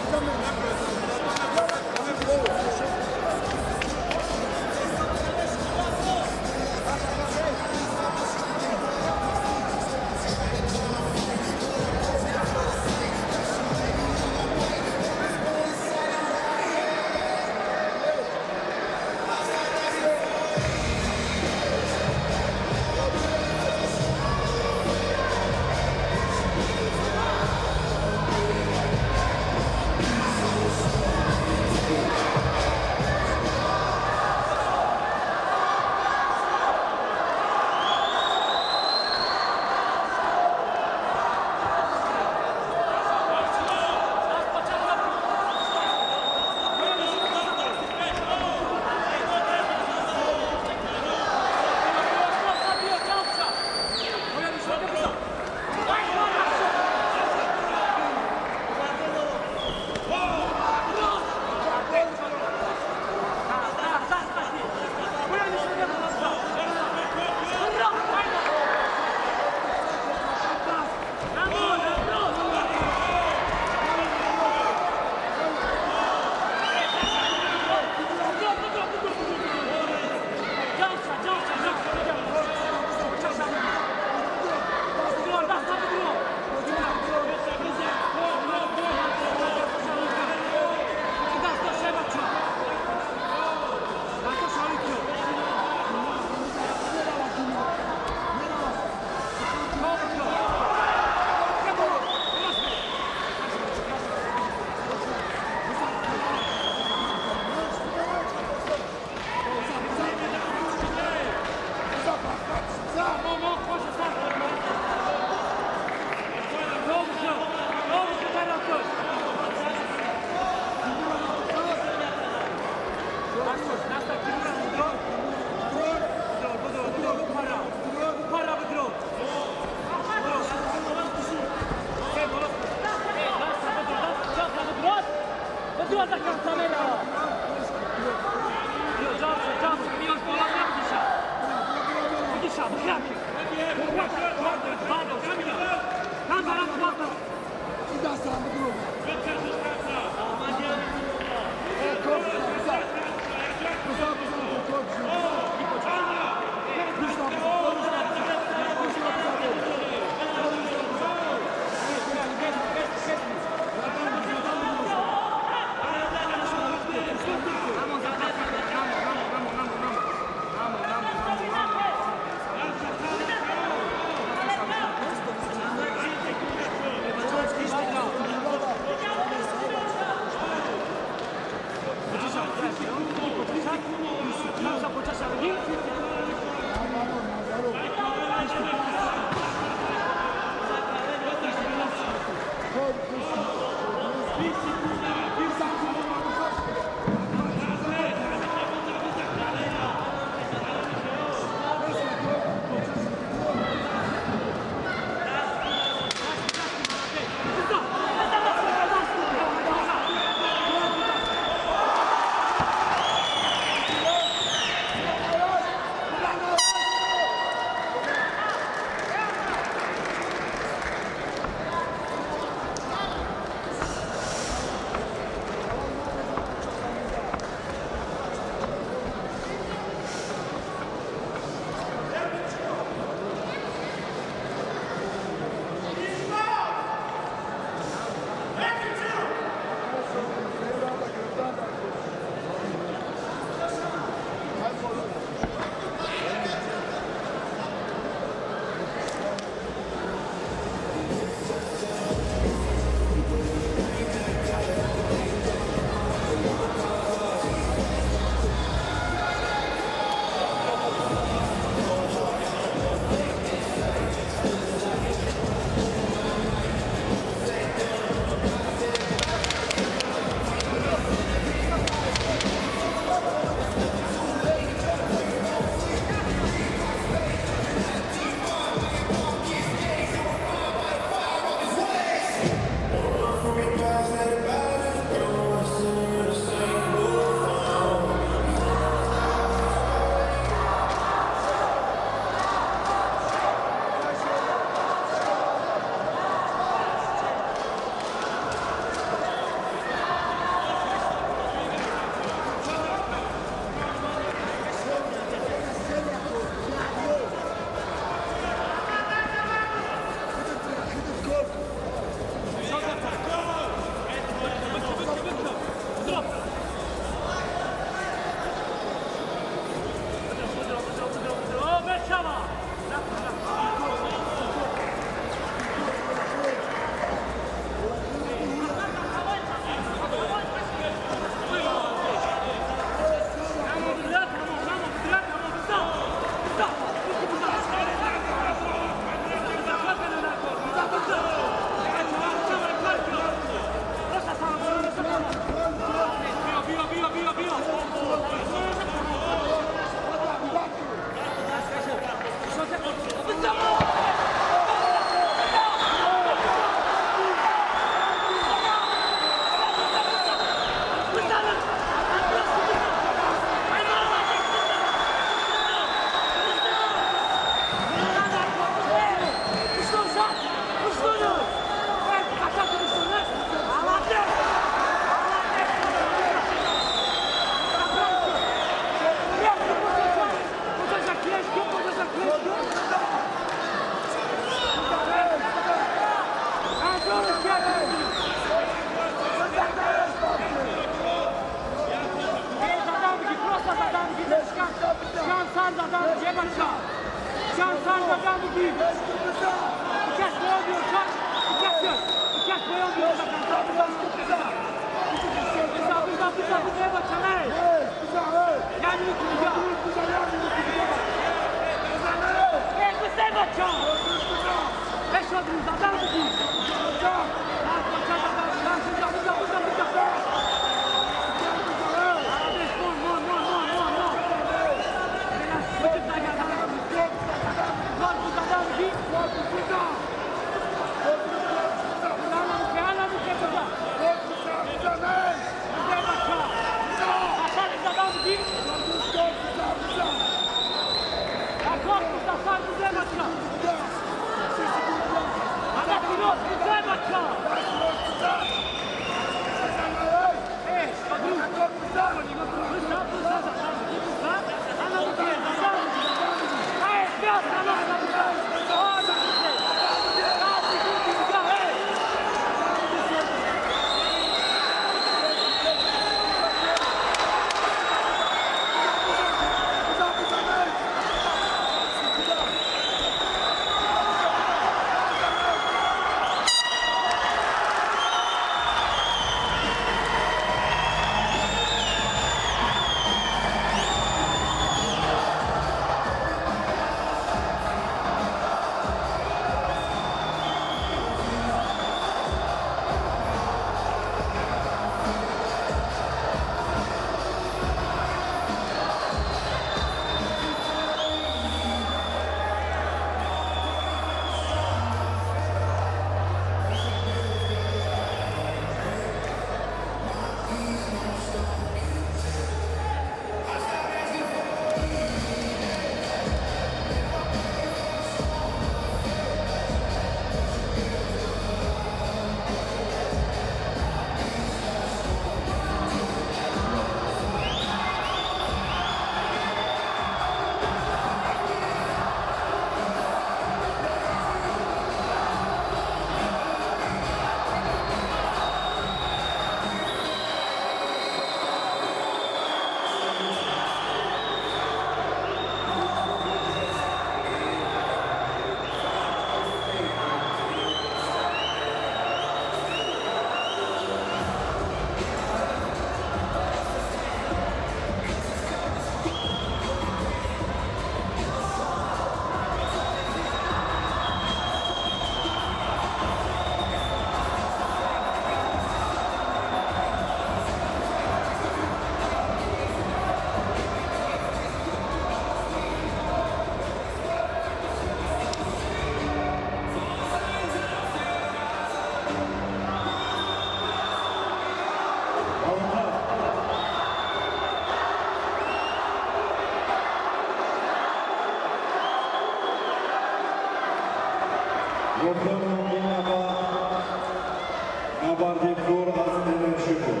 Набарди пур аз энержӣ буд.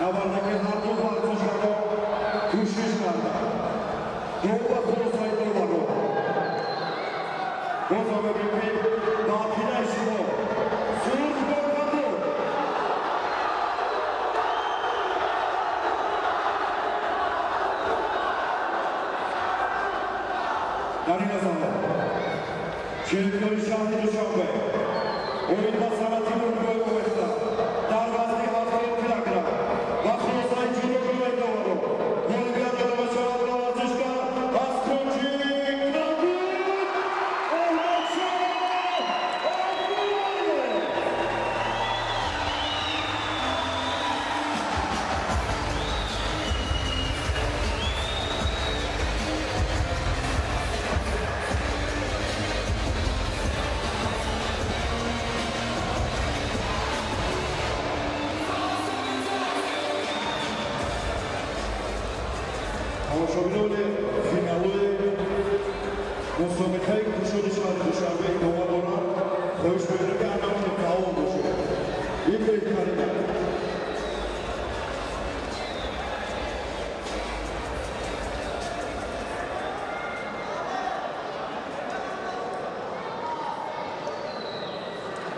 Набарде ки ҳарду варзишгаро кӯшиш карданд. Ду ба хулосаи доварон. Боз ҳам мебинем ки ба ақидаи шумо сурх бо кабуд. Дар ин замон чемпиони шаҳри Душанбе оид ба санъати мургои омехта дар вазни 70 килограмм ба хулосаи ҷудогоҳи доварон ғолибият дода мешавад ба варзишгар аз кунҷи кабуд Аҳмадшоҳ Абдуллоев. Тамошобинони финалои мусобиқаи кушоди шаҳри Душанбе идома доранд. Хоҳиш мекунем ки ҳамаатон фаъол бошед. Ин беҳтарин.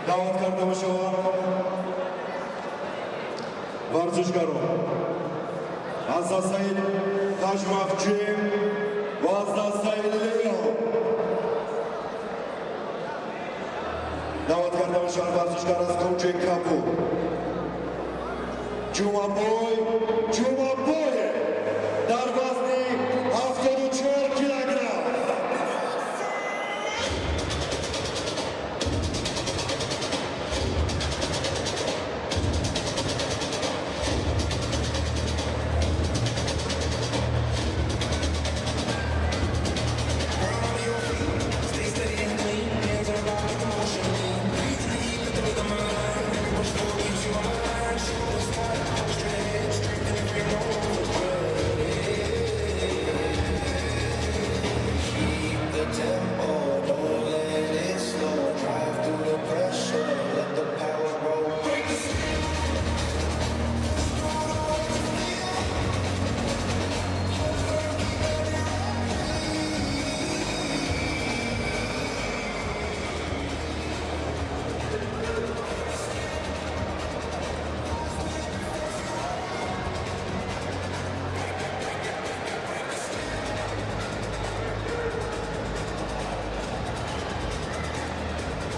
Даъват карда мешаванд варзишгарон аз дастаи Тажмаф Ҷим ва аз дастаи Леон даъват карда мешавад варзишгар аз кунҷи кабуд Ҷумабой Ҷумабоев дар вазни 74 килограмм.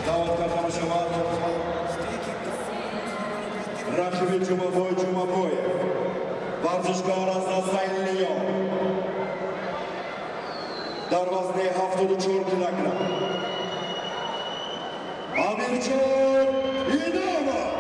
Даъват карда мешавад рақиби Ҷумабой Ҷумабоев, варзишгар аз дастаи Леон дар вазни 74 килограмм Амирҷон Иномов.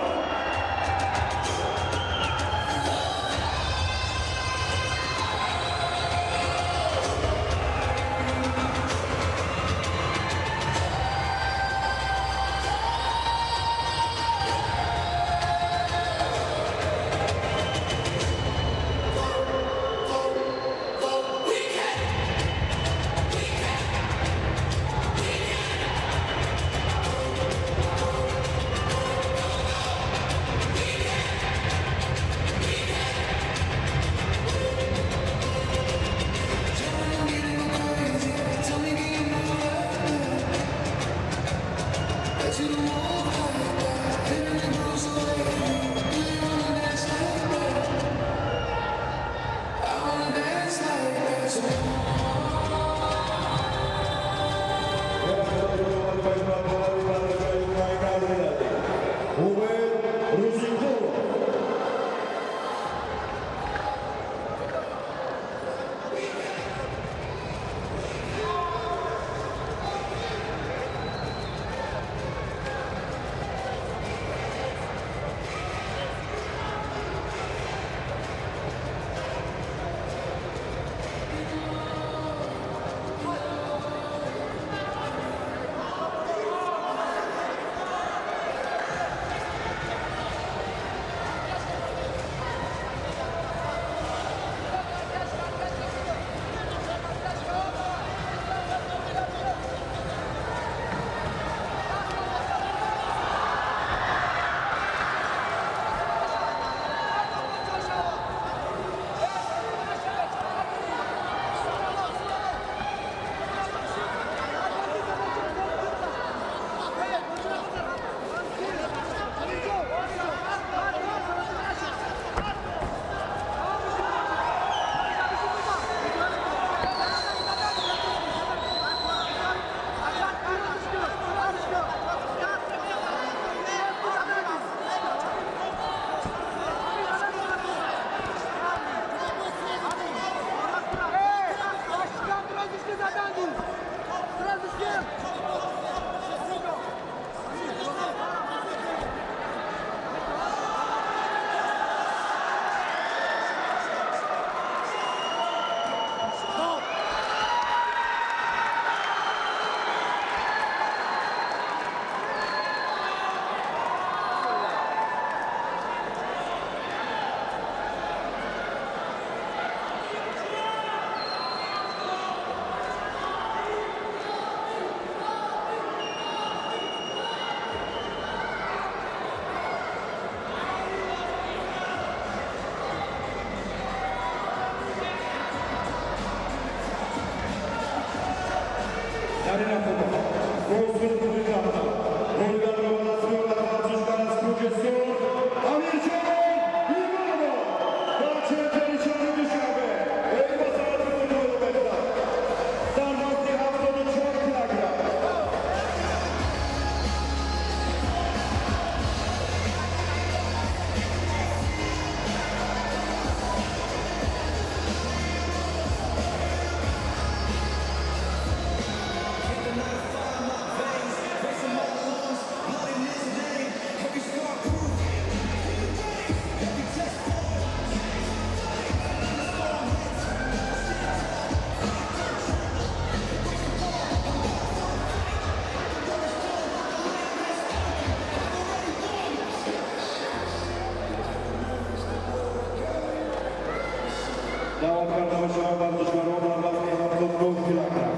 Даъват карда мешаванд варзишгарон дар вазни 79 килограмм.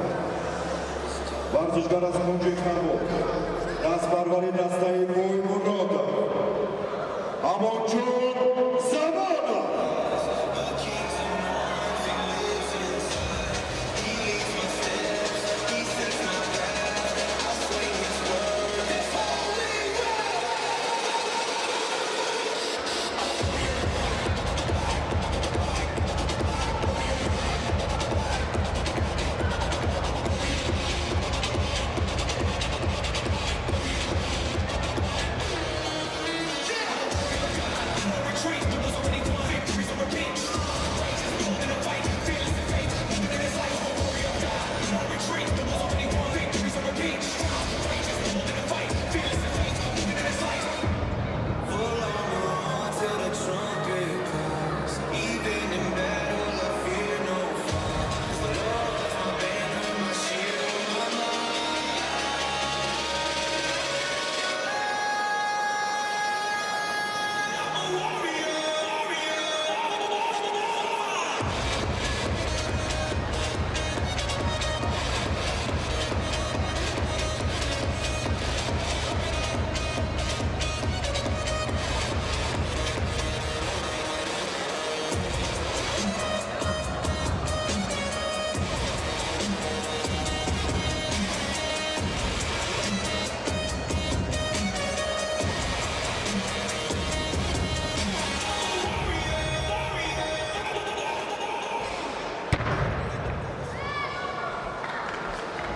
Варзишгар аз кунҷи Кабул, дастпарвари дастаи Бӯймуродов, Амонҷон Замонов.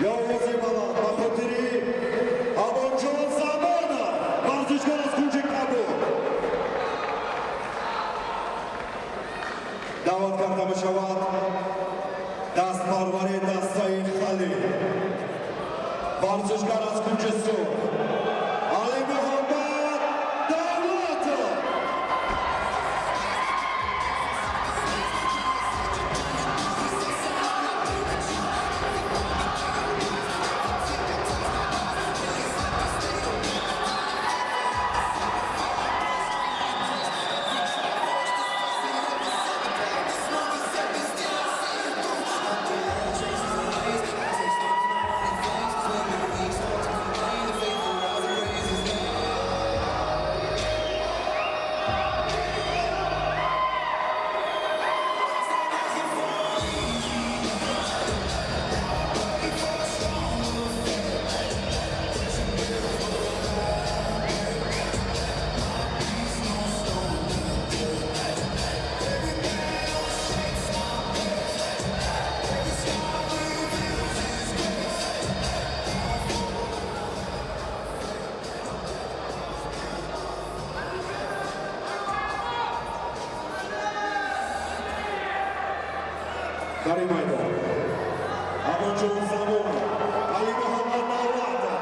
Ё овози баланд ба хотири Амонҷон Замонов, варзишгар аз кунҷи Кабул. Даъват карда мешавад дастпарвари дастаи Халил, варзишгар аз кунҷи Сурх, Алимуҳаммад Давлатов. Дар ин майдон Амонҷон Замонов, Алимуҳаммад Давлатов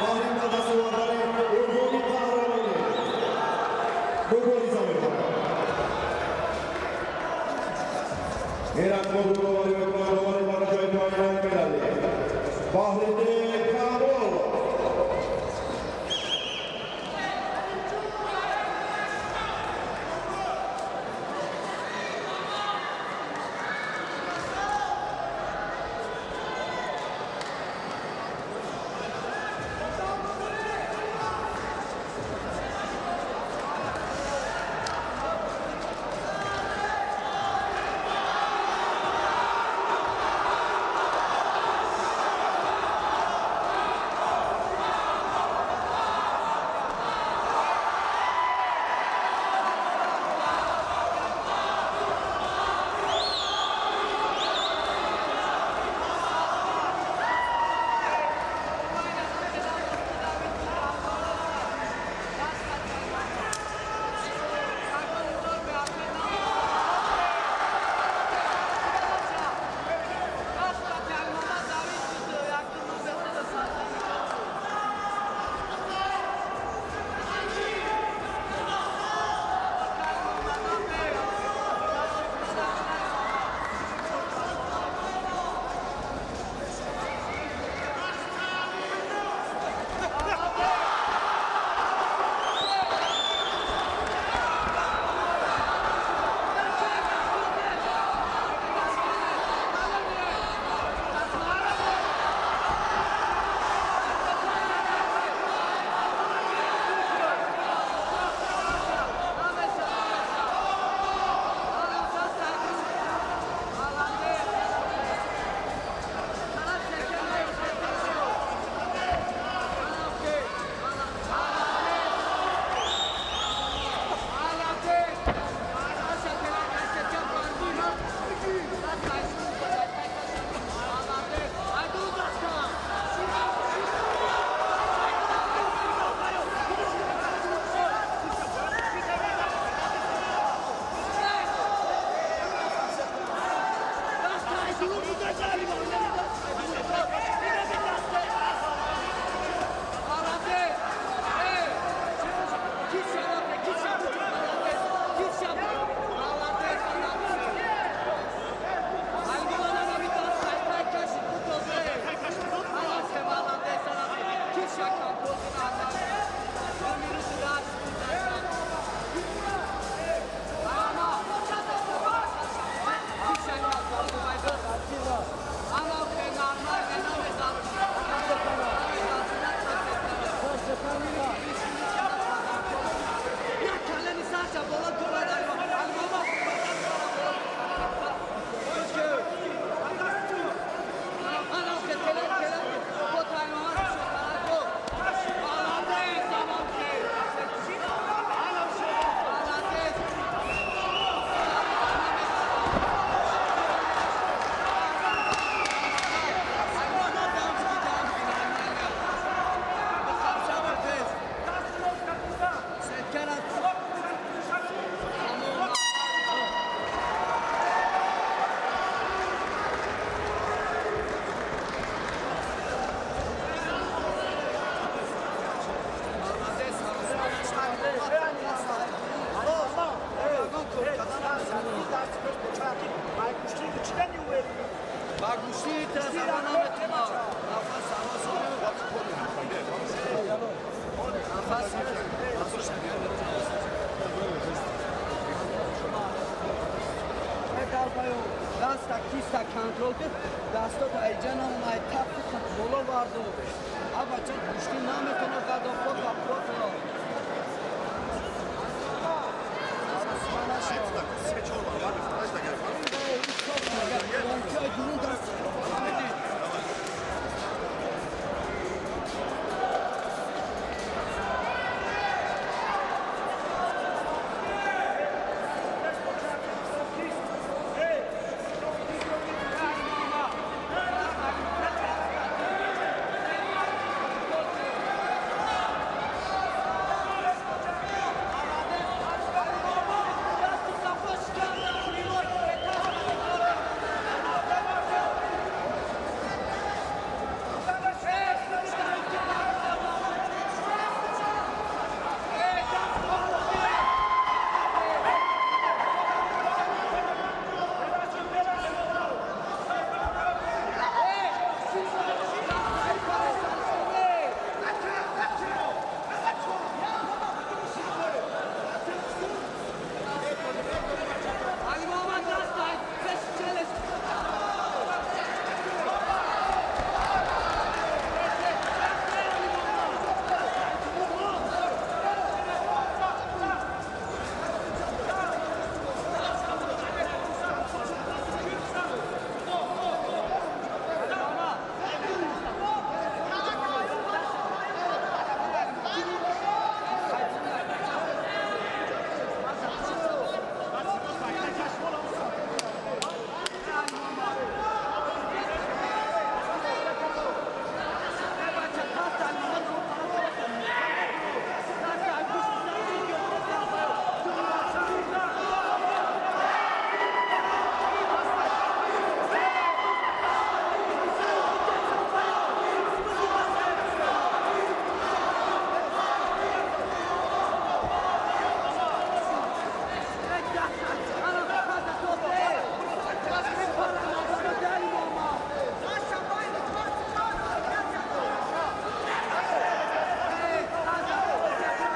баҳри ба даст овардани унвони қаҳрамонӣ мубориза мекунанд. Инак муроварӣ мекунанд довари дараҷаи байналмилалӣ Баҳриддин Камолов. Даста киста контрол ки дастот айҷанам ай тафти боло варду. А бача гӯштӣ наметона гадофо гапрото.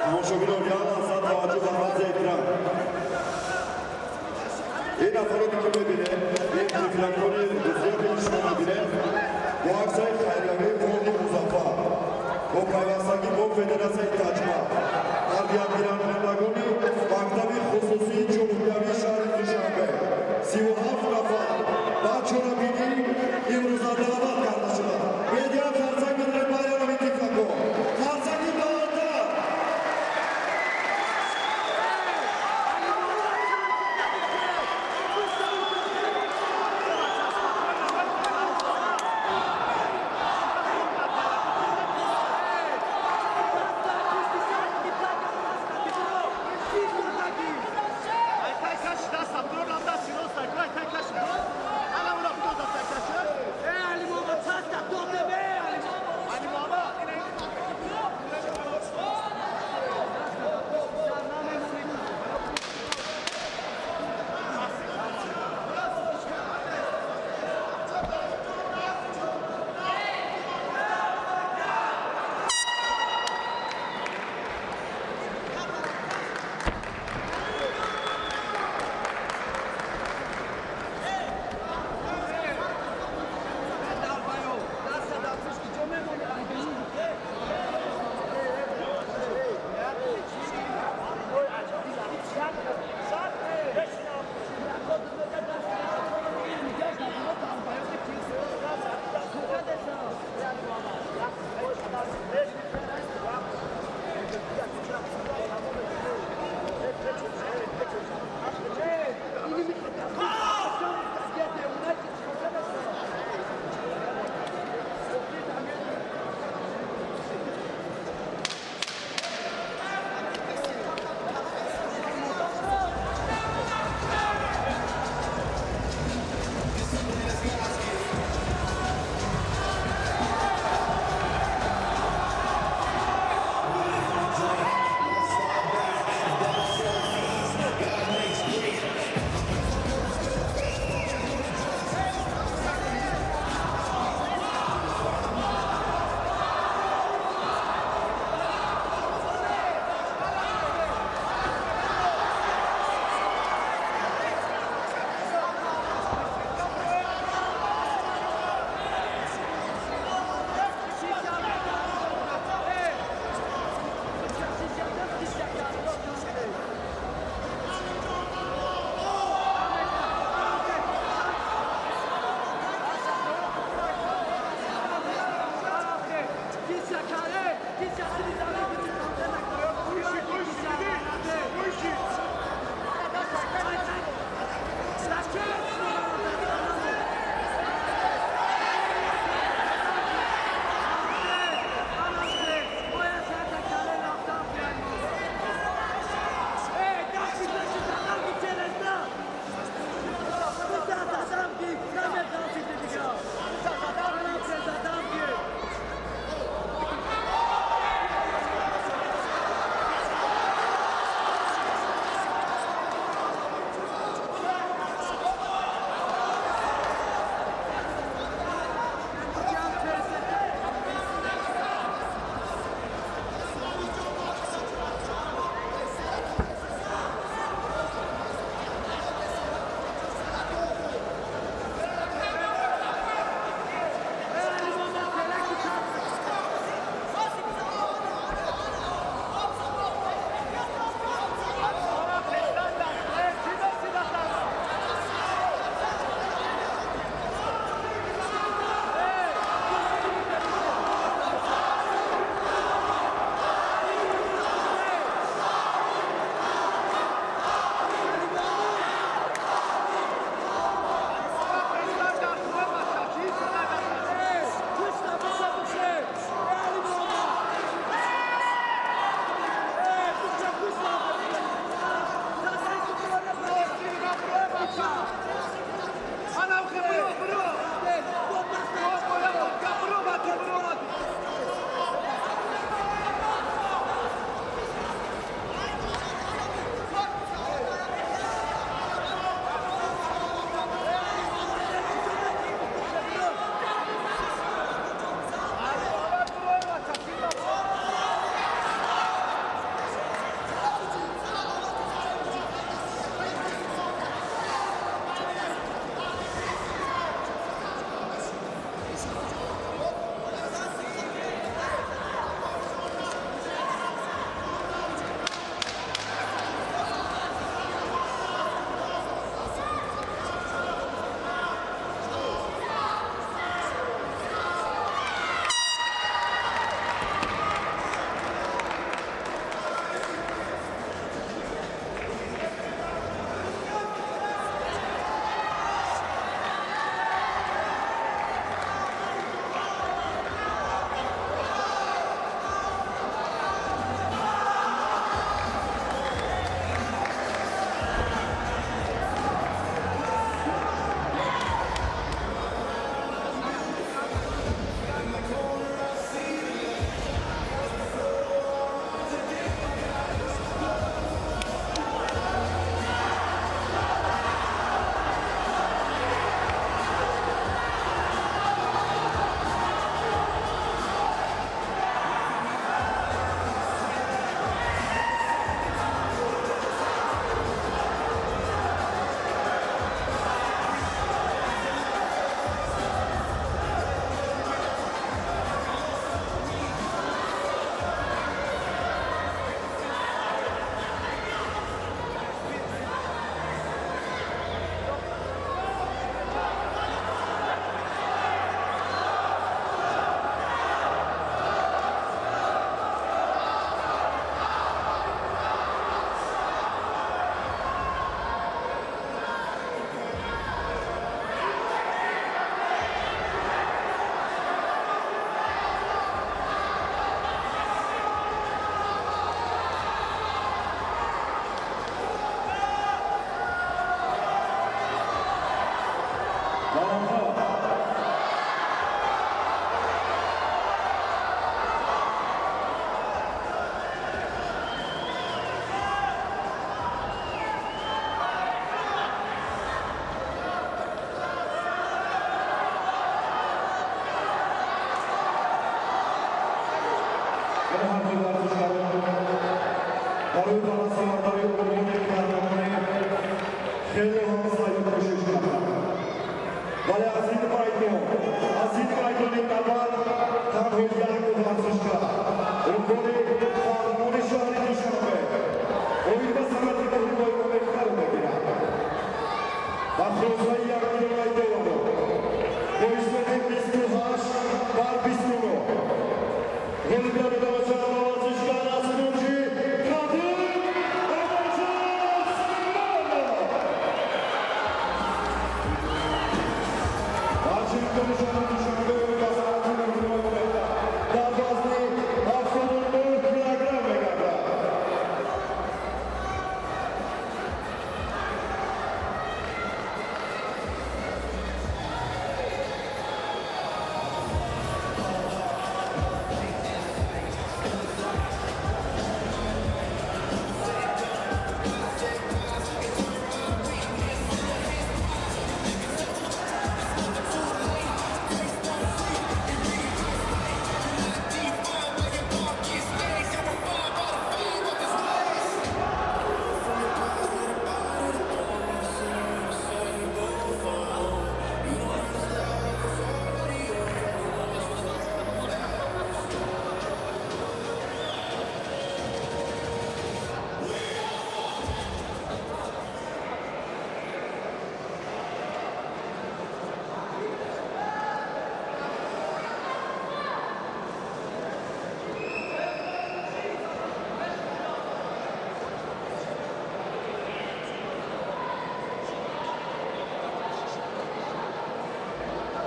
Тамошобинон, як лаҳза таваҷҷӯҳ ба фазли экран. Ин нафароне ки мебинем, ин тифлакони зиёде ки шумо мебинем, бо аксияи хайриявии фонди Музаффар, бо пайвастагӣ бо Федератсияи Таҷма, тарбиятгирандагони мактаби хусусии ҷумҳуриявии шаҳри Душанбе, 37 нафар ба чорабинӣ имрӯза даъват карда шуданд. Медиҳам қарсак мезанем барои тифлакон. Қарсаки баландтар! Хеле ҳам саъю кӯшиш карданд, вале аз ин майдони набард танҳо як варзишгар унвони қаҳрамони шаҳри Душанбе оид ба санъати муҳримҳои омехтаро мегирад ва хулосаи якдилонаи доварон бо ҳисоби 28 бар 29 ғолибият дода мешавад ба варзишгар аз кунҷи кабуд Абуҷон Сулаймонов. Ва чемпиони шаҳри Душанбе оид ба санъати муҳримҳои омехта дар вазни 79 килограмм мегардад.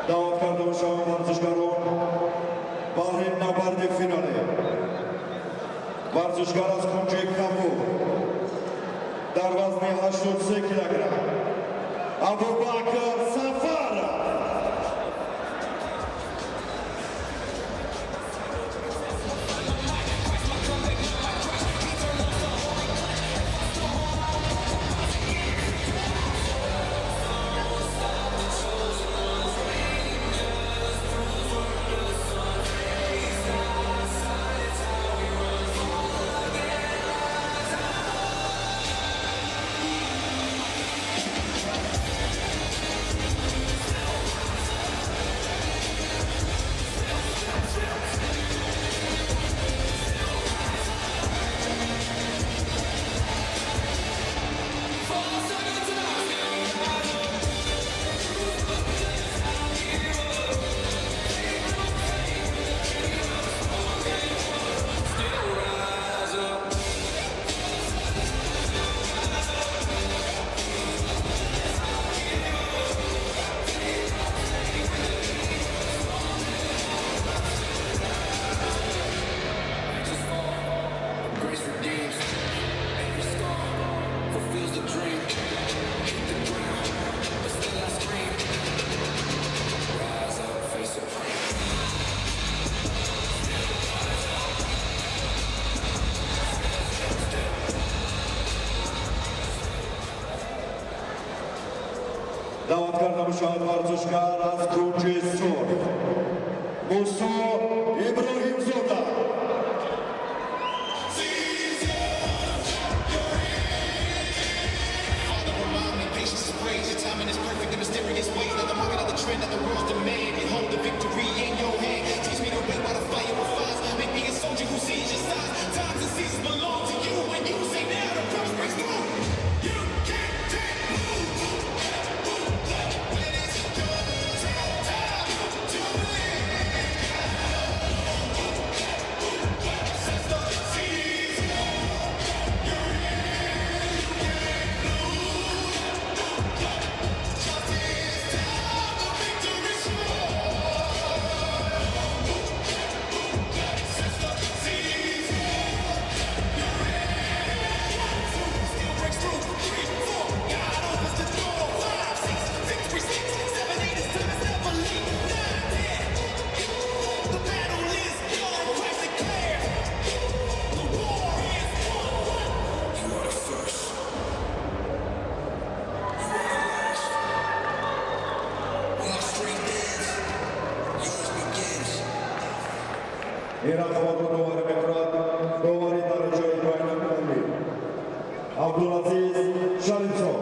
Даъват карда мешаванд варзишгарон баҳри набарди финалӣ. Варзишгар аз кунҷи кабуд дар вазни 83 килограмм Абубакр Сафаров. Grace redeems every scar, fulfills the dream. Hit the ground, but still I scream. Rise up, face supreme. Даъват карда мешавад варзишгар аз кунҷи сурх Мусо Иброҳимзода. Father, remind me, patience is praise. Your timing is perfect in mysterious ways. Not the market, not the trend, not the world's demand. Behold the victory in your hand. Teach me to wait while the fire refines. Make me a soldier who sees your signs. Times and seasons belong to you. When you say now, the curse breaks through. You can't take move. When it's your time to live. Since the season, you're in, you can't lose. Just it's time, the victory's yours. Since the season, you're in. 1, 2, still breaks through. 3, 4, God opens the door. 5, 6, victory 6, 7, 8, it's time, it's never late. 9, 10, the battle is won. Christ declares the war is won. You are the first. You are the last. When my strength ends, yours begins. Ин рақобатро доварӣ мекунад довари дараҷаи байналмилалӣ Абдулазиз Шарифзод.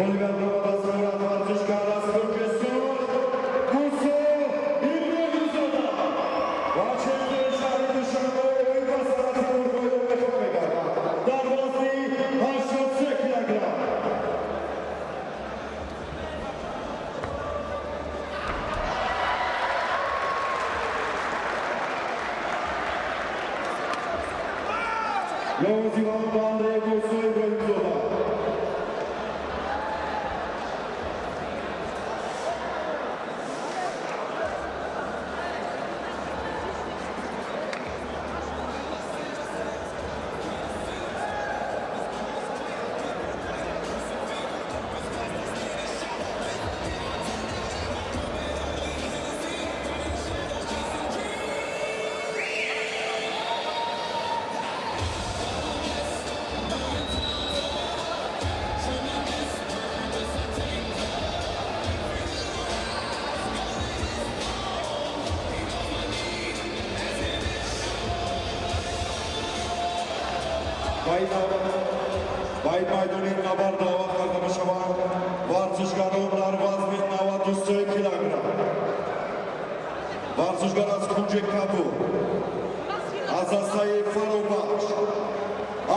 Ғолибиятро ба даст меорад варзишгар аз кунҷи сурх Мусо Иброҳимзода ва чемпиони шаҳри Душанбе оид ба санъати мурғои омехта мегардад дар вазни 83 килограмм. Овози ба Андрей Мусо Иброҳимзода. Ба ин майдони набард даъват карда мешаванд варзишгарон дар вазни 93 килограмм. Варзишгар аз кунҷи кабуд, аз дастаи Фаробахш,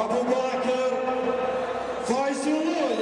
Абубакр Файзуллоев.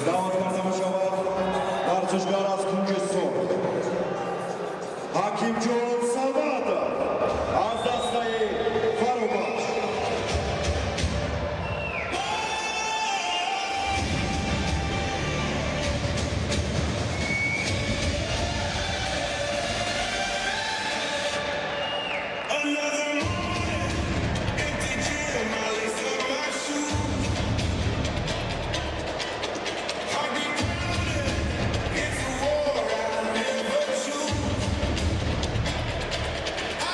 Даъват карда мешавад варзишгар аз кунҷи сурх Ҳакимҷон Самадов аз дастаи Фаробахш. Another morning, empty gym, I lace up my shoes. Heartbeat pounding, it's a war I never choose.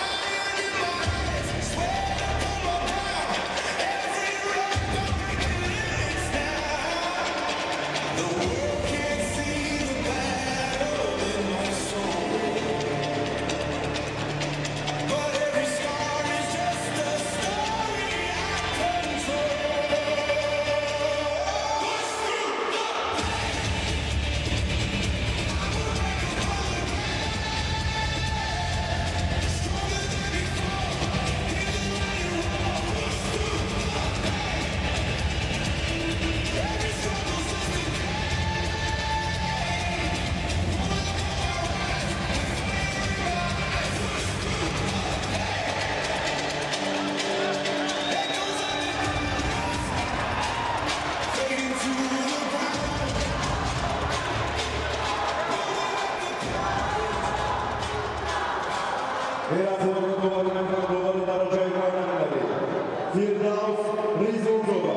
Iron in my eyes, sweat upon my brow. Every rock I'm breaking limits now. The world can't see the battle in my soul. But every scar is just a story I control. Push through the pain. Stronger than before. Hear the lion roar. Push through the pain. Every struggle's just a game. Won't let go, I rise with fire in my eyes. Push through the pain. Echoes of the past fade into the ground. Ҳайратро доварӣ мекунад довари дараҷаи байналмилалӣ Фирдавс Ризозода.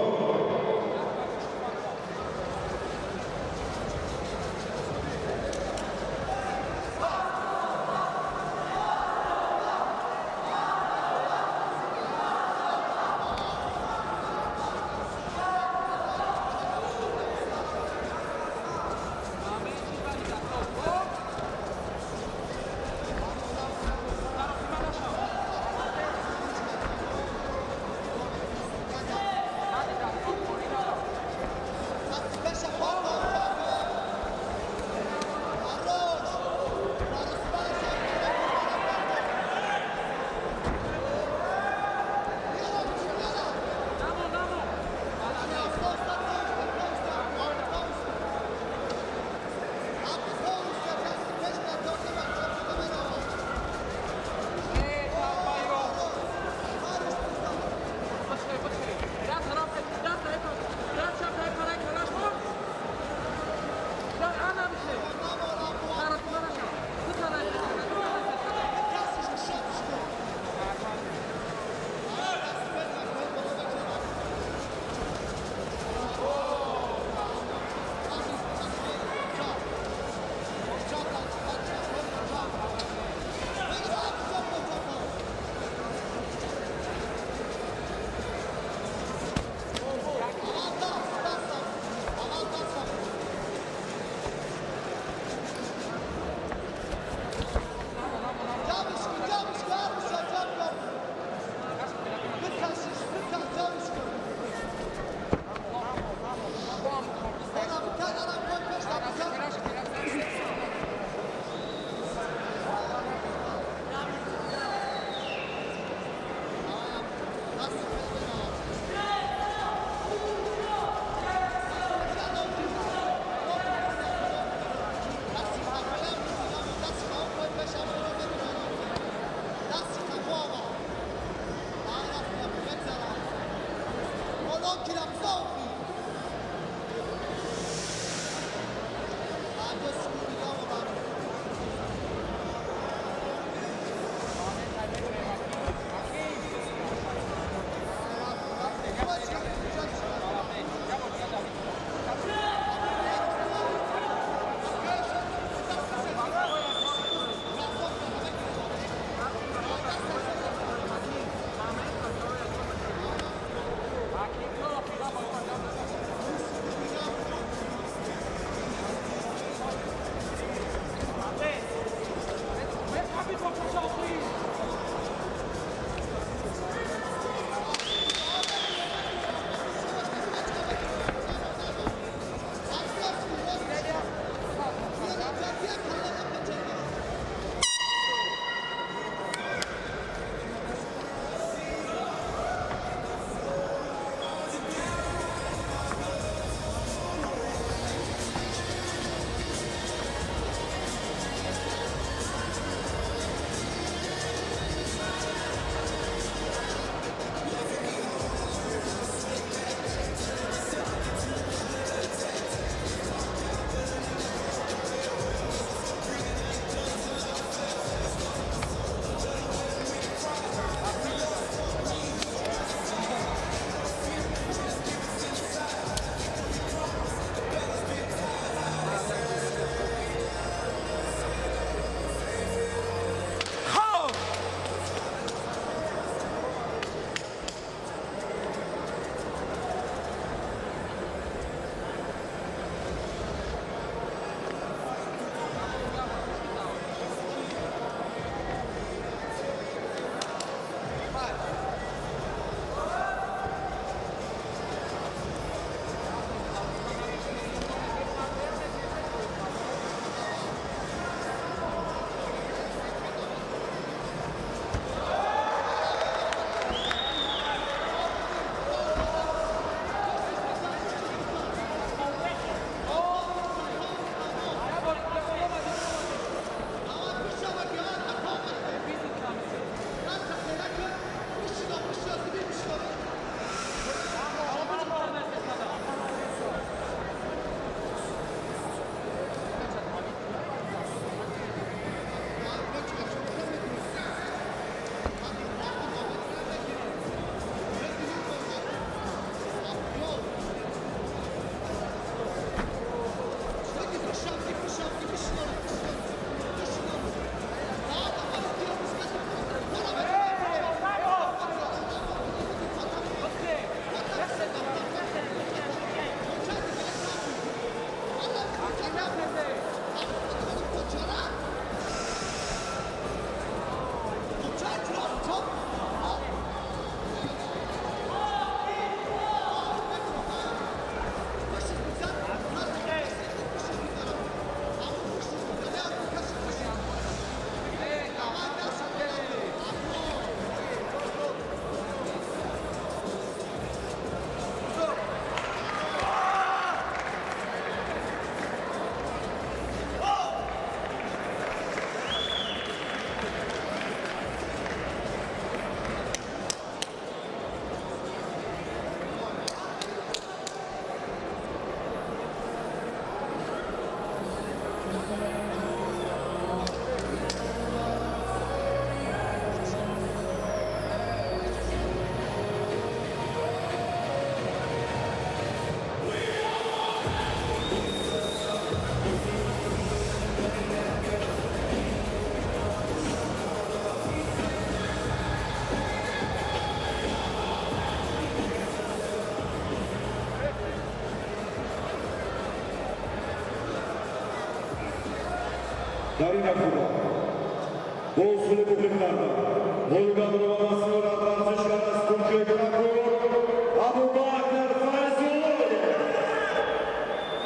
Дар ин рақобат бо усули буғӣ кардан ғолибиятро ба даст меорад варзишгар аз кунҷи Какун Абубакр Файзуллоев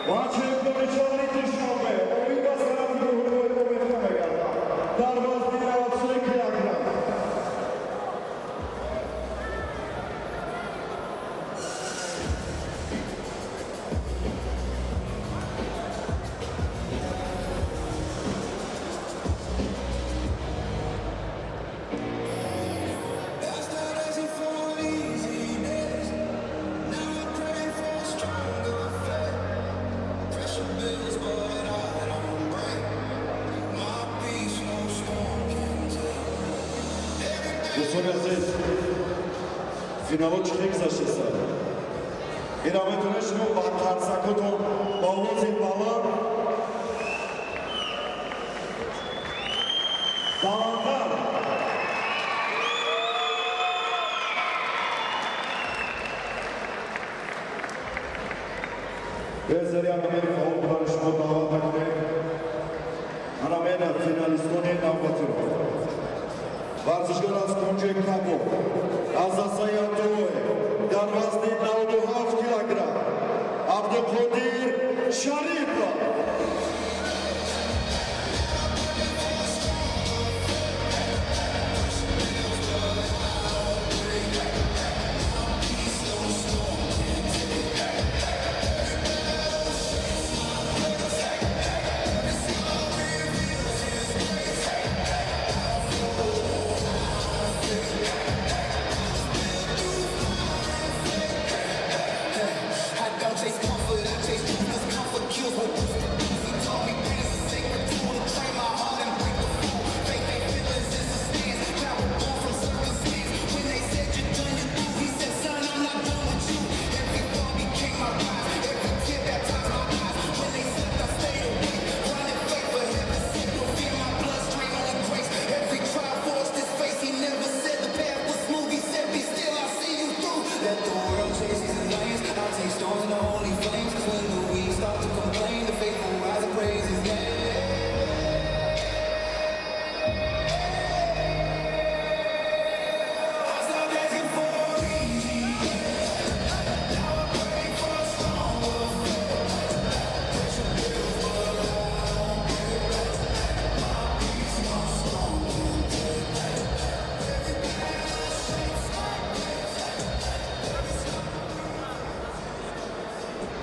ва чемпиони шаҳри Душанбе оид ба санъати гурӯҳҳои омехта мегардад дар вазни 93 килограмм. Дӯстони азиз, финалҳо чӣ хел гузаштеста? Ина метавонед шумо ба қарсакотон ба овози баланд баландтар. Безариан Амир фаъол будани шумо даъват мекунем. Ана мена финалистони навбатиро. Варзишгар аз кунҷи Кабул, аз дастаи Абдуллоев, дар вазни 97 килограмм Абдуқодир Шарипов.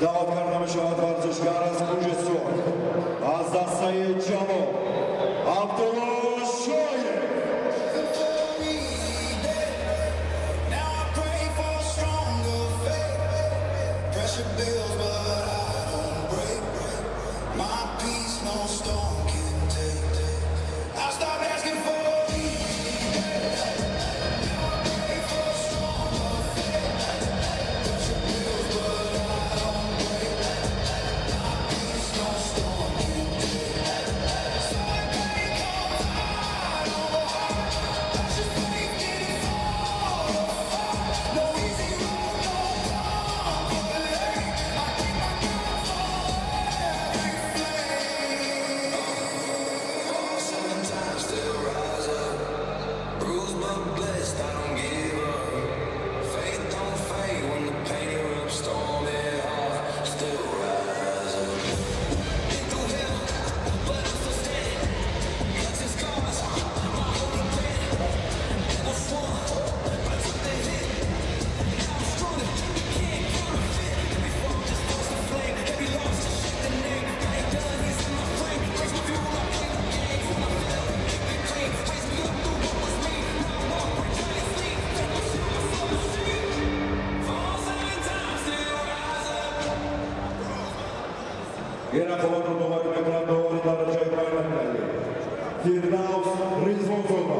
Даъват карда мешавад варзишгар аз кунҷи Сурх, аз дастаи Ҷамол Абдулло Шоев. Now I pray for a stronger faith. Pressure builds, but I don't break. My peace, no storm can take. I stopped asking for easy days. Now I pray for a stronger faith. Pressure builds, but I don't break. My peace, no storm can take. So I pray, come I don't go high. Just faith, did it fall apart. No easy road, no comfort lane. I keep my God for every flame. Sometimes still rise up, bruised but blessed. I don't give up. Faith don't fade when the pain erupts. Storm and heart still rise up. Been through hell, but I'm still standing. Cuts and scars, my holy brand. Devil swung, but I took the hit. Now I'm stronger, can't counterfeit. Every fall just forced the flame. Every loss just shake the name. I ain't done, he's in my frame. Raise my fuel, I play the games. When I fell, keep it clean. Raise me up through what was me. Now I'm on break, giants lean. Take my shield, my soul machine. Fall seven times, still rise up. Ин рақобатро доварӣ мекунад довари дараҷаи байналмилалӣ Фирдавс Ризвонзода.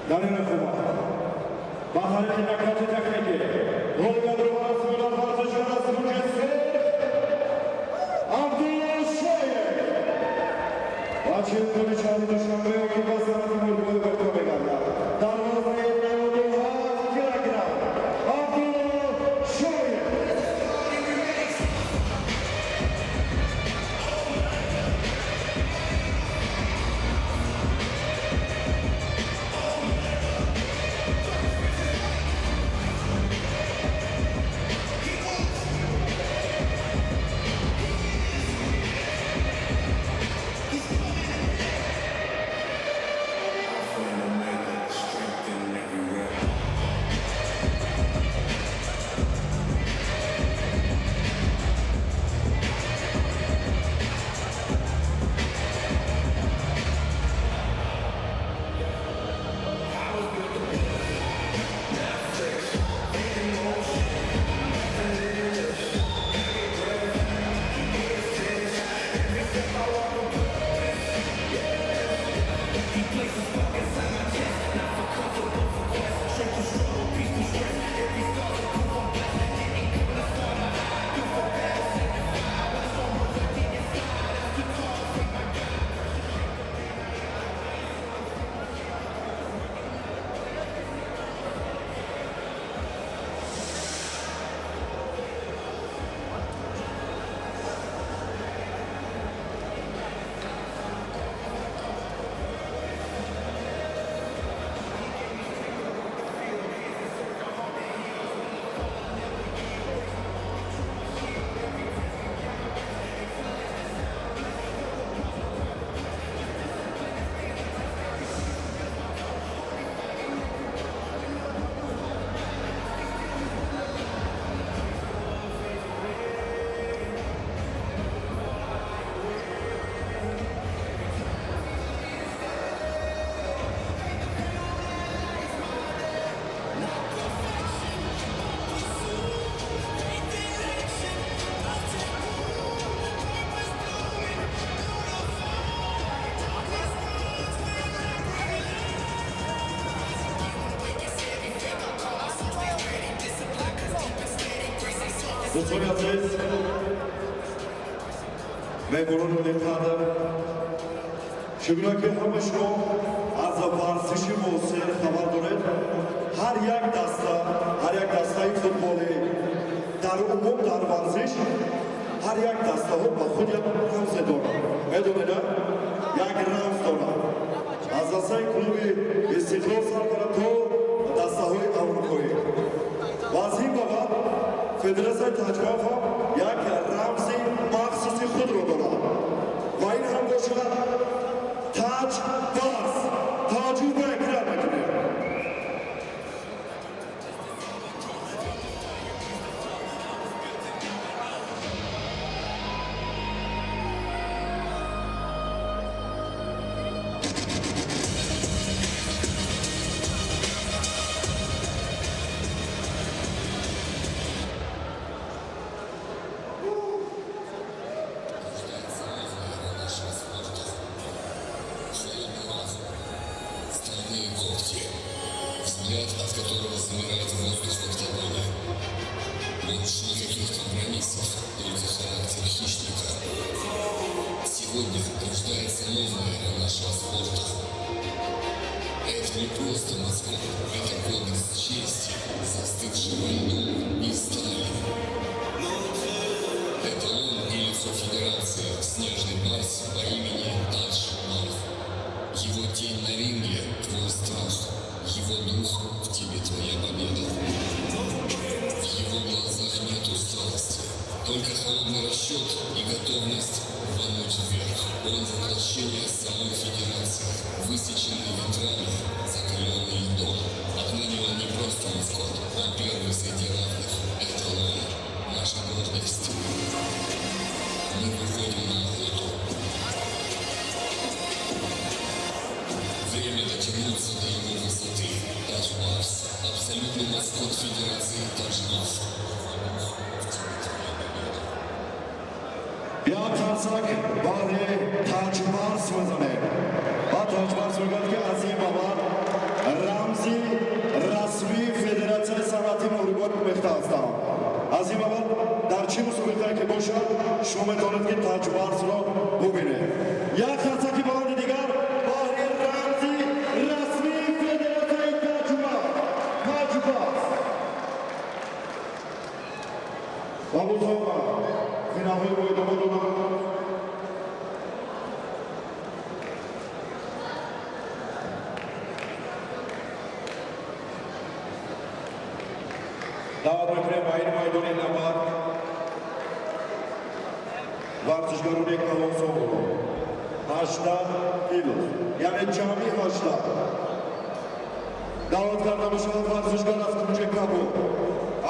Дар ин рақобат ба тариқи нокаути техникӣ ғолибиятро ба даст меорад варзишгар аз Гунҷи Сурх Абдулло Шоев ва чемпиони шаҳри Душанбе оид ба санъати мурбои барпо мегардад дар вазни 97 килограмм Абдулло Шоев. Alpha and Omega, strength in every rep. Дӯстони азиз, меҳмонони олиқадр, чӣ гуна ки ҳама шумо аз варзиши муосир хабар доред, ҳар як даста, ҳар як дастаи футболӣ, дар умум дар варзиш ҳар як дастаҳо ба худ як рамзе доранд. Медонед, як рамз доранд, аз дастаи клуби Истиқлол сар карда то дастаҳои аврупоӣ. Ва аз ин ба баъд Федератсияи Таҷмаф ҳам як рамзи махсуси худро дорад ва ин ҳам бошад Таҷ Барс. Таваҷҷӯҳ ба экран мекунем. Рождается новая эра нашего спорта. Холодный разум, стальные когти, взгляд, от которого замирает воздух в октагоне. Больше никаких компромиссов, только характер хищника. Сегодня рождается новая эра нашего спорта. Это не просто маскот, это кодекс чести, застывший во льду и стали. Эталон и лицо федерации, снежный барс по имени Тадж Барс. Его тень на ринге – твой страх, его дух в тебе твоя победа. В его глазах нет усталости, только холодный расчет и готовность рвануть вверх. Он воплощение самой федерации, высеченный ветрами, закаленный льдом. Отныне он не просто маскот, он первый среди равных. Эталон, наша гордость. Мы выходим на охоту. Время дотянуться до его высоты. Тадж Барс, абсолютный маскот Федерации Таджмаф. Як қарсак баҳри Таҷбарс мезанем. Ва Таҷбарс мегӯяд, ки аз ин ба баъд рамз Ҳастам. Аз ин ба баъд дар чӣ мусобиқае ки бошад, шумо метавонед, ки Таҷбарсро бубинед. Як қарсаки баланди дигар баҳри рамзи расмии федератсияи Таҷбарс. Ва бозҳома финалҳои мо идома доранд. Даъват мекунем ба ин майдони набард варзишгарони калонсолро, 18 кило, яъне ҷамъи 18. Даъват карда мешавад варзишгар аз кунҷи кабуд,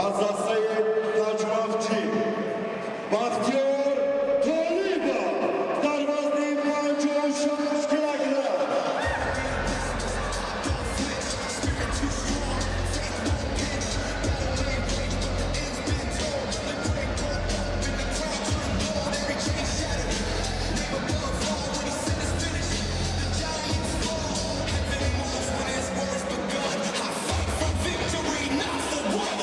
аз дастаи Таҷмавчӣ, Бахтиёр Толибов дар вазни 56 килограмм. Victory, not for war.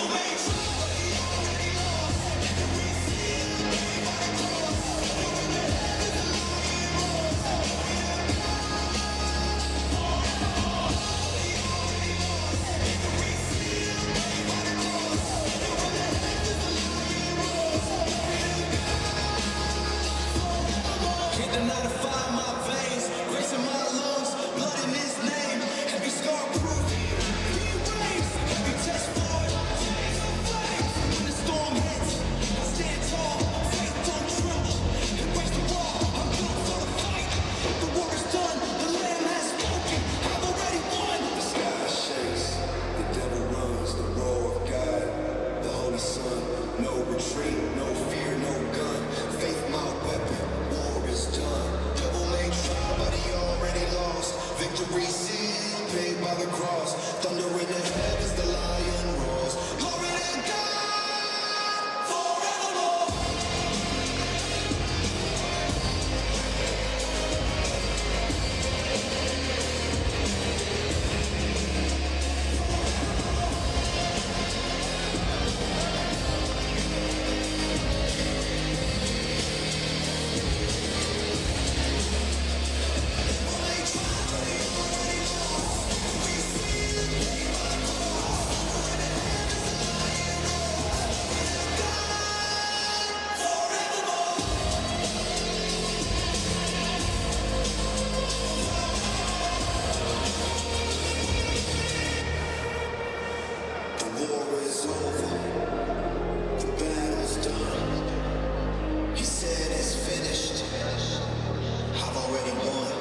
Can't deny the fire in my veins, grace in my lungs, blood in his name. Every scar proof he reigns. Every test for it. When the storm hits, I stand tall. Faith don't tremble. Embrace the raw. I'm built for the fight. The war is done. The lamb has spoken. I've already won. The sky shakes. The devil runs. The roar of God. The Holy Son. No retreat. No fear. No gun. Faith my weapon. War is done. Devil may try, but he already lost. Victory sealed, paid by the cross. Thunder in the heavens, the lion roars. Glory to God forevermore. The war is over. The battle's done. He said it's finished. I've already won.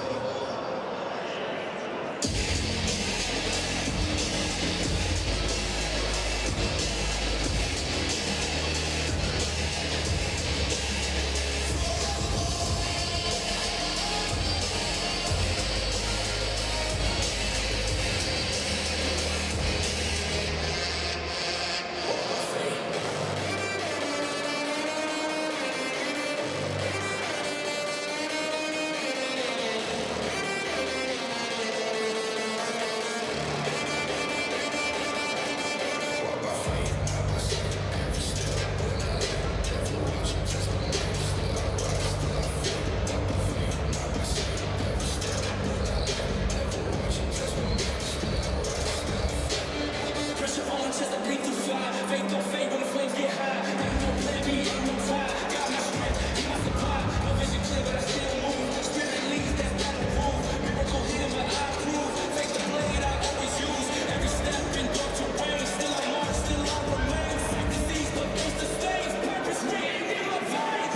Pressure on, chest, I breathe through fire. Faith don't fade when the flames get high. Ain't no plan B, ain't no tie. Got my strength, he my supply. No vision clear, but I still move. Spirit leads, that's battle proof. Miracle here, but I prove. Take the blade I always use. Every step in dark terrain. Still I march, still I remain. Sight disease, but face the stains. Purpose written in my veins.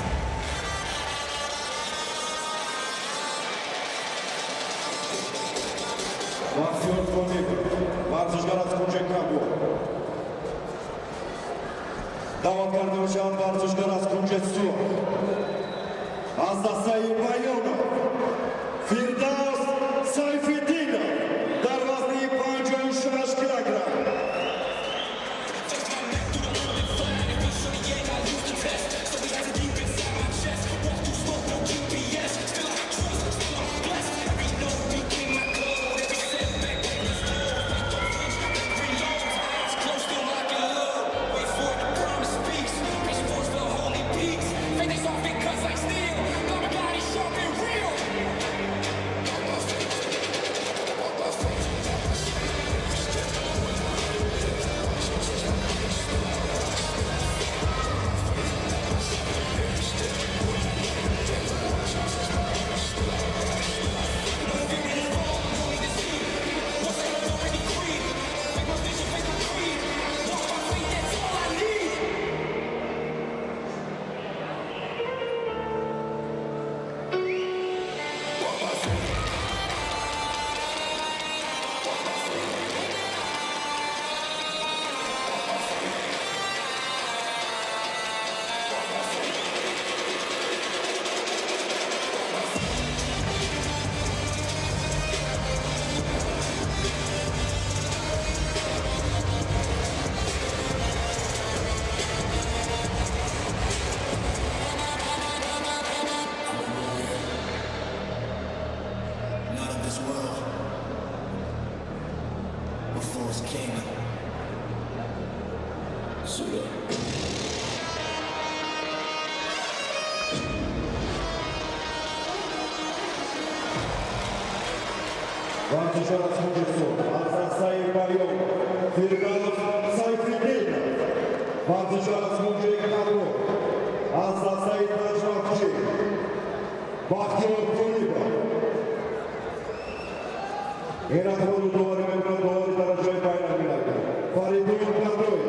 Бахтиёр Толибов, варзишгар аз кунҷи кабуд. Даъват карда мешавад варзишгар аз кунҷи сурх, аз дастаи Баёнов, Фирдавс Сайфиддинов дар вазни 56 килограмм. Close, still locking low. Wait for it to Tomorrow's king. Suit up. Варзишкор аз Тоҷикистон аз дастаи Барён Фирдавс Сайфиддин, варзишкор аз ноҳияи Каррор аз дастаи Таҷмахчӣ Бахтиёр Толибов. Ҳайратрону доварӣ мекунад довари дараҷаи байналмилалӣ Фаридун Пардоев.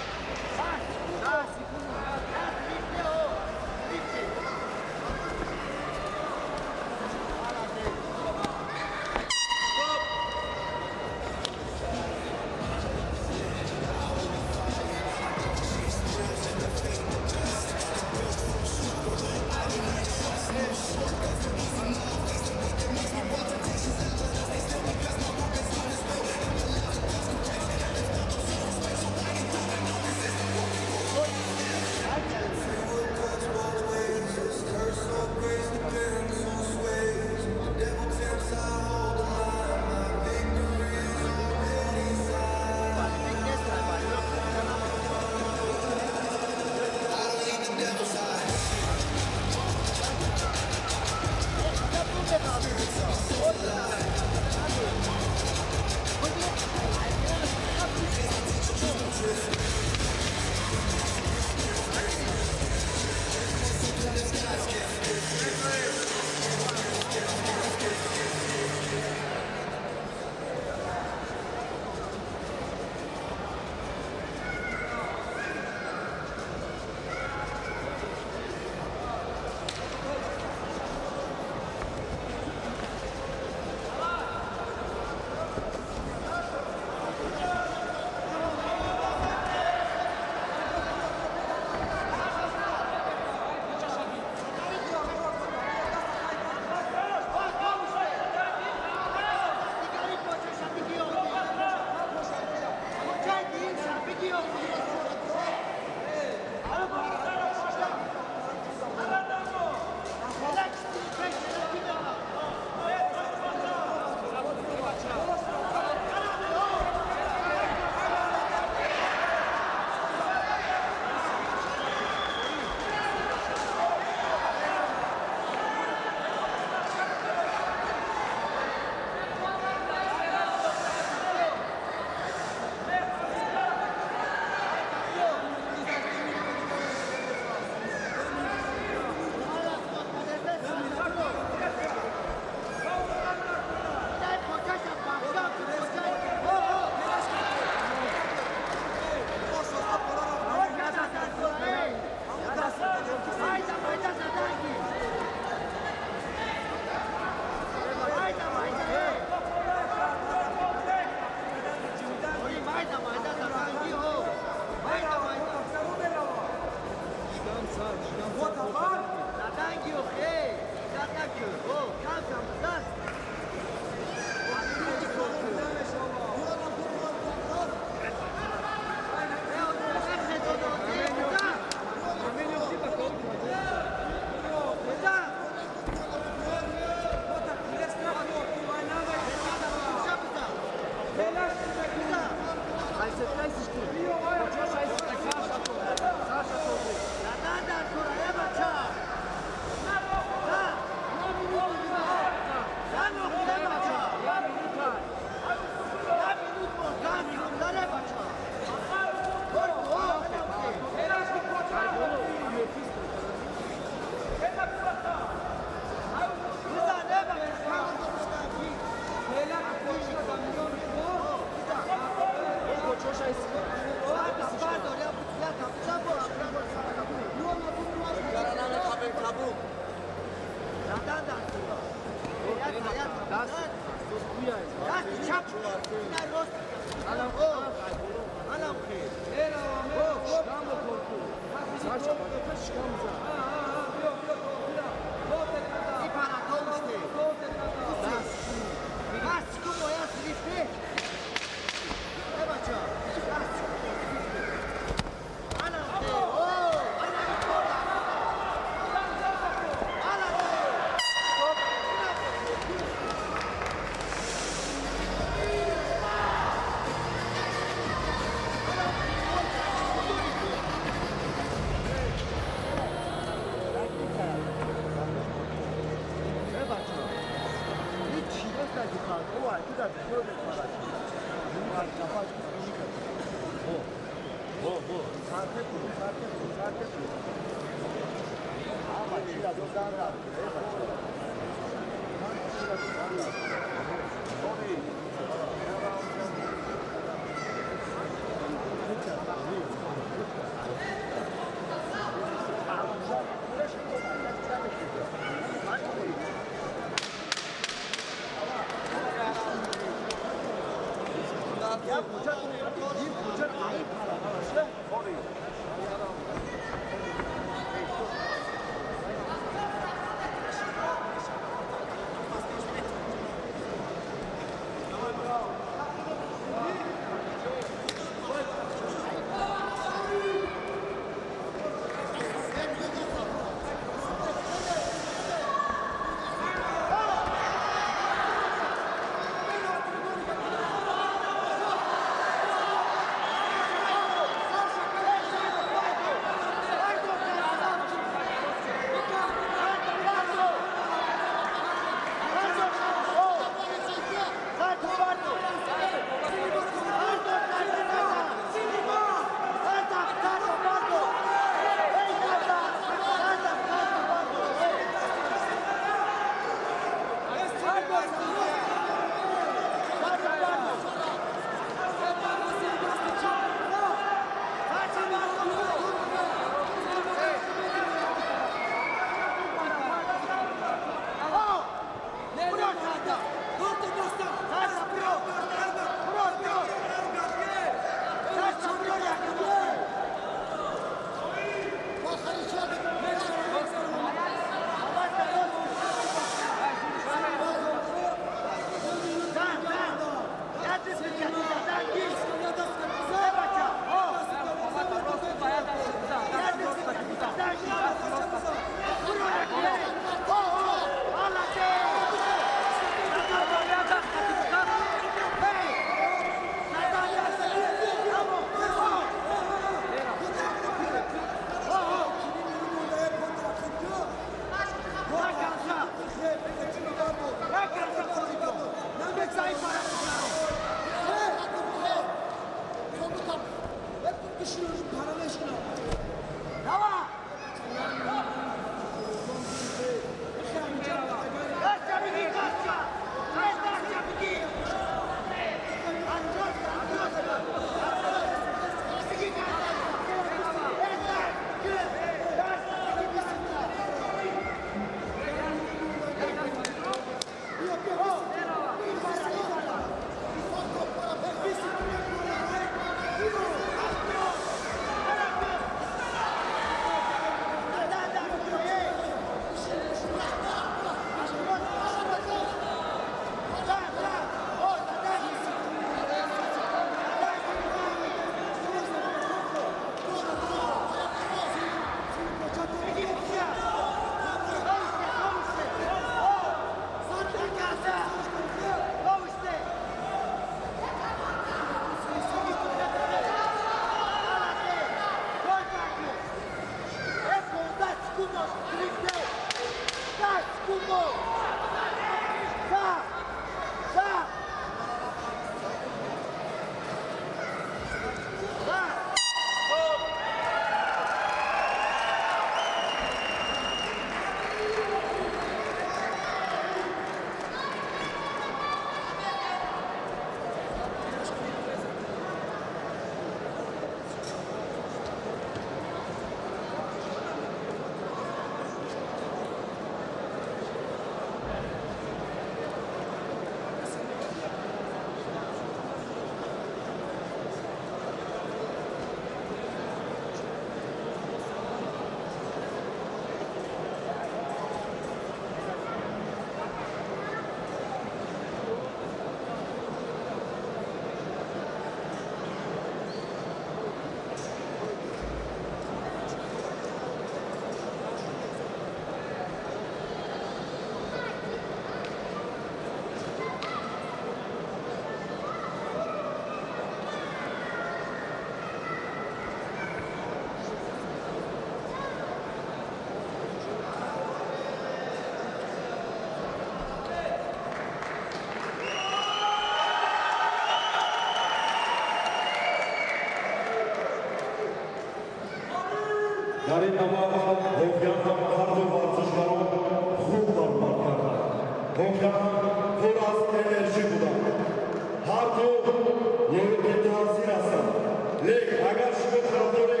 Лек агар шумо тарафдори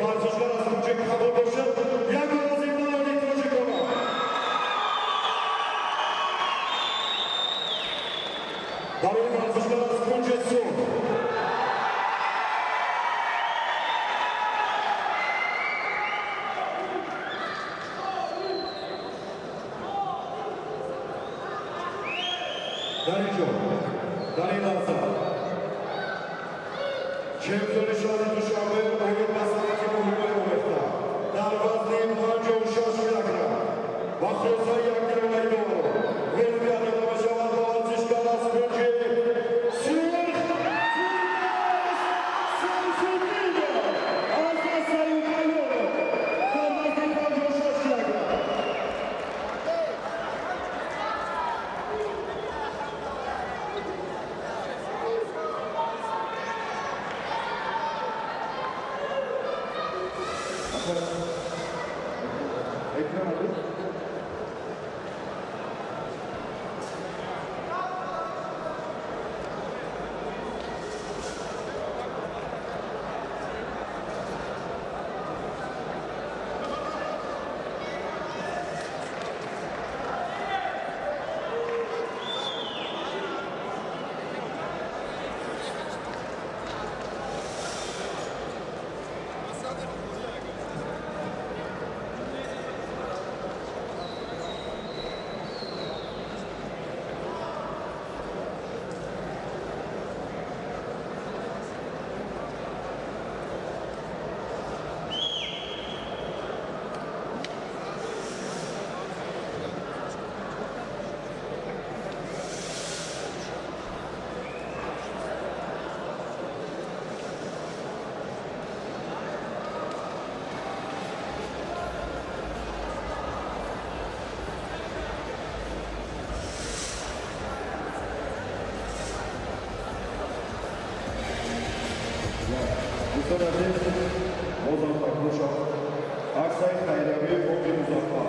варзишгар аз кунҷи кабуд бошад, як овози баланди тоҷикона. Барои варзишгар аз кунҷи сурх. Дар инҷо, дар ин лаҳза, чемпиони шаҳри Душанбе оид ба санъати муҳимаи омехта дар вазни 56 килограмм ва хулосаи якдилонаи доварон ғолибият дода мешавад ба варзишгар аз кунҷи сурх Фирдавс Сайфиддинов аз дастаи Ғайёров дар вазни 56 килограмм. Дӯстон азиз, бозам такрор шавад, аксияи хайриявии Фонди Музаффар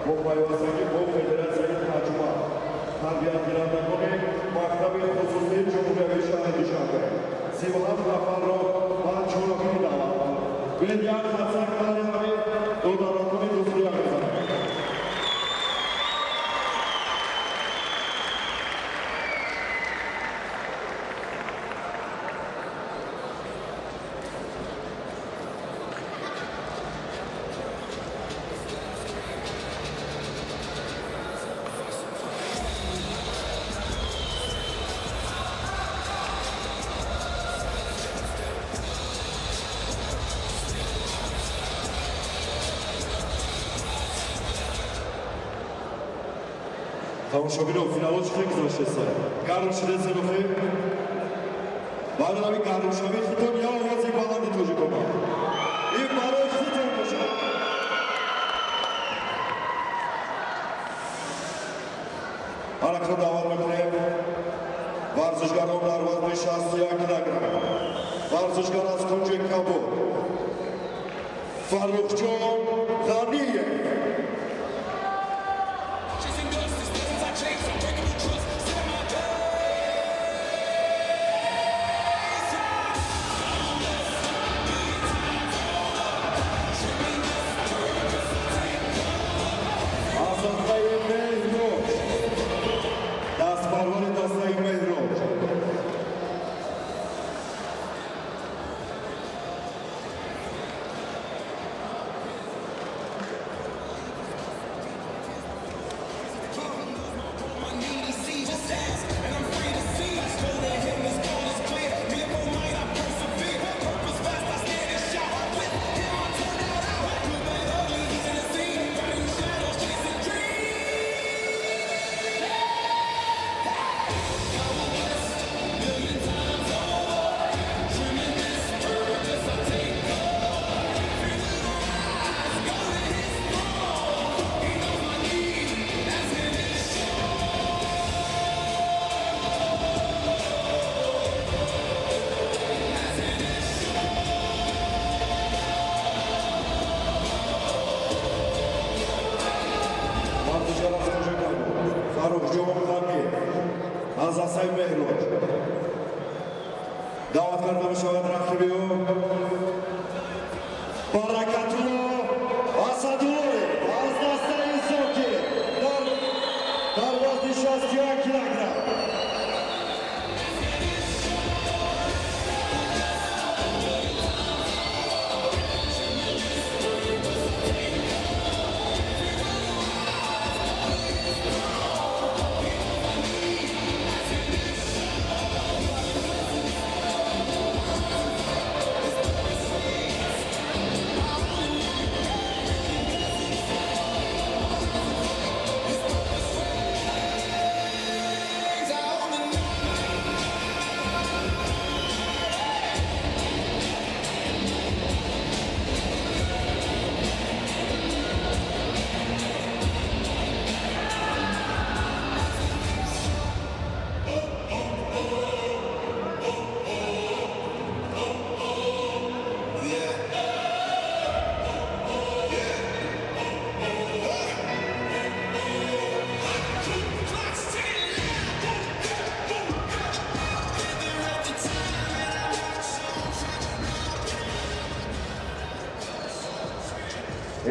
бо пайвастагӣ бо Федератсияи Таҷма, тарбиятгирандагони мактаби хусусии ҷумҳуриявии шаҳри Душанбе 37 нафарро ба чорабинӣ даъват намуд. Биёед, як қарсак баҳри ҳамин додаракони дӯстия мезанем. Тамошобино, финалҳо чӣ хел гузаштеса? Гарм шудеса нохе? Барои ҳамин гармшавии худтон як овози баланди тоҷикона. Ин барои худтон бошад. Ҳаракат даъват мекунем варзишгарон дар вазни 61 килограмм. Варзишгар аз кунҷи кабуд Фаррухҷон Ғаниев. Chasing ghosts, this presence I chase. Unbreakable trust, set my pace. Аз дастаи Меҳроҷ, дастпарвари дастаи Меҳроҷ. And I'm free to see. Stolen him, his goal is clear. Me and might, I persevere. Purpose fast, I stand and shout. With him, I turn out out. Good, bad, ugly, he's in the scene. Riding shadows, chasing dreams. I will bless million times over. Tremendous purpose, I take over. Fear will rise, go to his throne. He knows my need, that's in his show. Варзишгар аз кунҷи кабуд Фаррухҷон Ғаниев аз дастаи Меҳроҷ. Даъват карда мешавад рақиби ӯ Баракатулло Асадуллоев аз дастаи Зокир дар вазни 61 килограмм.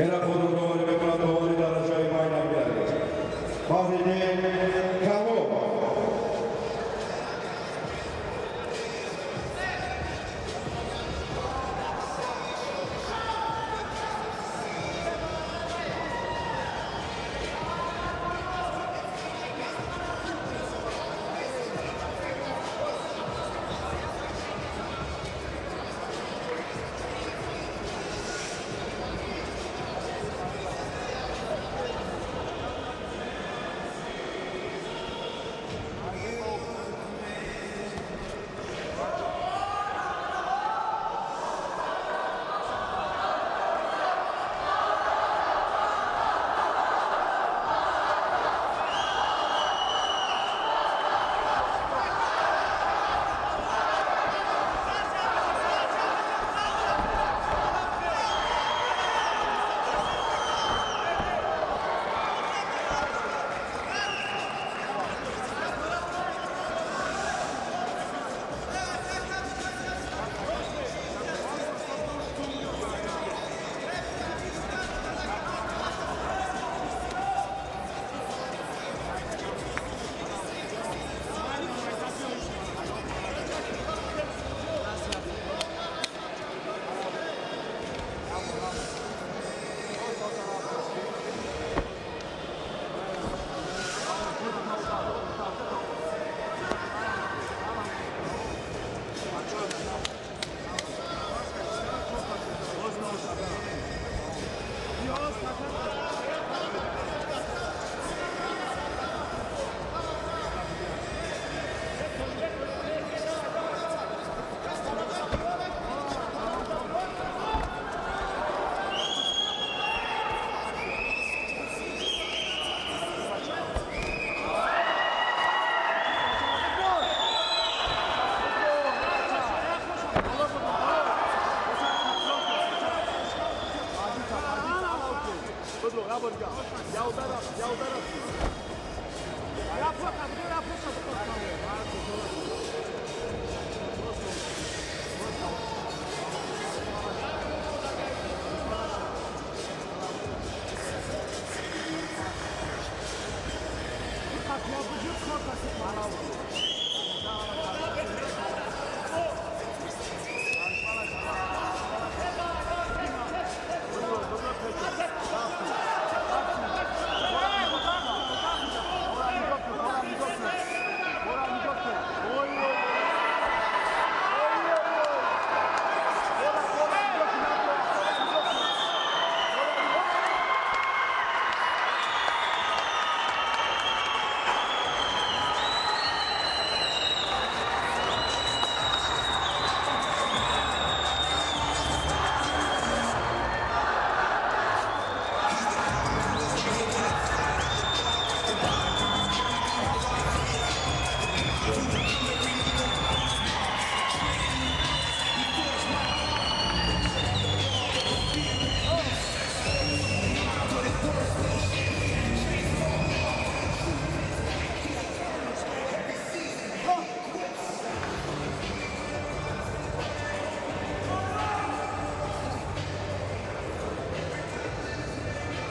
Ина худро доварӣ мекунад довари дараҷаи байналмилалӣ Баҳриддин Камолов.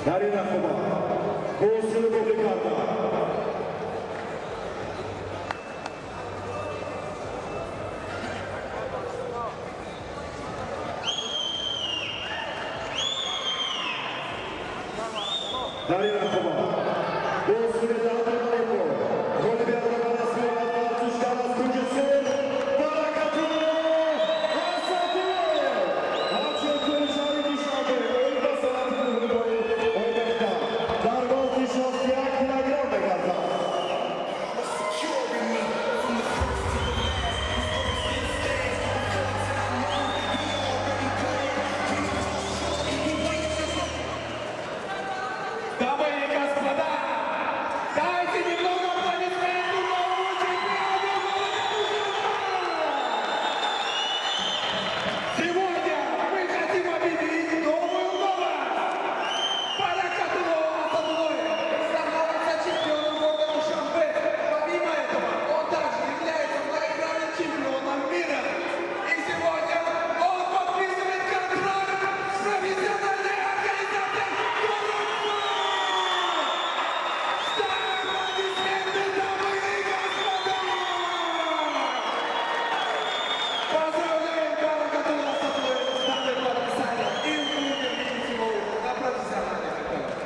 Дар ин рақобат ҳосил боқӣ карданд. Дар ин рақобат бо усули дарбаи ғолибиятро ба даст меорад варзишгар аз кунҷи сурх Баракатулло Асадуллоев, чемпиони шаҳри Душанбе оид ба санъати муҳорибаи омехта дар вазни 61 килограмм мегардад. Дамы и господа, дайте немного аплодисментов новому чемпиону города Душанбе! Сегодня мы хотим объявить новую новость! Баракатулло Асадуллоев становится чемпионом города Душанбе. Помимо этого, он также является многократным чемпионом мира. И сегодня он подписывает контракт с профессиональной организацией «Турукфайт». Ставим аплодисменты, дамы и господа! Поздравляем Баракатулла Асадуллоева с датой подписания и будем видеть его на профессиональных экранах.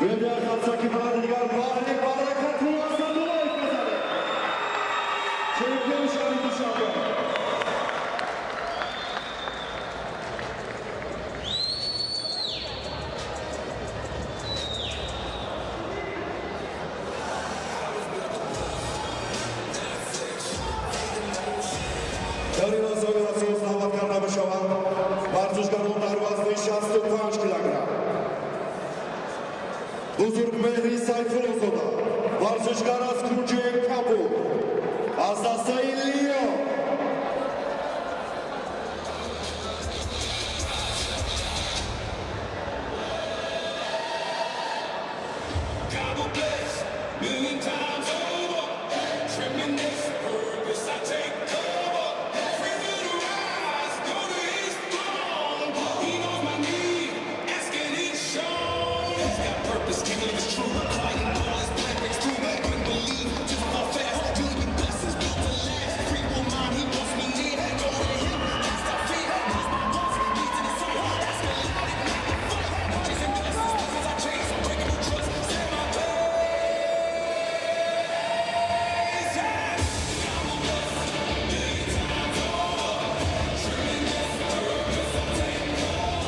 Биёед, қарсаки баланди дигар баҳри Баракатулло Асадуллоев бизанем, чемпиони шаҳри Душанбе. Дар ин лаҳзаҳои асос даъват карда мешаванд варзишгарон дар вазни 65 килограмм: Бузургмеҳри Сайфуллозода, варзишгар аз кунҷи кабуд, аз дастаи Лио. God will bless million times over. Tremendous purpose, I take cover. Free will to rise, go to his throne. He knows my need, asking is shown. He's got purpose, can't believe it's true. Quiet and all his plan breaks through. Couldn't believe, just fall fast. Million blessings built to last. Free will mind, he wants me near. Go to him, cast out fear. Knows my wants, leads to the soul. Ask aloud, ignite the fight. No chasing blessings, because I chase. Unbreakable trust, set my pace. Yeah. God will bless million times over. Tremendous purpose, I take cover.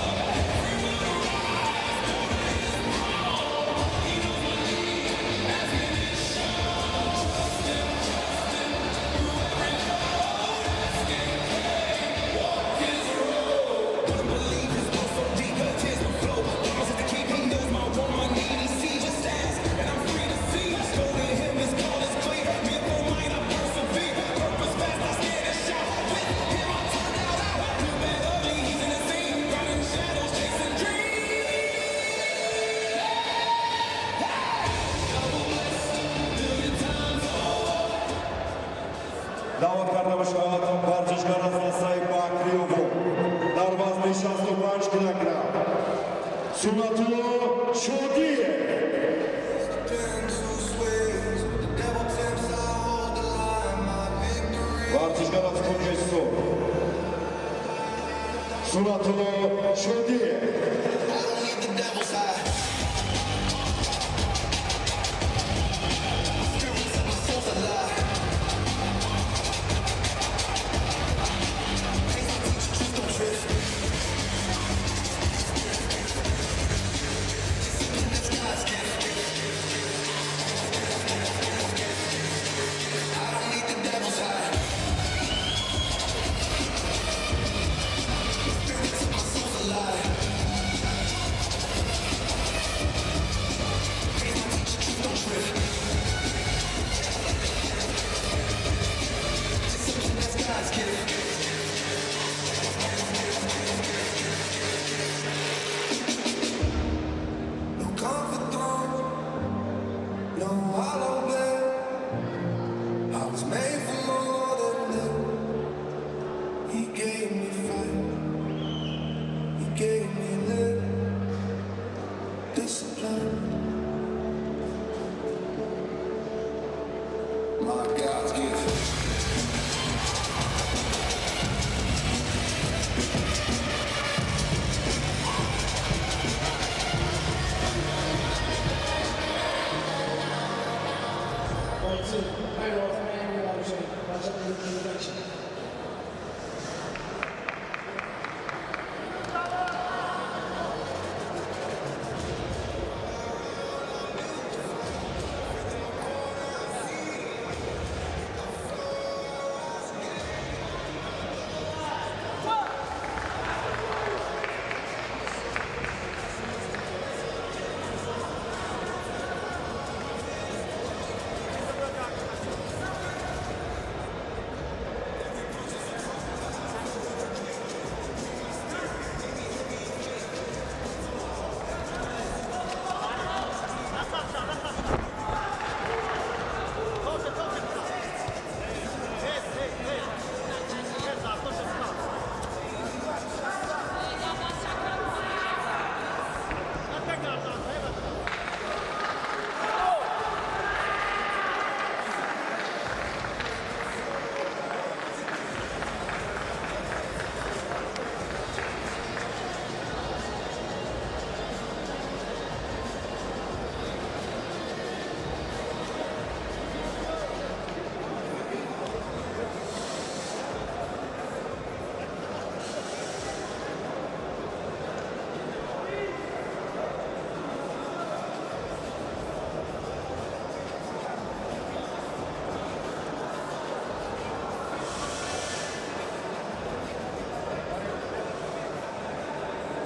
Free will to rise, go to his throne. He knows my need, asking is shown. Trust him, trust him through every load. Ask and pray, walk his road. Wouldn't believe his love so deep, tears will flow. Promises to keep, he knows my want, my need. He sees, just ask, and I'm free to see. Go to him, his call is clear. Myth or might, I persevere. Purpose fast, I stand and shout. With him, I turn out out. Good, bad, ugly, he's in the scene. Running shadows, chasing dreams. God will bless million times over. Даъват карда мешавад варзишгар аз дастаи Бакриёво дар вазни 65 килограмм Сунатулло Шодиев. Devil tempts, I hold the line. My victory. Варзишгар аз кунҷи сурх Сунатулло Шодиев. I don't need the devil's eye. Spirits of my soul's alive. Pain's my teacher, truth don't drift. Discipline, that's God's gift. I don't need the devil's eye. Spirits of my soul's alive. My God's gift.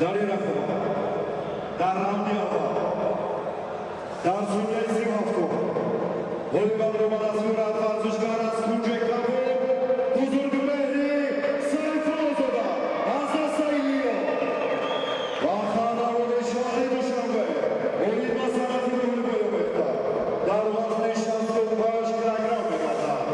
Дар ин рақобат дар раунди аввал дар сониyaи 37-ум ғолибанро ба даст меорад варзишгар аз кунҷи кабуд Бузургмеҳри Сайфуллозода аз дастаи Лио ва қаҳрамони шаҳри Душанбе оид ба санъати муҳорибаи омехта дар вазни 65 килограмм мегардад.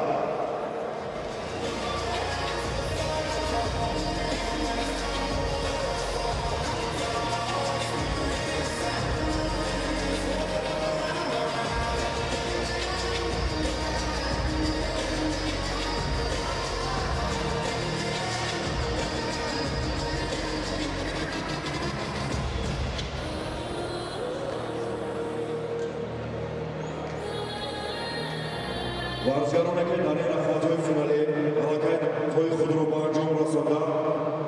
Варзишгароне, ки дар ин рақобатҳои финалӣ аллакай тои худро ба анҷом расонда,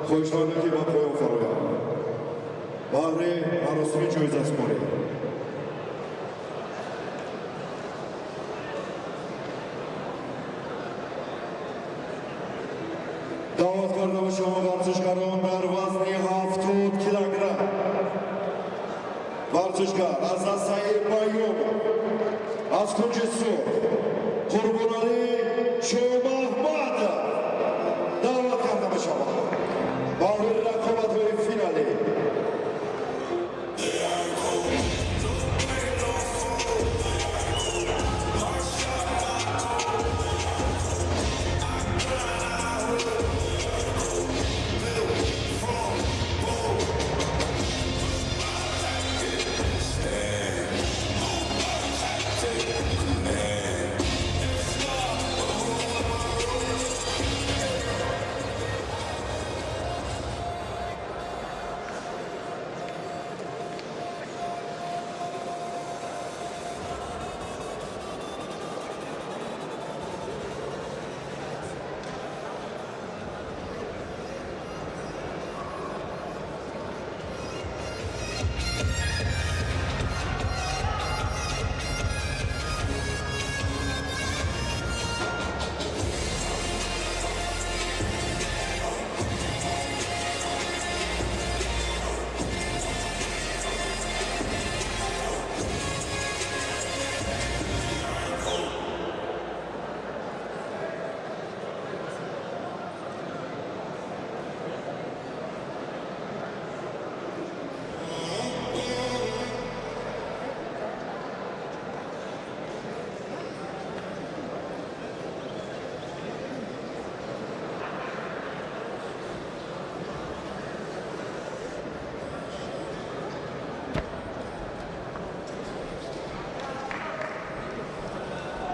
хоҳишмандем, ки ба поён фароянд баҳри маросими ҷоизасупорӣ. Даъват карда ба шумо варзишгарон дар вазни 70 килограмм, варзишгар аз дастаи Баёмов аз кунҷи сурх Қурбоналӣ Шомаҳмадов даъват карда мешавад баҳри рақобатҳои финалӣ.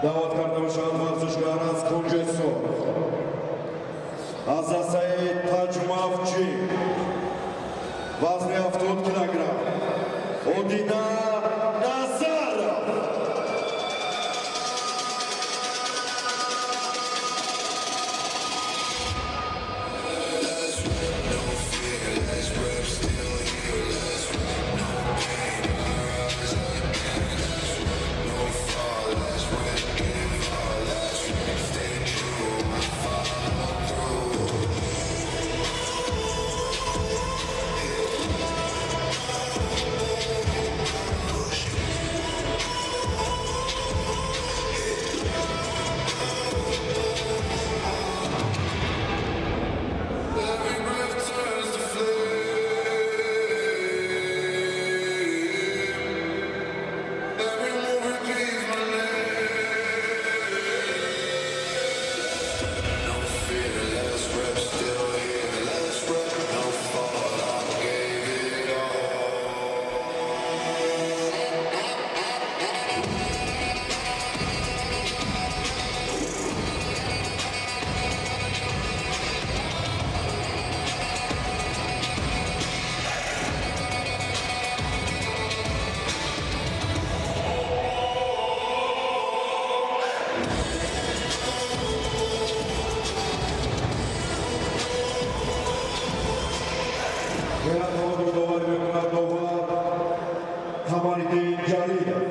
Даъват карда мешаванд варзишгар аз кунҷи сурх, аз дастаи Таҷмавчӣ, вазни 70 килограмм, Одина Назаров. Every breath turns to flame. Every move repeats my name. No fear, last rep, still here. Last rep, no fall. I gave it all. Рақамро доварӣ мекунад довар Камариддин Ҷалилов.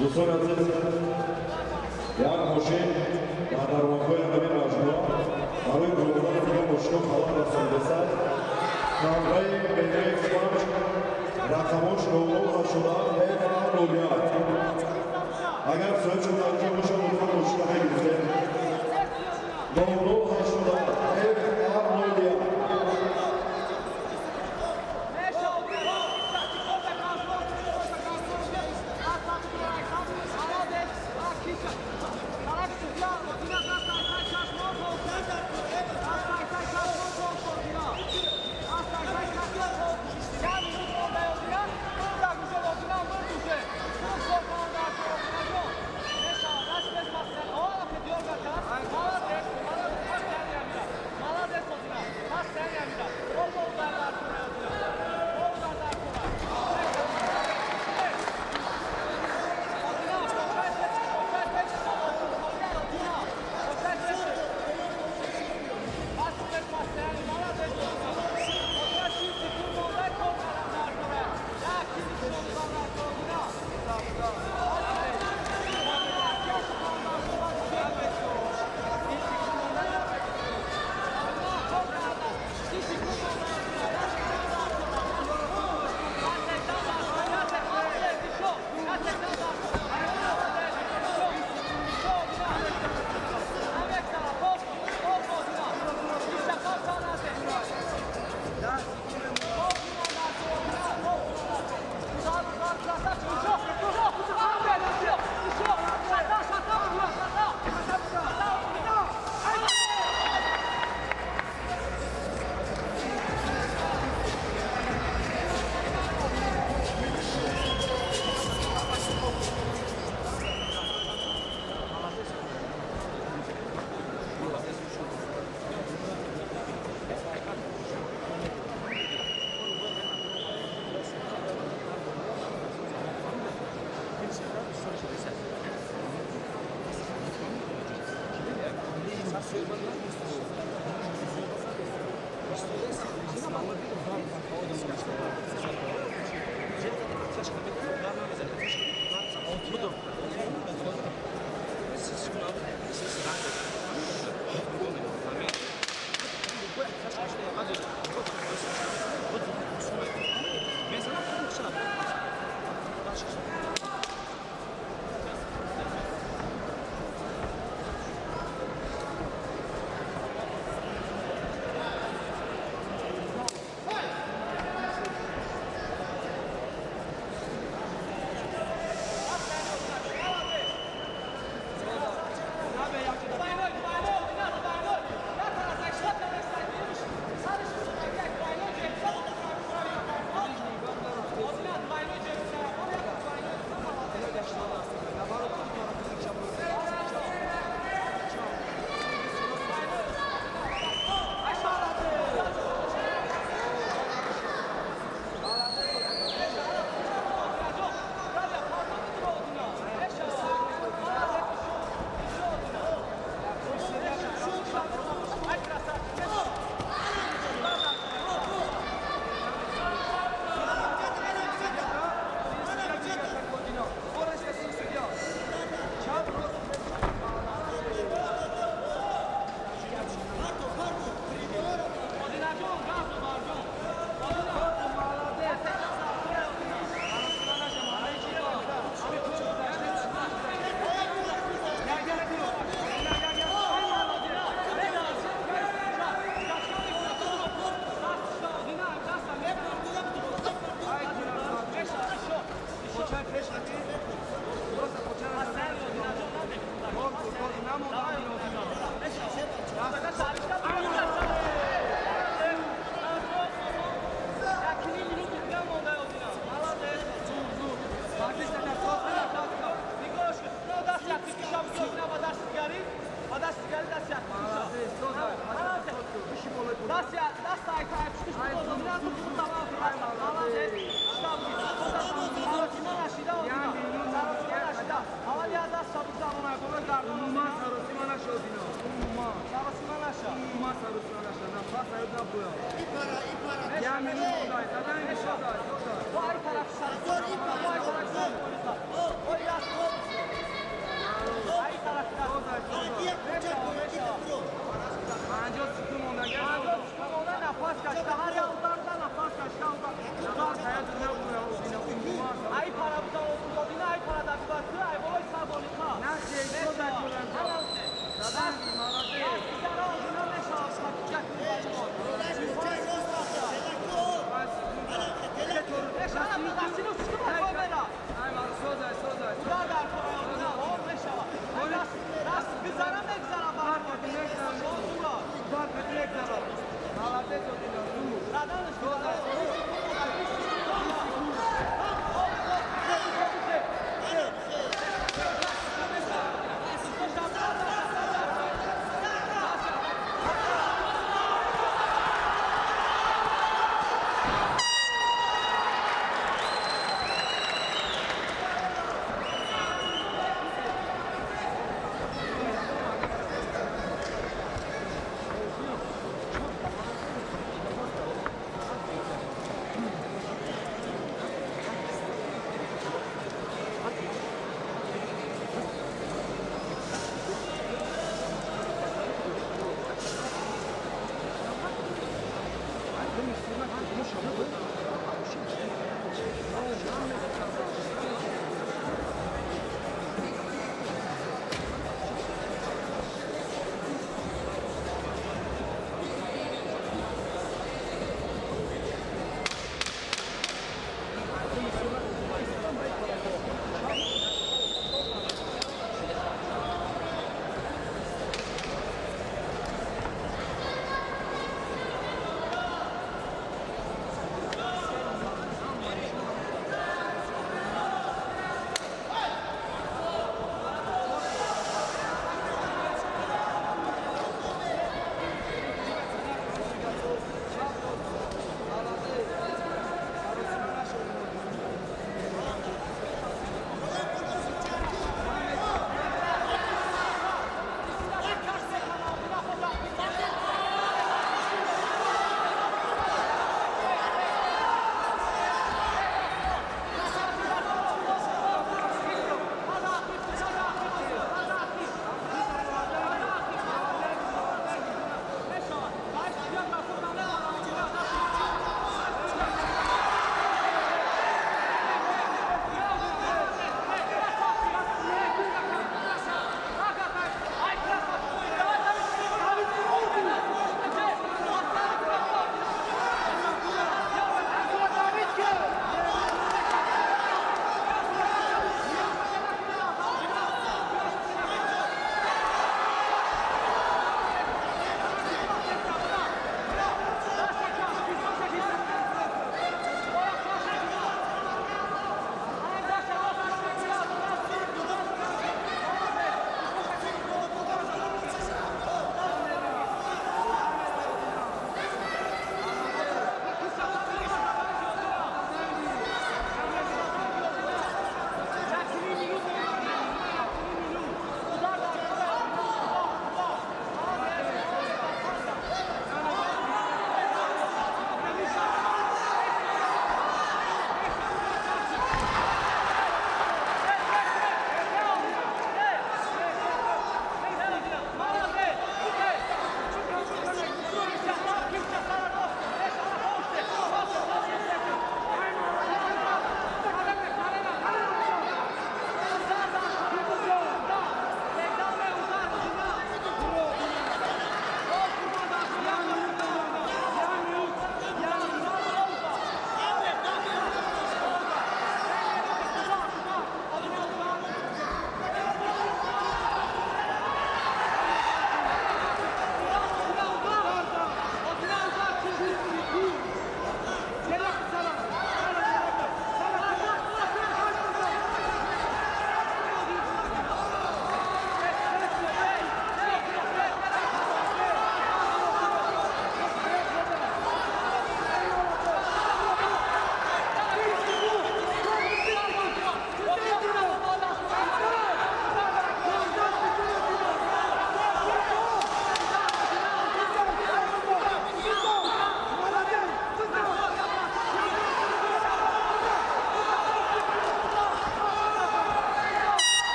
Дӯстони азиз, як мошин дар даромадгоҳи ҳамин маҷмӯа барои гумбурани дигар мошинҳо халал расонидааст. Тамғаи BX 5, рақамош 0087 FA 01. Агар соҳибшон дар ҷо бошад, лутфан мошина мегирифтем. 0087 FA 01.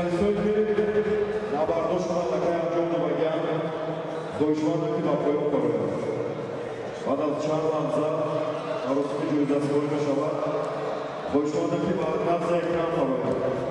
Финалистҳое ки набардошона аллакай анҷом додагианд, хоҳишмандам, ки ба поён бароянд. Баъд аз чанд лаҳза маросими ҷоизасупорӣ мешавад. Хоҳишмандам, ки ба назди экран бароянд.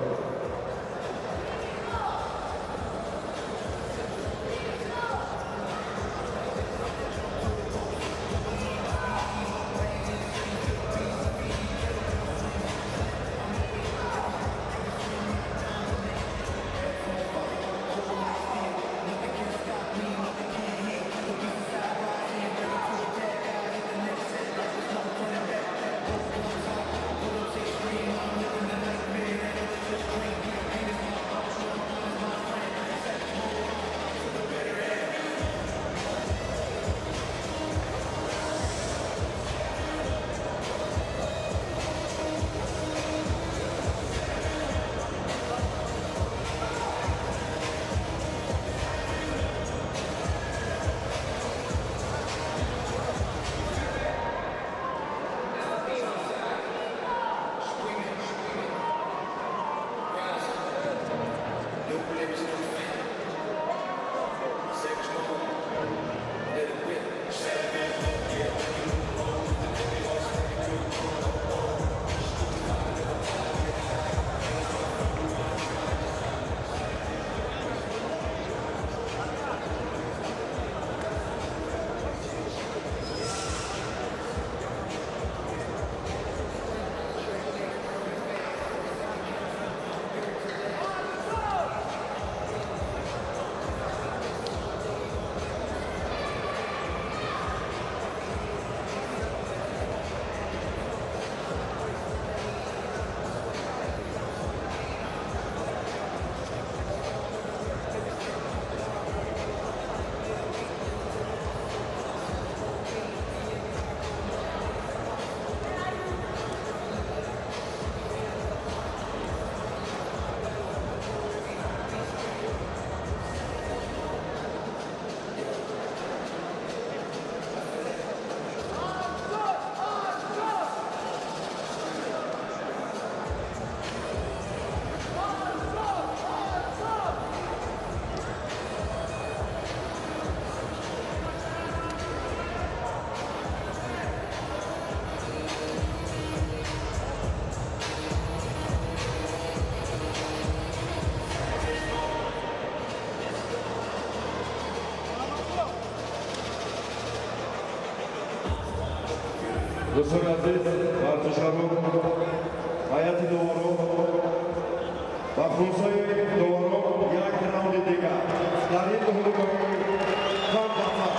Дӯстони азиз, варзишгарон, ҳайати доварон ва хулосаи доварон, як раунди дигар дар ин муҳорибаи тан ба тан.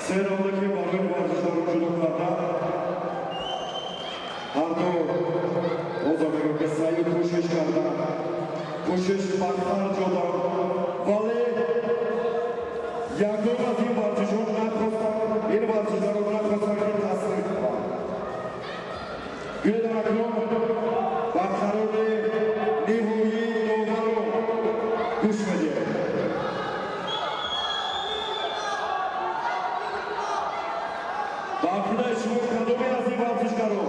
Се раунда ки барои варзишгаро ҷудо карданд, ҳарду бозам мегӯям ки саъю кӯшиш карданд, кӯшиш ба харҷ доданд, вале ягон аз ин варзишҳо нахостанд, ин варзишгаро нахостанд ки таслим кунанд. Биёед акнун ба қарори ниҳоии доварон гӯш медиҳем. Ба ақидаи шумо кадоме аз ин варзишгарон,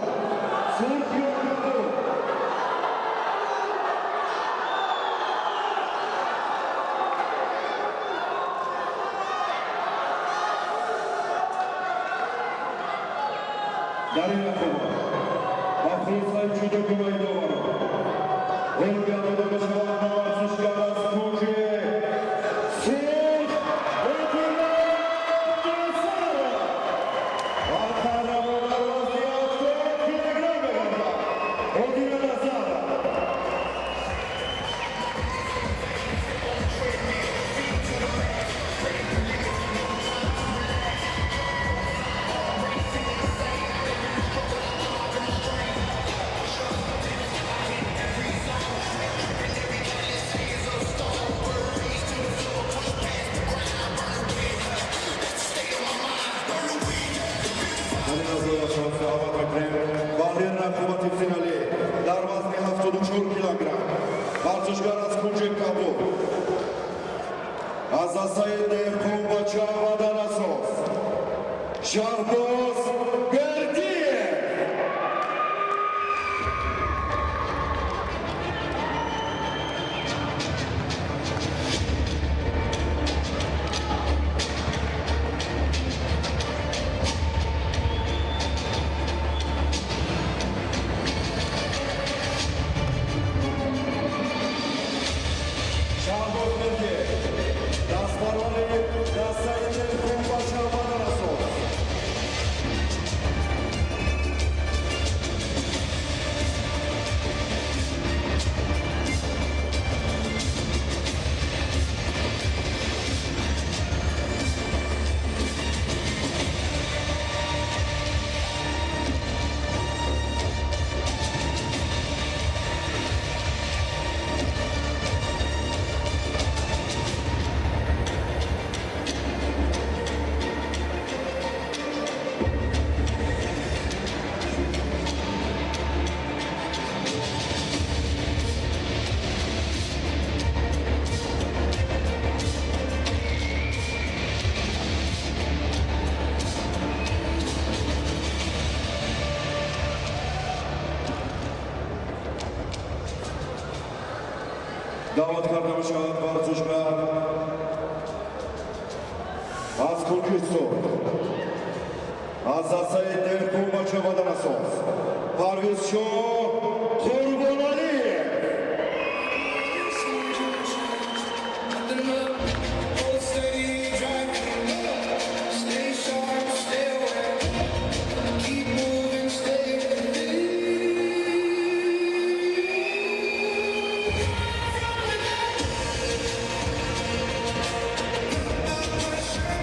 сурх ё кабуд? Дар ин рақобат ба хулосаи ҷудогонаи доварон ғолибият дода мешавад ба варзишгар аз кунҷи сурх Одина Назаров ва қаҳрамон дар вазни 70 килограмм мегардад Одина Назаров. Ҳамин даъват мекунем барои рақобати финалӣ дар вазни 74 килограмм варзишгар аз кунҷи кабуд, аз дастаи Деҳқонбача Ваданасоз, Шаҳбоз Бердиев. Шаҳбоз Бердиев, дастпарвари дастаи Деҳқонбача Ваданасоз. Даъват карда мешавад варзишгар аз кунҷи сурх, аз дастаи Деҳқонбача Ваданасоз, Парвизшоҳ Қурбоналиев. Hold steady, drive. Stay sharp, stay aware. Keep moving, stay with me. Let the pressure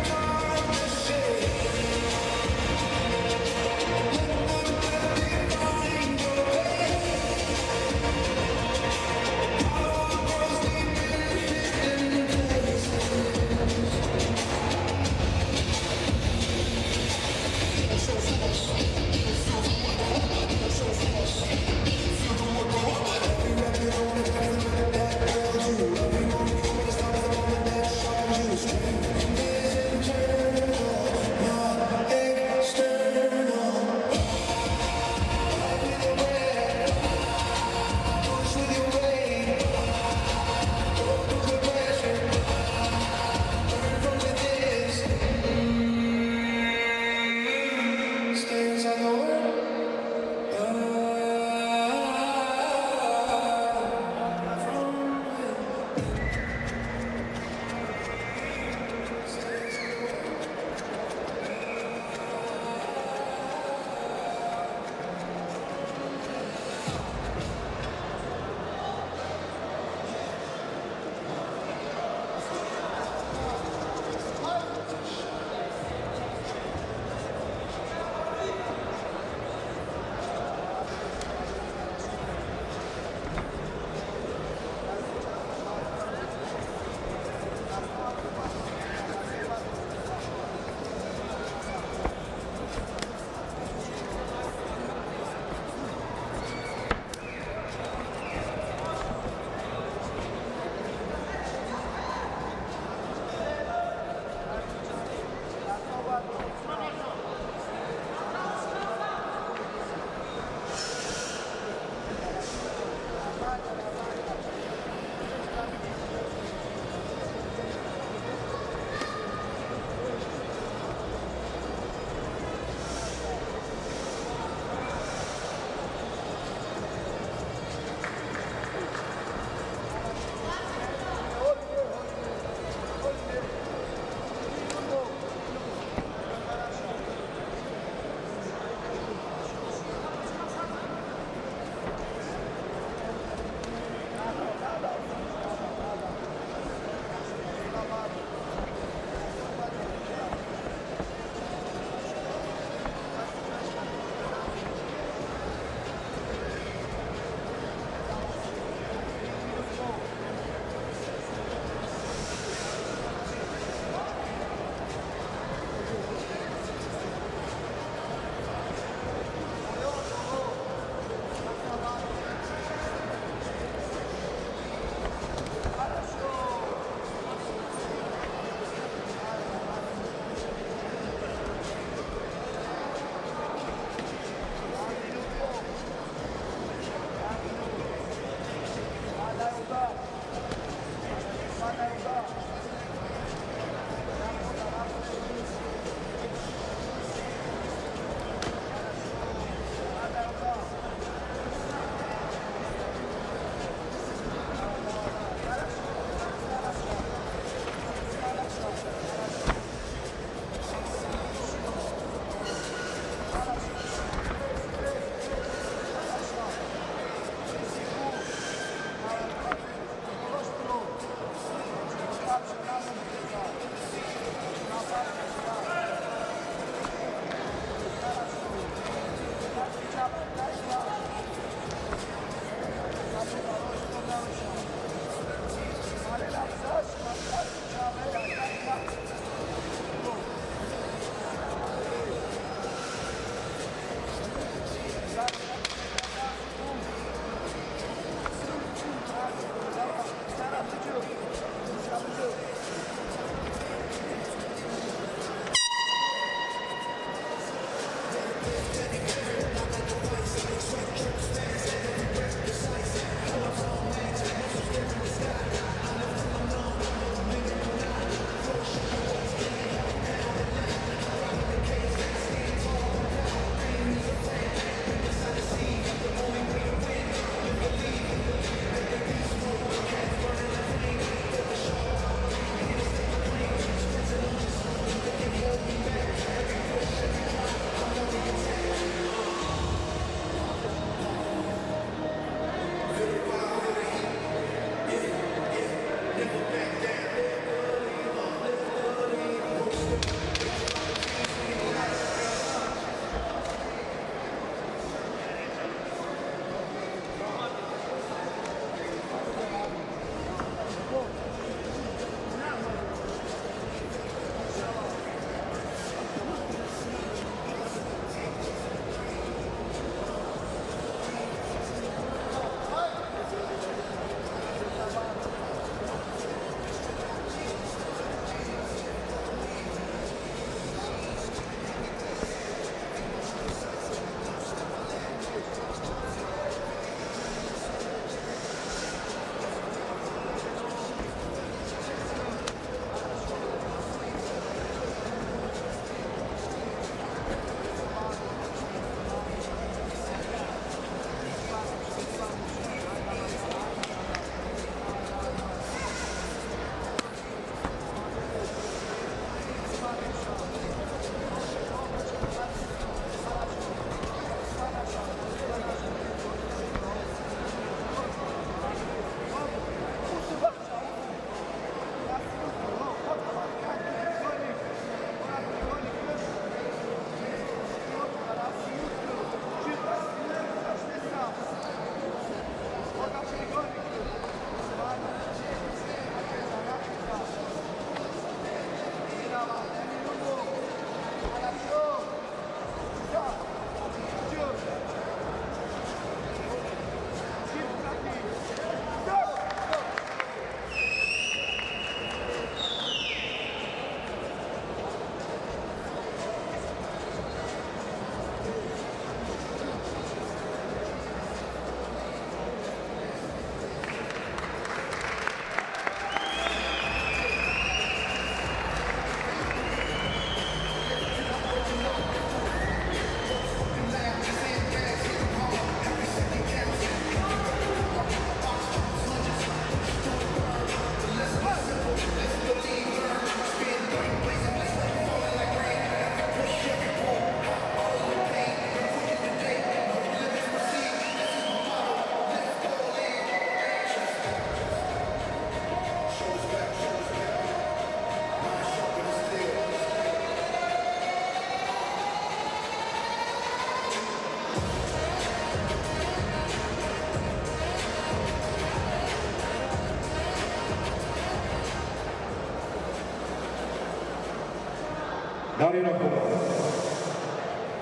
Дар ин рақобат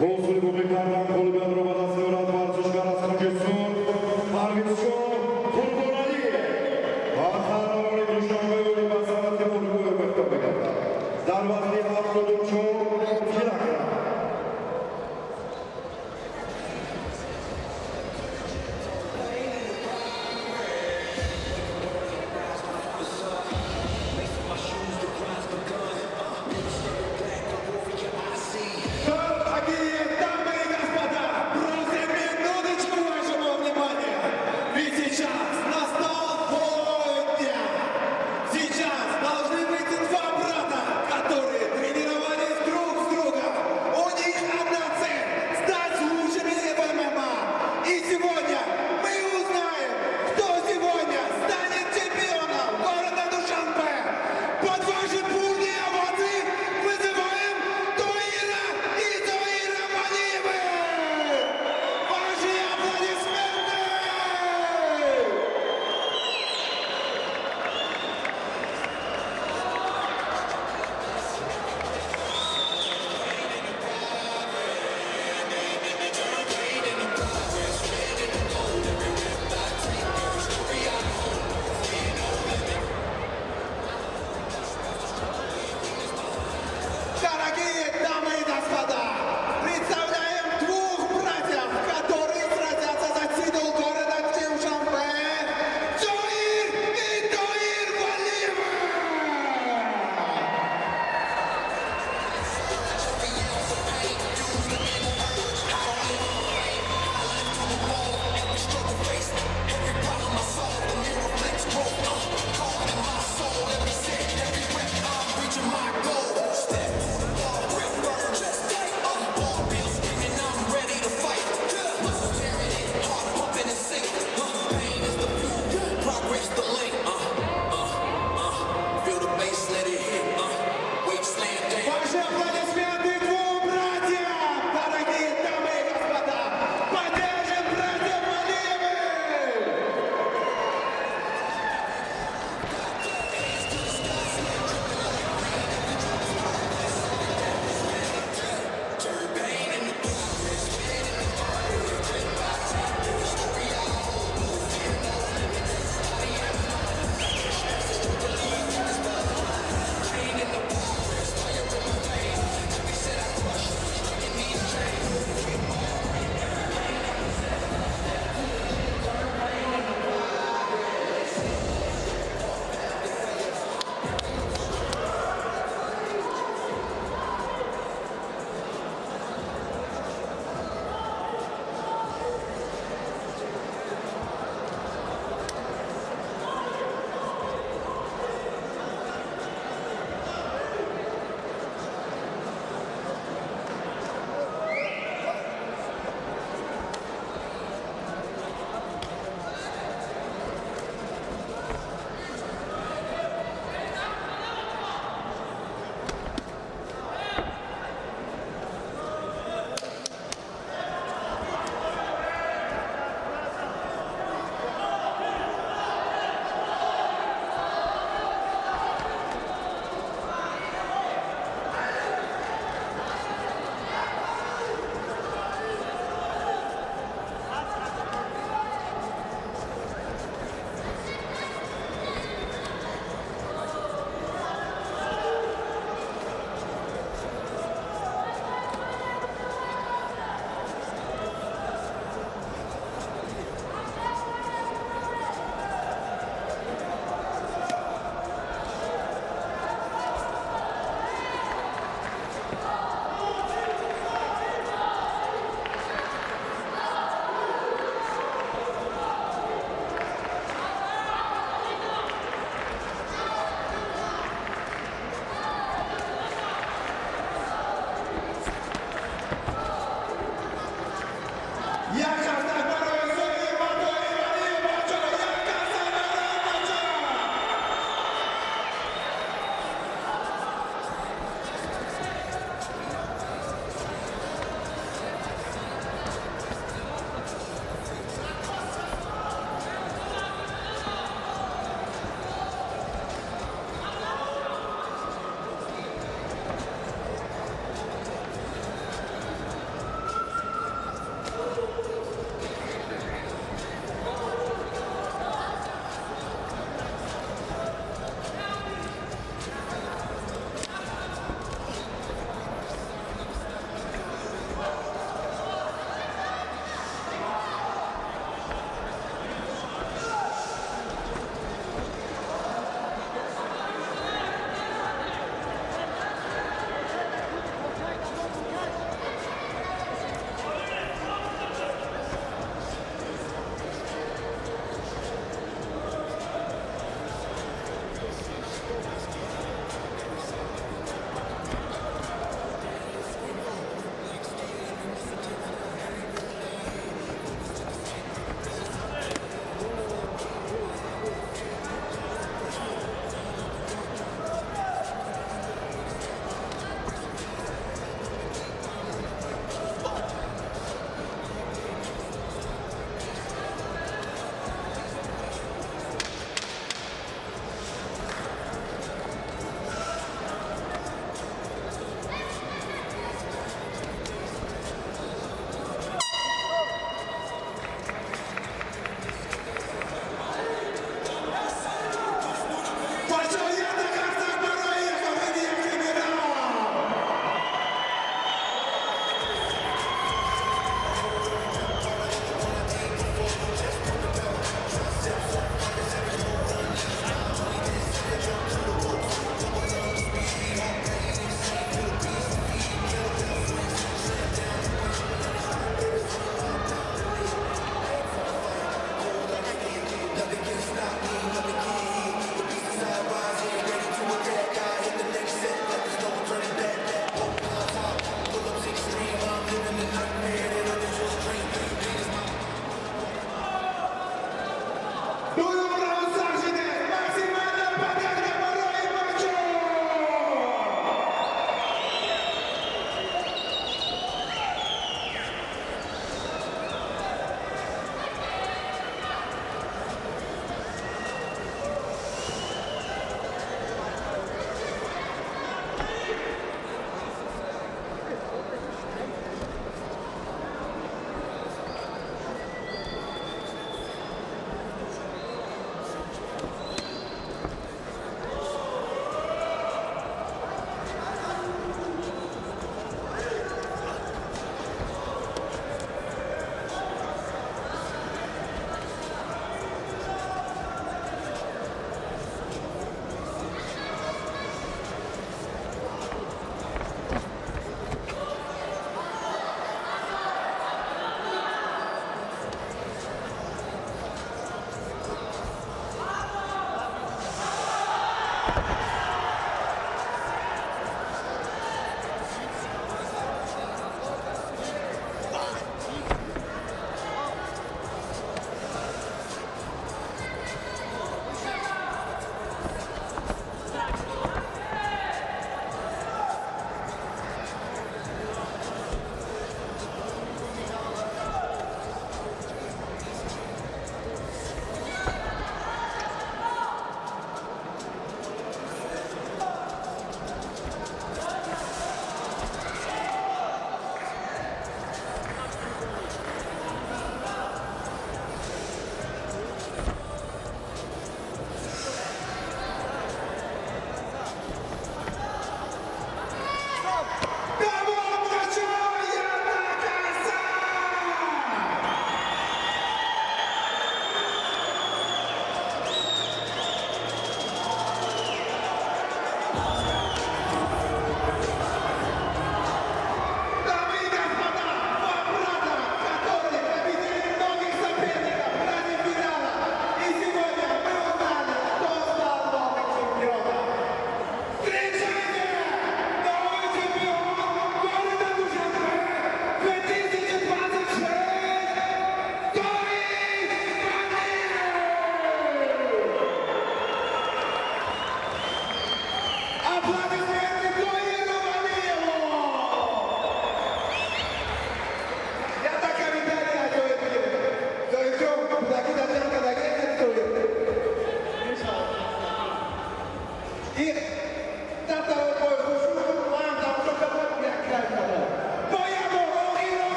гол боқӣ кардан ғолибиятро ба даст меорад варзишгар аз кунҷи сурх Парвизшоҳ Қурбоналиев ва қаҳрамони Душанбеи ба санъати мургӯй мехта мегардад дар вазни 74 килограмм. Дамы и господа,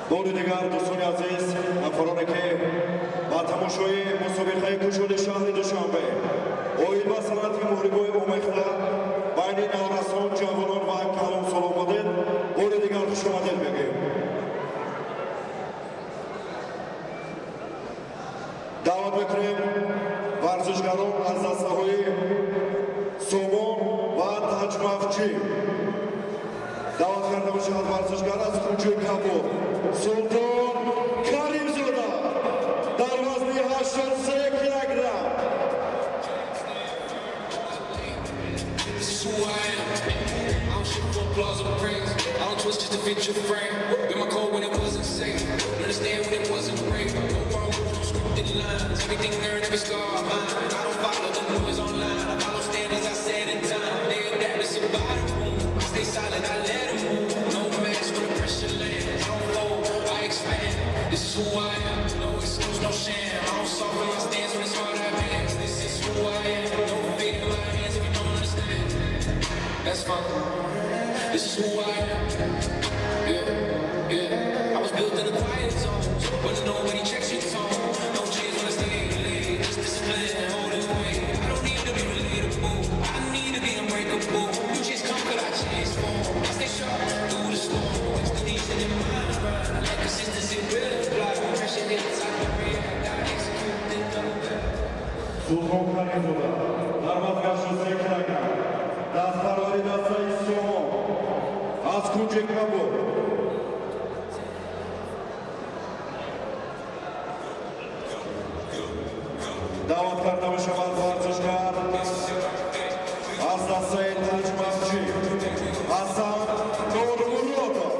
Бори дигар, дӯстони азиз, нафароне ки ба тамошои мусобиқаи кушоди шаҳри Душанбе оид ба санъати муҳорибаҳои омехта байни наврасон, ҷавонон ва калонсол омадед, бори дигар хушомадед мегӯем. Даъват мекунем варзишгарон аз дастаҳои Сомон ва Таҷмафчӣ. Даъват карда мешавад варзишгар аз Кунҷои Кабуд Султон Каримзода дар вазни 83 килограмм. This is who I am. I don't shoot for applause or praise. I don't twist just to fit your frame. Been my code when it wasn't safe. Understand when it wasn't great. No wrong moves, no scripted lines. Everything earned, every scar mine. I don't follow the noise online. I follow standards I set in time. They adapt to survive the room. I stay silent, I let 'em move. No mask when the pressure lands. I don't fold, I expand. This is who I am. No excuse, no sham. I don't soften my stance when it's hard, I advance. This is who I am. No fear in my hands if you don't understand. That's fine. This is who I am. Yeah. I was built in the quiet zone, when nobody checks your tone. No cheers when I stay late. Just discipline, holding weight. I don't need to be relatable. I need to be Ғарибзода дар вазни 83 килограмм, дастпарвари дастаи Сомон, аз кунҷи кабуд. Даъват карда мешавад варзишгар аз дастаи Таҷмавҷӣ Ҳасан Нурмуродов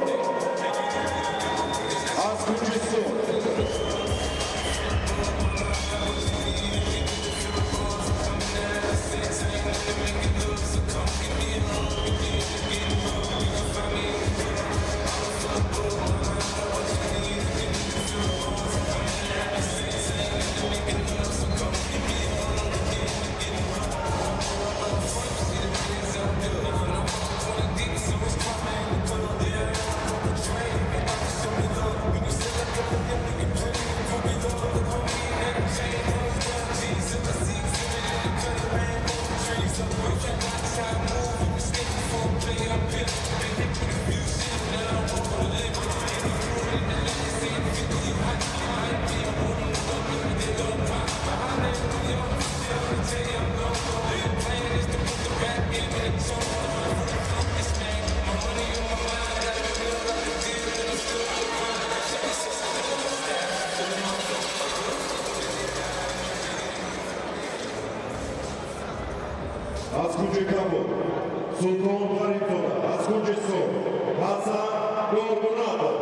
аз кунҷи Сур. Аз кунҷи кабуд Султон Ғарибзода, аз кунҷи Сур Ҳасан Нурмурадов.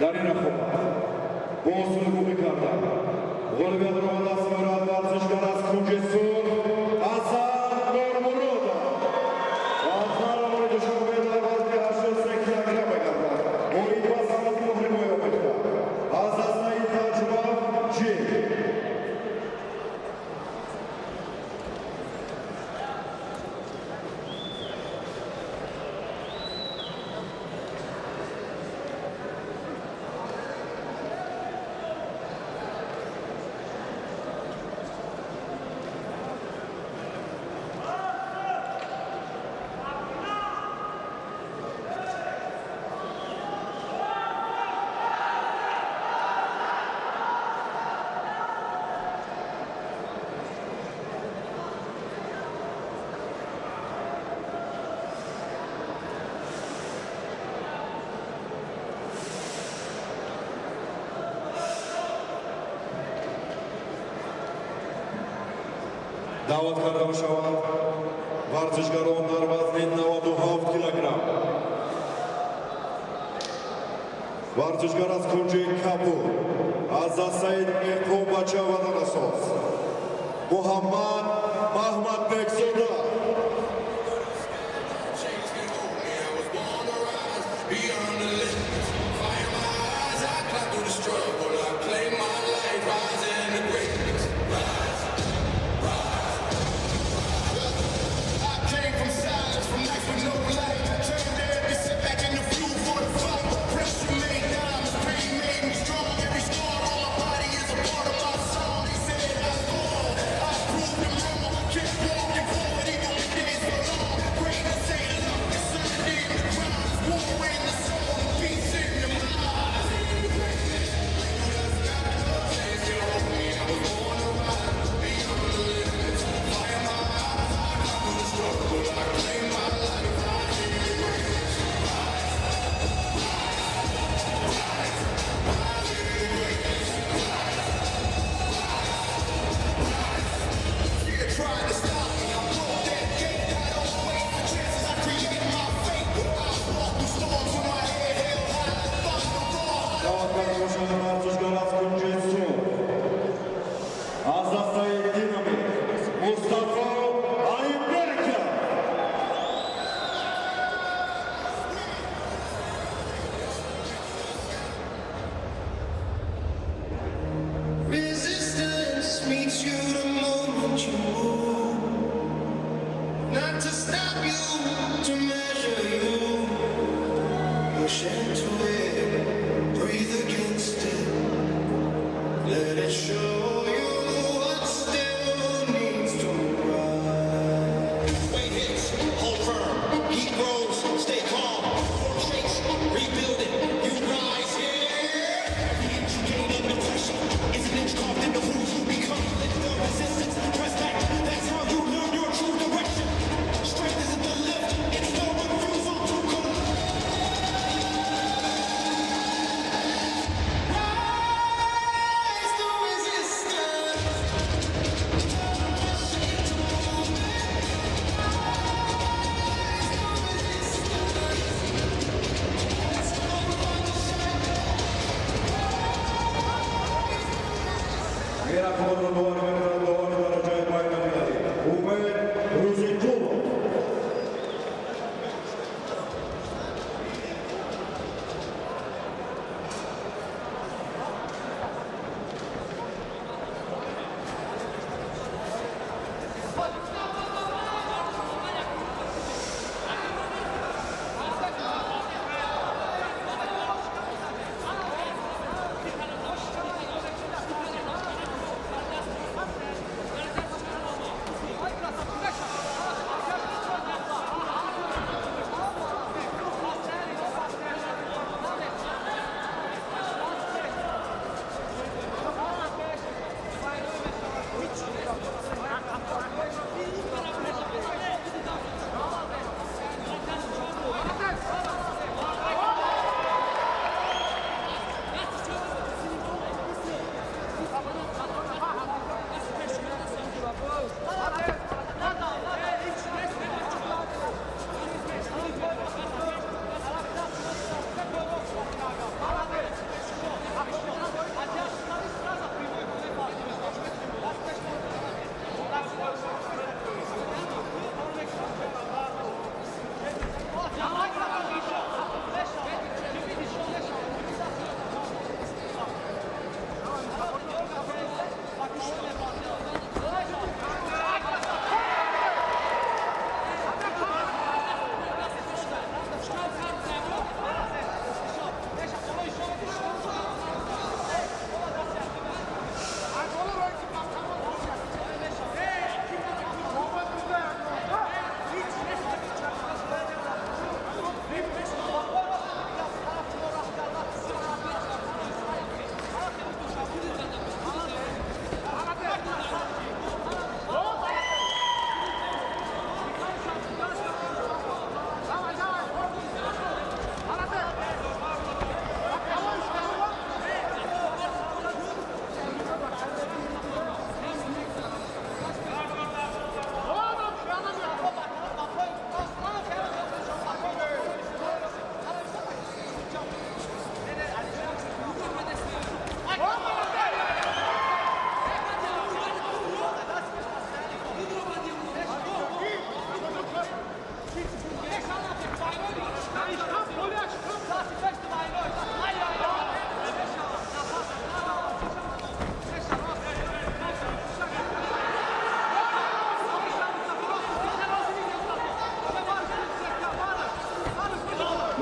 Дар ин рақобат бо сулҳгумӣ карда ғолибиятро ба даст меорад варзишгар аз кунҷи сурх Ҳасан Нурмуродов. Қаҳрамони Душанбе дар вазни 83 килограмм мегардад. Оид ба санъати муҳримои омехта аз дастаи Таҷмаф Ҷим. Даъват карда мешаванд варзишгарон дар вазни 97 килограмм. Варзишгар аз кунҷи кабуд аз дастаи Меҳқонбача Ватанасоз Муҳаммад Маҳмадбекзода. Beyond the limits, fire my eyes, I climb through the struggle, I claim my life, rising to greatness. Rise, rise. I came from silence, from nights with no light. Turned every setback into fuel for the fight. Pressure made diamonds, pain made me strong. Every scar on my body is a part of my song. They said I fall, I proved them wrong. Kept walking forward.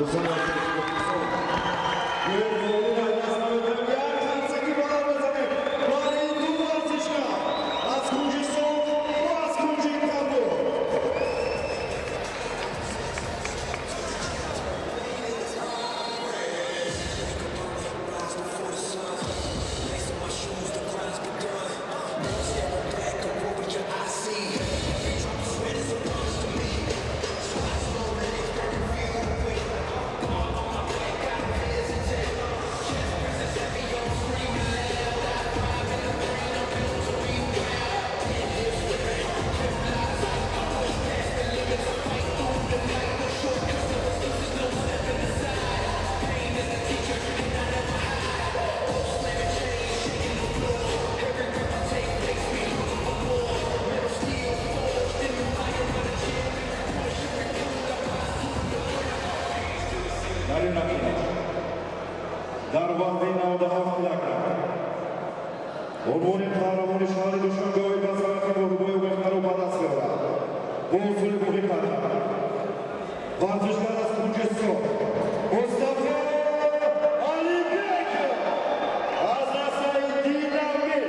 Дӯстони азиз, як қарсаки баланд мезанем барои ду варзишгар аз кунҷи Суғд ва аз кунҷи Кабул. Дар ин рақиб дар вазни 97 килограмм унвони қаҳрамони шаҳри Душанбе оид ба санъати муҳорибаи овехтаро ба даст меорад. Бо усули буғӣ кардан варзишгар аз кунҷи Сурх Мустафо Алибеков аз дастаи Динамит.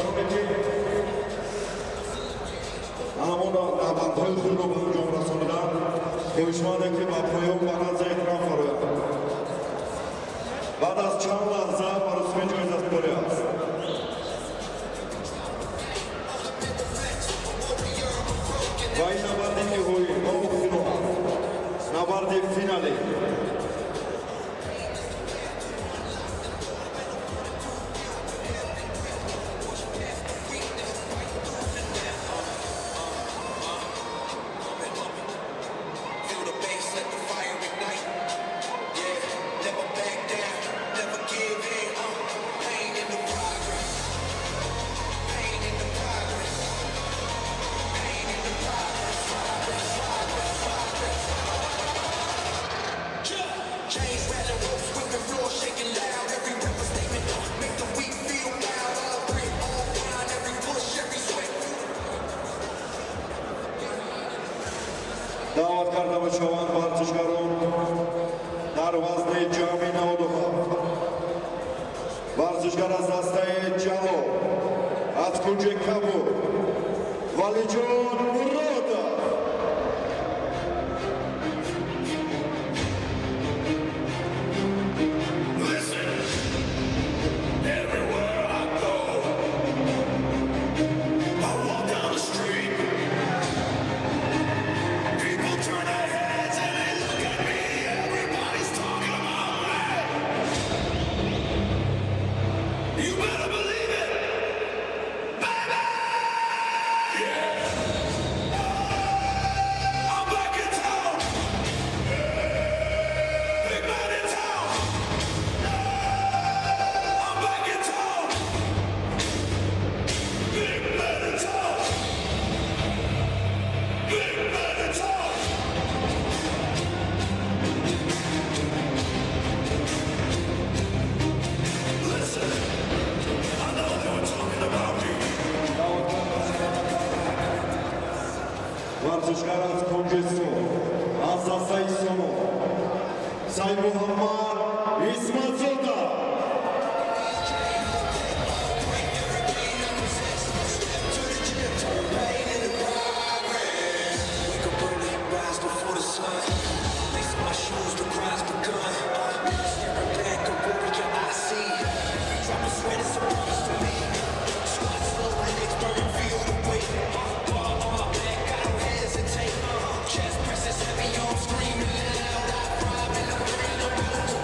Ва ки ҳамон набардҳои худро ба анҷом расониданд, хоҳишмандем, ки ба поён ба назди экран фароянд. Баъд аз чанд лаҳза маросими ҷоизасупорӣ аст. Ва ин набарди ниҳоӣ ва охиро аст, набарди финалӣ. Feel the bass, let the fire ignite. Yeah, never back down, never give in. Pain in the progress. Pain in the progress. Pain in the progress. Progress, progress, progress. Chains rattling, ropes whipping, floor shaking loud. Every rapper statement make the weak feel wild. All grit, all grind, every push, every sweat. Даъват карда мешаванд варзишгарон дар вазни ҷамъи 97, варзишгар аз дастаи Ҷалол аз кунҷи Кабул Валиҷон Муродов. Listen, everywhere I go, I walk down the street. People turn their heads and they look at me. Everybody's talking about me. You better believe it, baby. Yeah. I'm back in town. Big man in town. I'm back in town. Big man in town. Big man in town. Listen, I know they were talking about you. Варзишгар аз кунҷи Сурх аз дастаи Сомо Сайдмуҳаммад Исматзода. Wake up early, rise before the sun. Lace up my shoes, the grind's begun. Never staring back, a warrior I see. Every drop of sweat is a promise to me. Squat slow, legs burning, feel the weight. Bar on my back, I don't hesitate. Chest presses heavy, I'm screaming loud. I thrive in the pain, I'm built to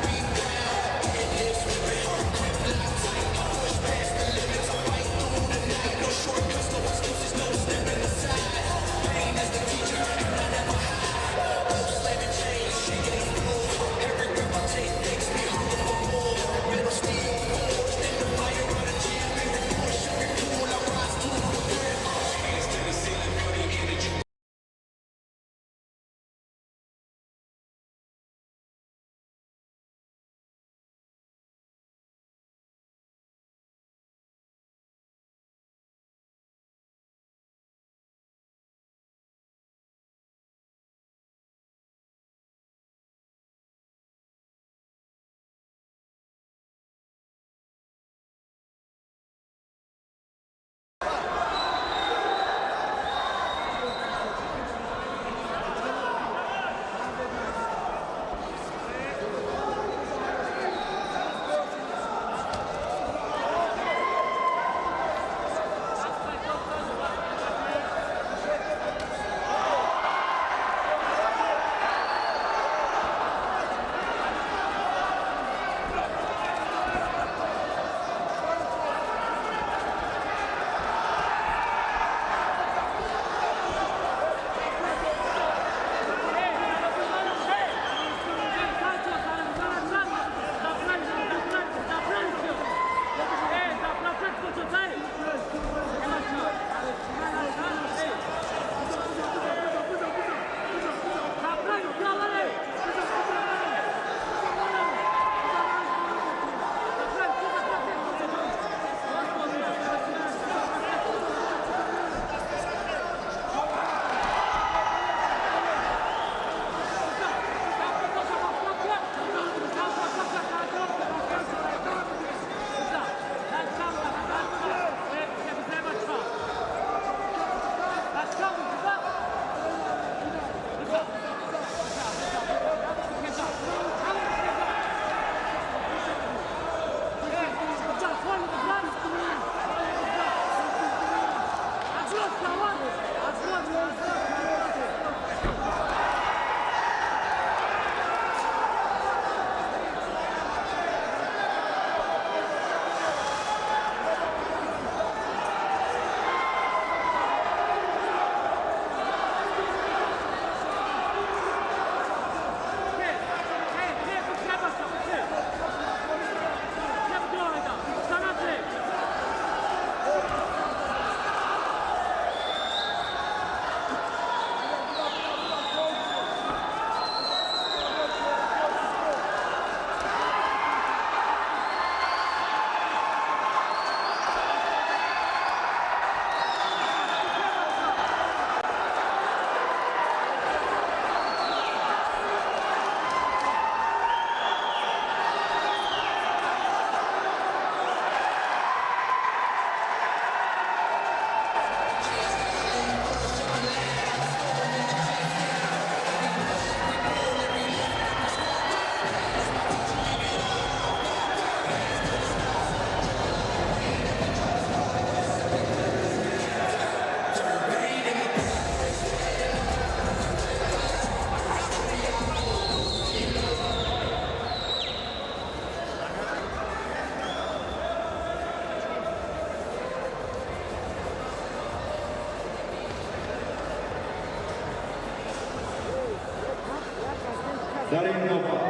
Дар ин навбат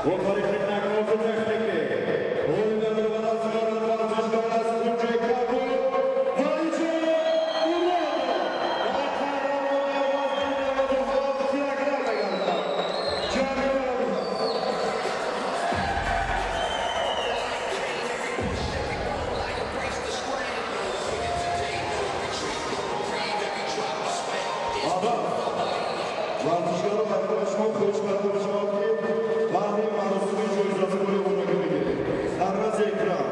бо тариқи нокаути техникӣ ғолибиятро ба даст меорад варзишгар аз кунҷи Кабул Валиҷон Муродов ва қаҳрамони вазни 97 килограмм мегардад. Ҷамила. Варзишгаро дар шумо хоҳиш карда мешавад, ки баъди маросими ҷоизасупорӣ омодагӣ бигиред. Дар назди экран.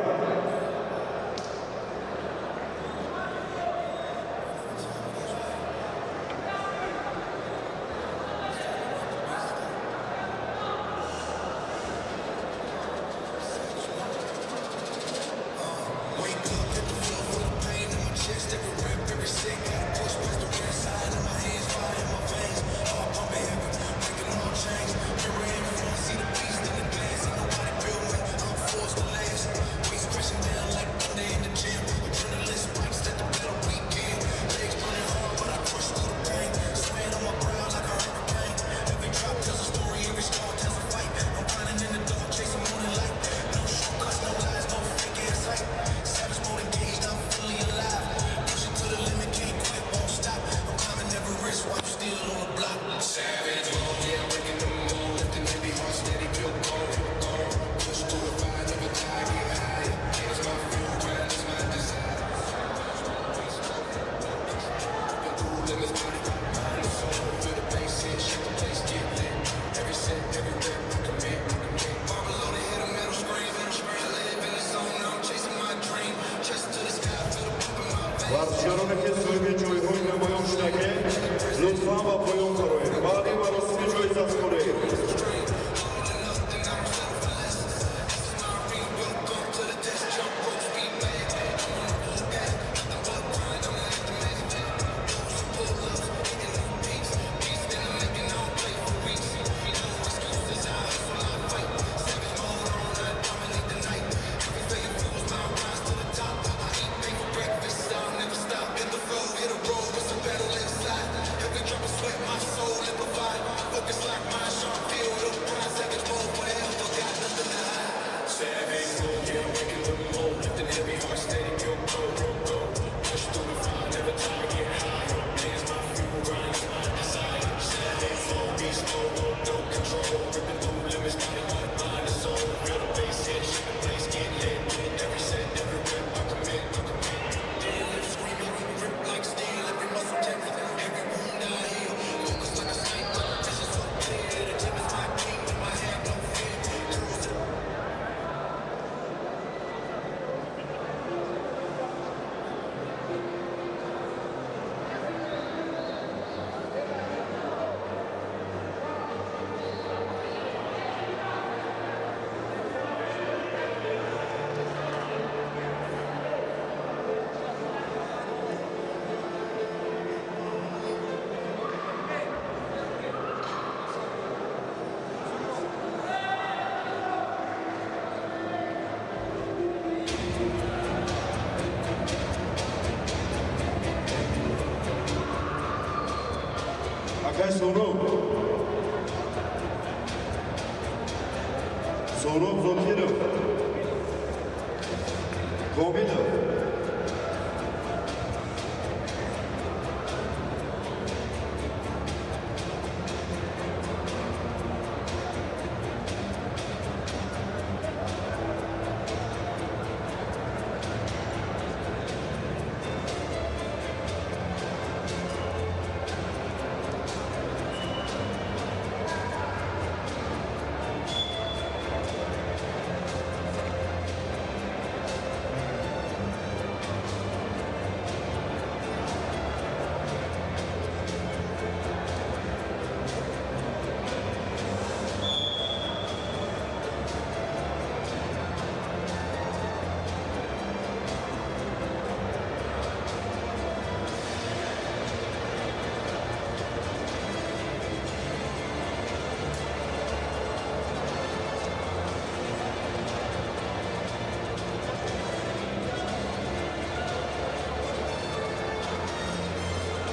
Варзишгароне, ки соҳиби ҷойҳои намоён шудагӣ, лутфан ба поён бароед. Баъди маросими ҷоизасупорӣ. Акай Сӯроб, Сӯроб Зокиров, Комилов.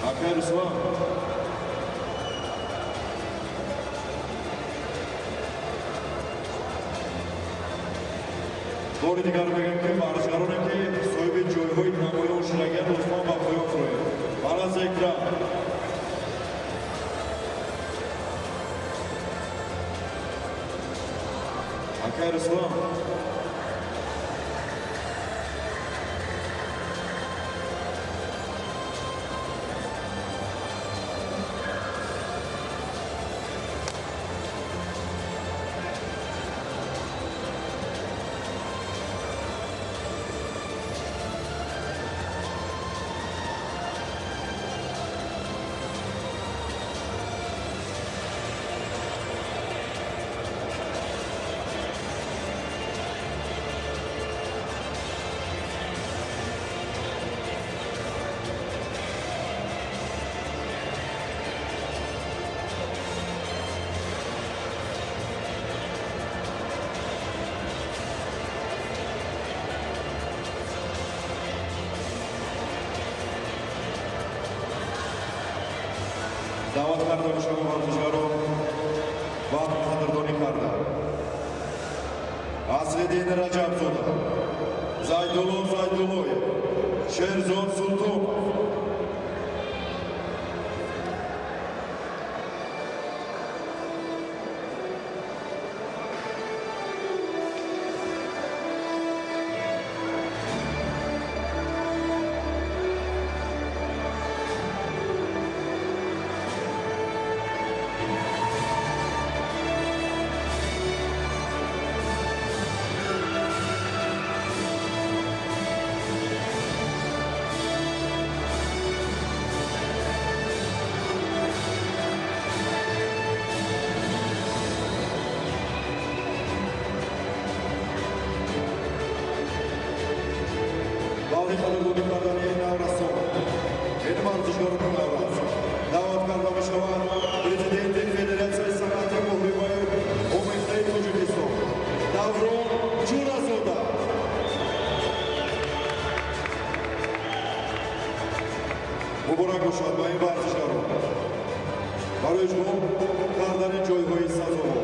Акай Руслан. Бори дигар мегӯям, ки варзишгароне, ки соҳиби ҷойҳои намоён шудагианд, лутфан ба поён фуроед. Ба назди экран. Акай Руслан. Даъват карда мешаванд варзишгарон ва қадрдонӣ карда Аслиддин Раҷабзода, Зайдулло Зайдуллоев, Шерзод Султонов. Баъди қадрдонӣ кардани наврасон, ин варзишгарони наврас, даъват карда мешавад президенти Федератсияи санъати муҳрибаи омехтаи Тоҷикистон Даврон Ҷуразода. Муборак бошад ба ин варзишгарон барои ишғол кардани ҷойҳои сазовор.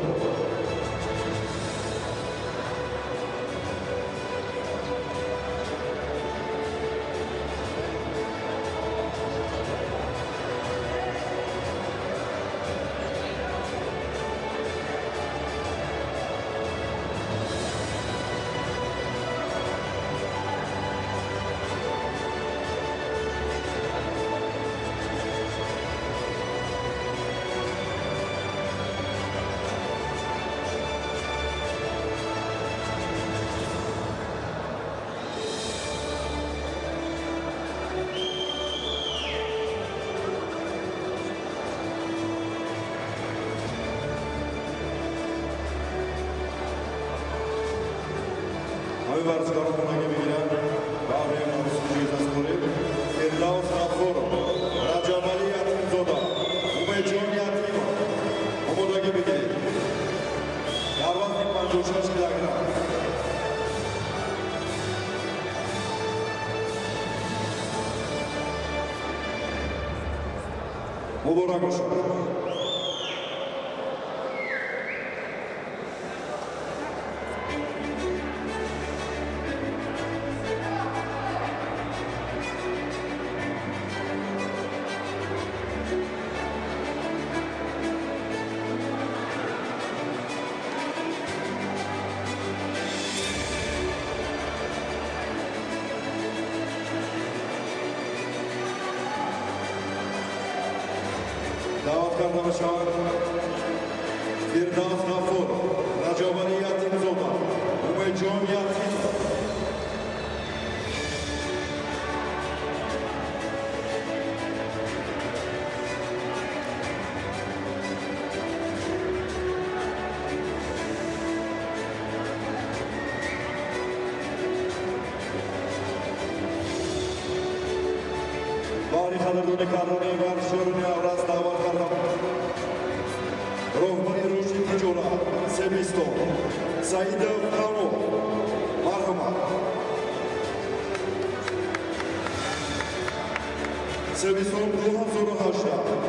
Ҳамин варзишгарон хонагӣ мегиранд ва авраи маросими ҷоизасупорӣ Фирдавс Ғаффоров, Раҷабалӣ Ятимзода, Умедҷон Ятимов омодагӣ бигиред дар вазни 56 килограмм. Муборак бошад. Даъват карда мешавад Фирдавс Ғаффоров, Раҷабалӣ Ятимзода, Умедҷон Ятимов. Баҳри қадрдонӣ кардани варзишгарони аврас даъват карда роҳбари рушди тиҷорат Себистон Саидов Камол. Марҳамат. Себистон 2018.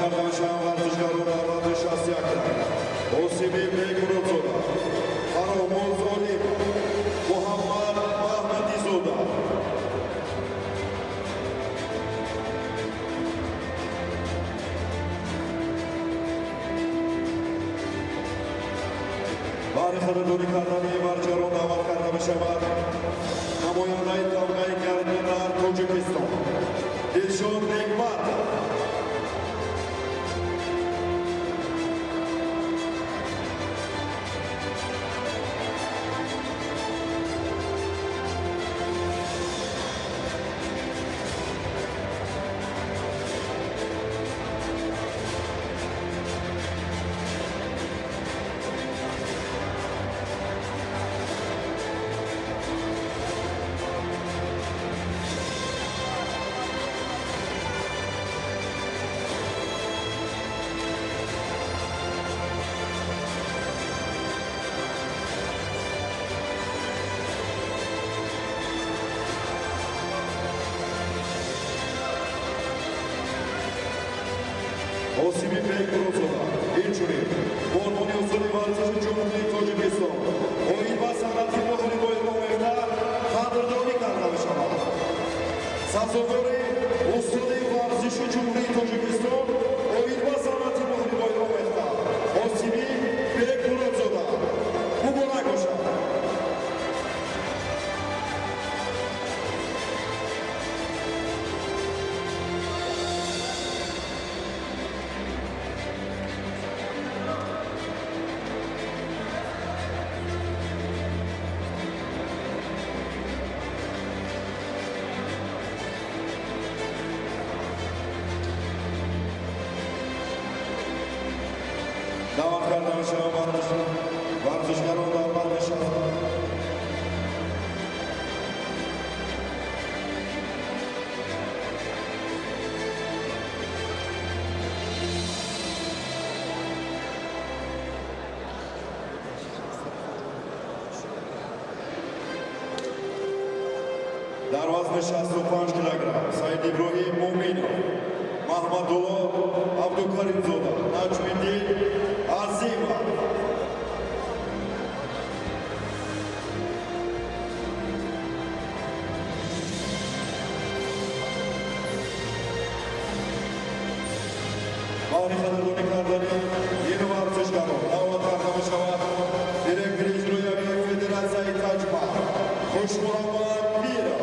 Карда мешаванд варзишгарон дар вазни 61 килограмм. Осиби Бекмуродзода, Фаромоз Олимов, Муҳаммад Маҳмадизода. Баҳри қадрдонӣ кардани варзишгарон даъват карда мешавад намояндаи тамғаи гардӣ дар Тоҷикистон Дилшод Неъматов. Осиби Бекмуродзода инчунин бонвони устоди варзиши Ҷумҳурии Тоҷикистон оид ба санъати муҳорибаи омехта қадрдонӣ карда мешавад. Сазовори устоди варзиши Ҷумҳурии Тоҷикистон оид ба санъати муҳорибаи омехта Осиби Бекмуродзода муборак бошад. Даъват карда мешаванд варзишгарон дар вазни дар вазни 65 килограмм Саид Иброҳим Муъминов, Маҳмадулло Абдукаримзода, Наҷмиддин Азимов. Баҳри қадрдонӣ кардани ин варзишгарон даъват карда мешавад директори иҷроиявии Федератсияи Таҷмаҳ Хушмуҳаммад Пиров.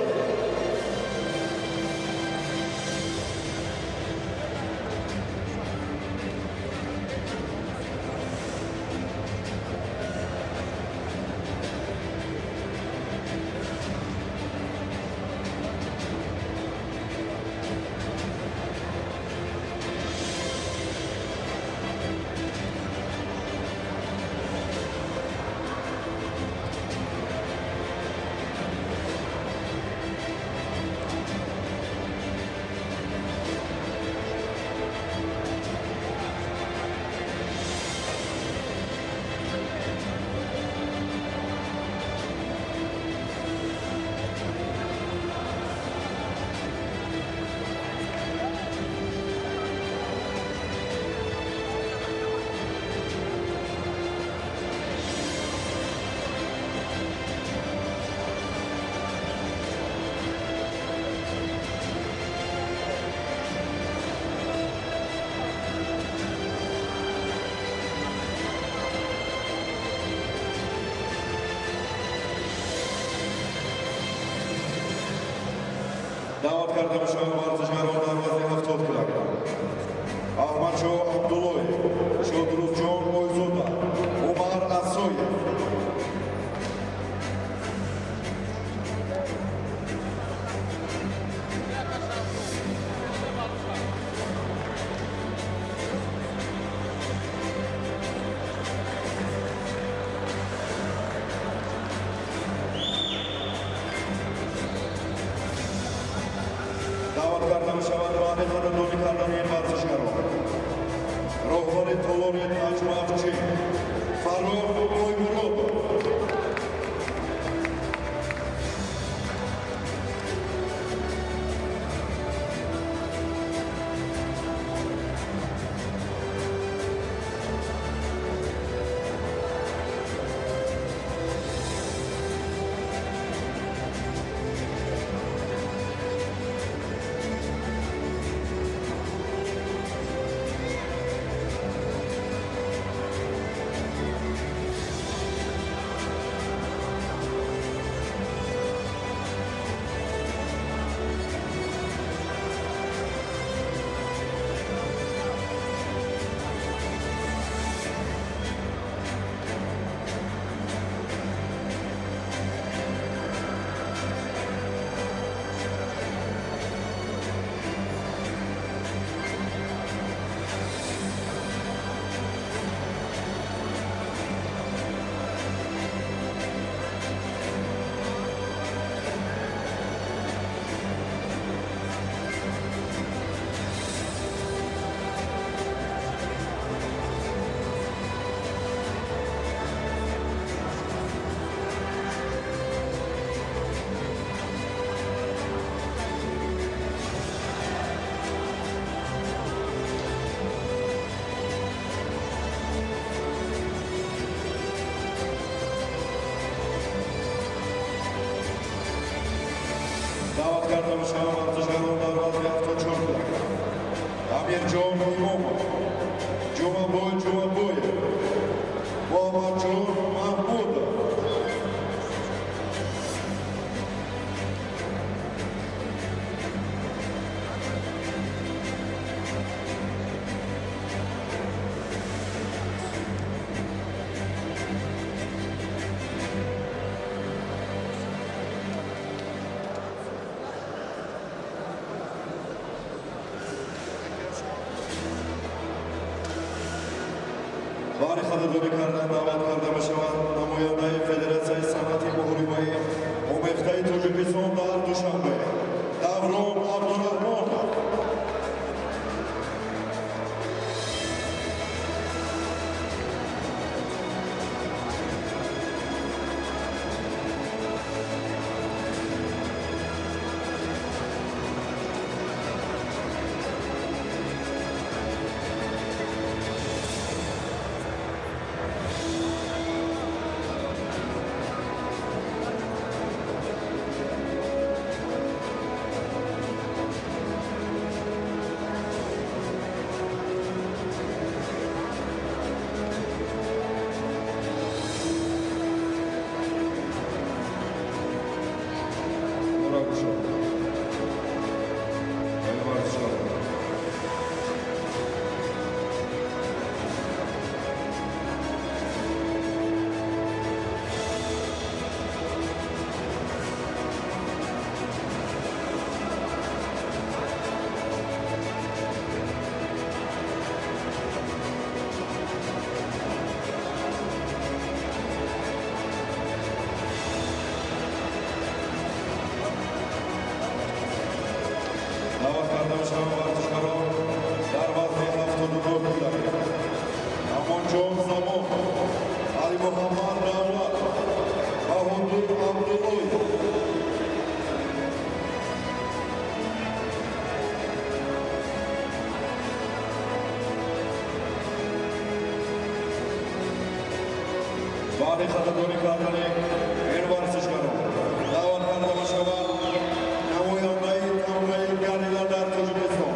Даъват карда мешаванд варзишгарон дар вазни 70 килограмм. Аҳмадшоҳ Абдуллоев, Шодрузҷон Ойзода, Умар Асоев. Даъват карда мешаванд баҳри қадрдонӣ кардани ин варзишгарон роҳбари толори Таҷмаҳчӣ Фаррух Боймуродов. Даъват карда мешаванд варзишгарон дар вазни 74 килограмм. Амирҷон Имомов, Ҷумабой Ҷумабоев, Муҳаммадҷон Маҳмудов. Баҳри қадрдонӣ кардан даъват карда мешавад намояндаи Федератсияи санъати муҳорибаи омехтаи Тоҷикистон дар Душанбе Даврон Абдураҳмонов. Даъват карда мешаванд варзишгарон дар вазни 79 килограмм. Амонҷон Замон, Алимуҳаммад Давлат, Баҳодур Абдуллоев. Баҳри қадрдонӣ кардани ин варзишгарон даъват карда мешавад намояндаи тамғаи Горилла дар Тоҷикистон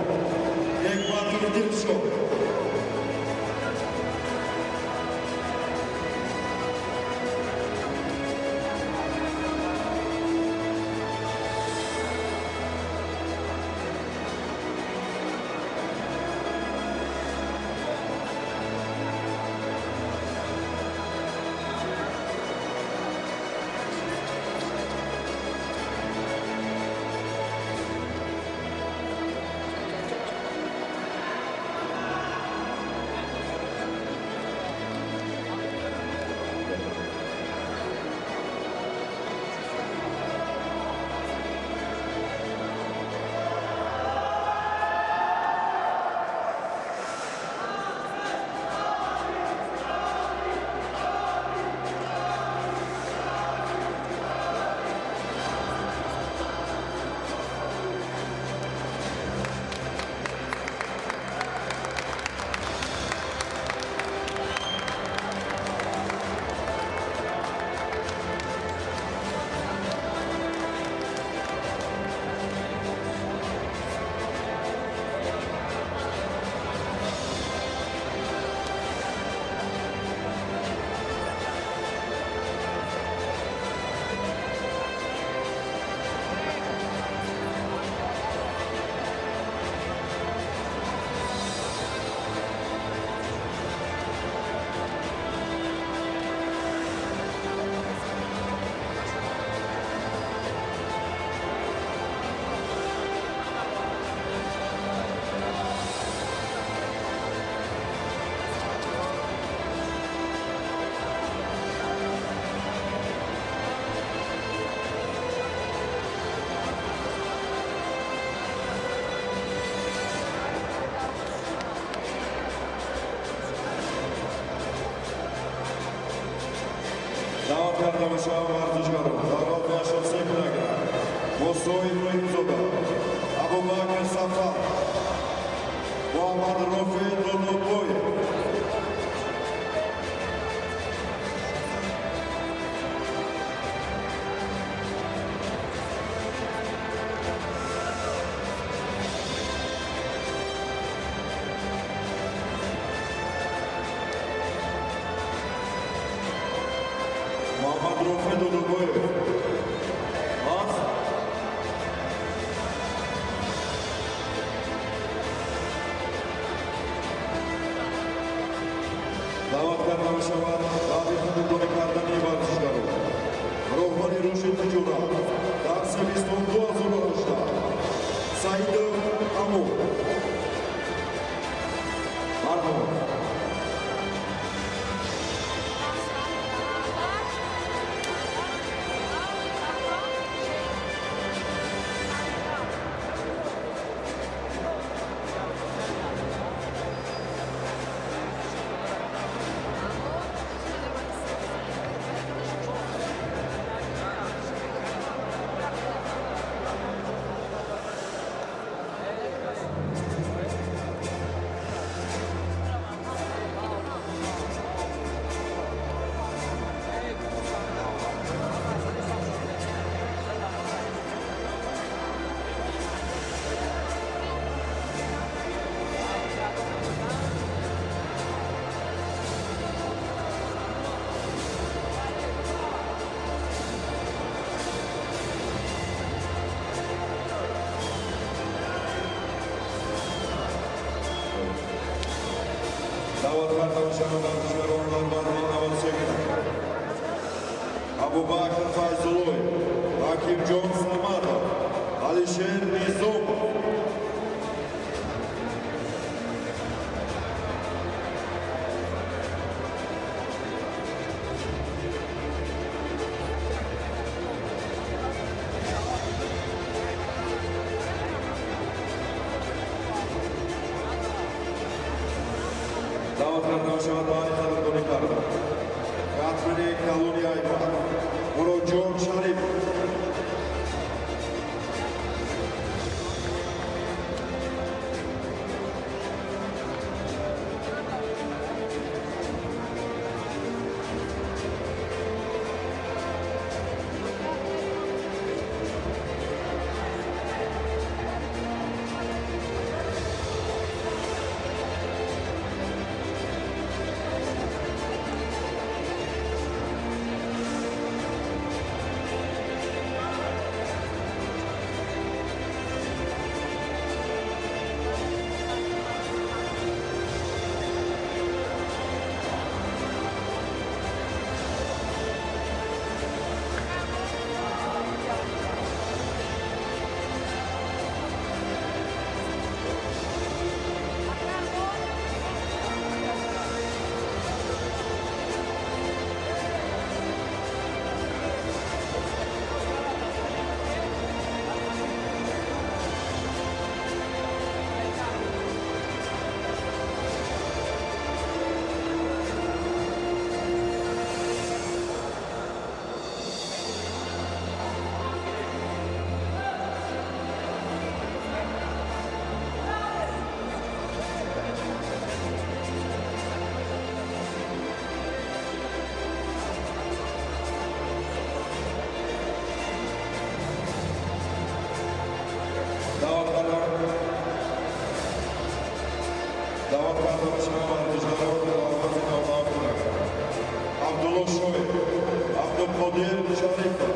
Ҳикматов Дилшод. Даъват карда мешаванд варзишгарон дар вазни 83 килограмм. Мусо Иброҳимзода, Абубакр Сафар, Муҳаммад Рофеъ Додобоев. Додобоев. Ҳаст? Даъват карда мешавад баъди қадрдонӣ кардани варзишгарон роҳбари рушди тиҷорат дар зимистон 2018 Саидов Амур. Марҳамат. Даъват карда мешаванд варзишгарон дар вазни 93 килограмм Абубакр Файзуллоев, Ҳакимҷон Самадов, Алишер Низомов. Даъват карда мешавад баъди қадрдонӣ кардан катмини калони Айбак Муроҷон Шарипов. Даъват карда мешаванд варзишгарон дар вазни 97 килограмм Абдулло Шоев, Абдуқодир Шарипов.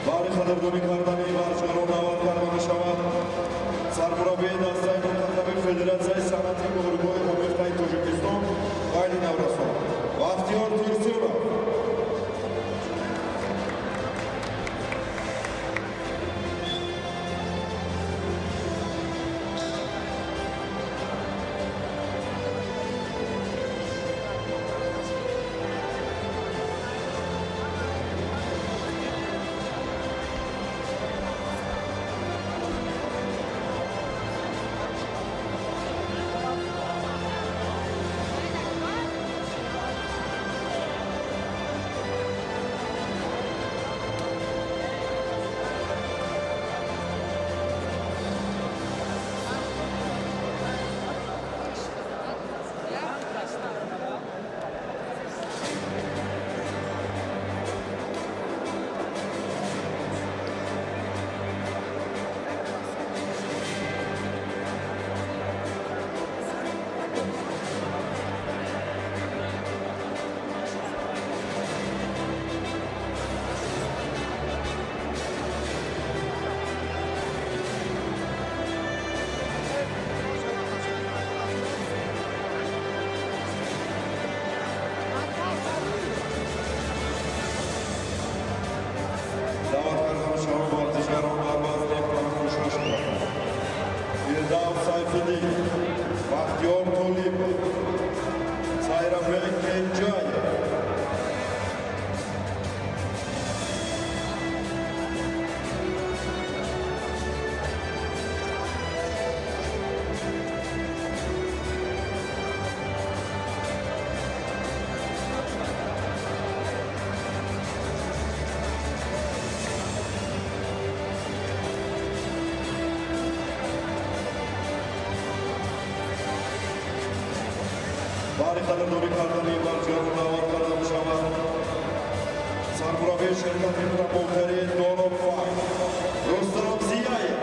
Баъди қадрдонӣ кардани варзишгарон даъват карда мешавад сармураббии дастаи мунтахаби Федератсияи санъати муҳорибаҳои омехтаи Тоҷикистон байни наврасон Бахтиёр Турсунов. Майрамбек Кенджаев. Баҳри қадрдонӣ кардани варзишгарон даъват карда мешавад сармураббии ширкати промоутери Доно Файт Рустам Зияев.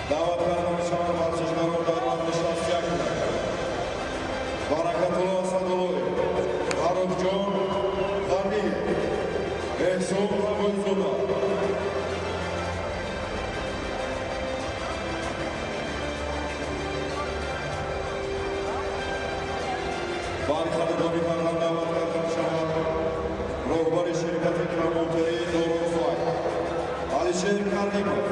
Даъват карда мешаванд варзишгарон дар вазни 61 килограмм. Баракатулло Асадуллоев, Фаррухҷон Ғаниев, Эҳсон Тағоизода. Баҳри қадрдонӣ кардан даъват карда мешавад роҳбари ширкати промоутерии Доро Файт Алишер Каримов.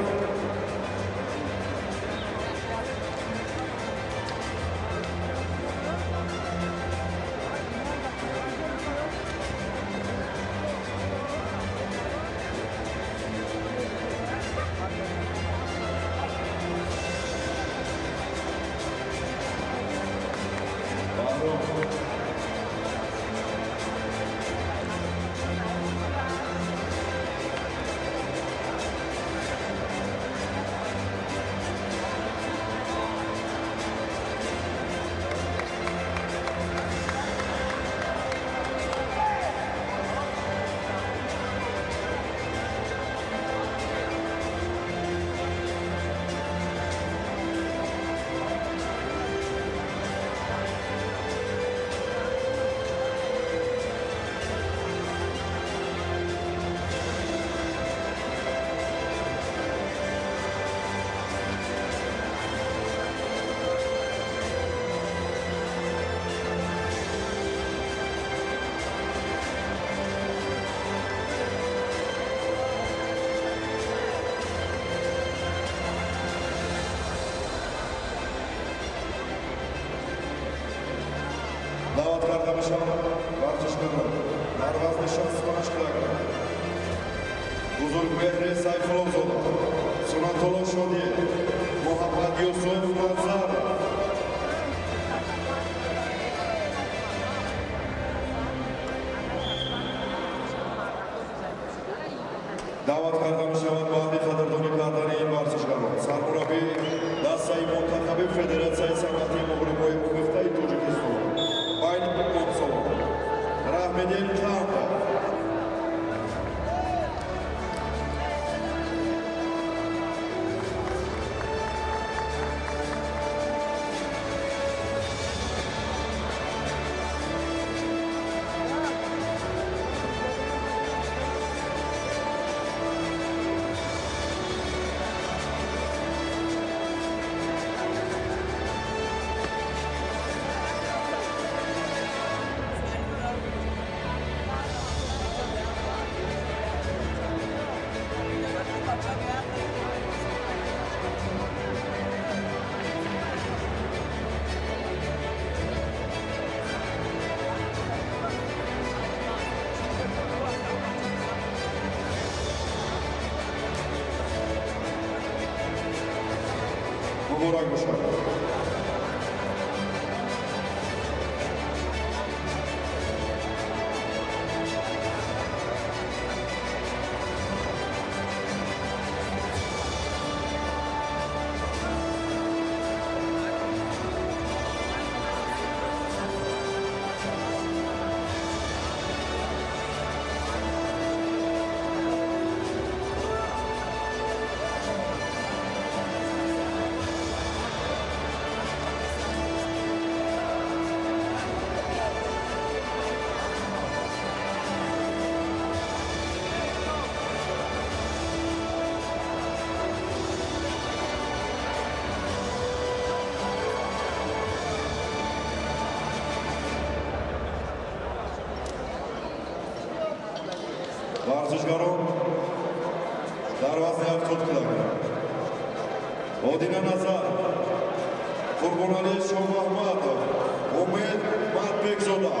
Даъват карда мешаванд варзишгарон дар вазни 65 килограмм Бузургмеҳри Сайфуллозода, Сунатулло Шодиев, Муҳаммад Юсуф Назаров. Даъват карда мешавад баъди қадрдонӣ кардани ин варзишгарон сармураббии дастаи мунтахаби Федератсияи санъати муғрибҳои омехтаи Тоҷикистон байни мусобиқа Раҳмиддин Қандов. Муборак бошад. Варзишгарон дар вазни 70 килограмм Одина Назар, Қурбоналӣ Шоҳмаҳмадов, Умед Матбекзода.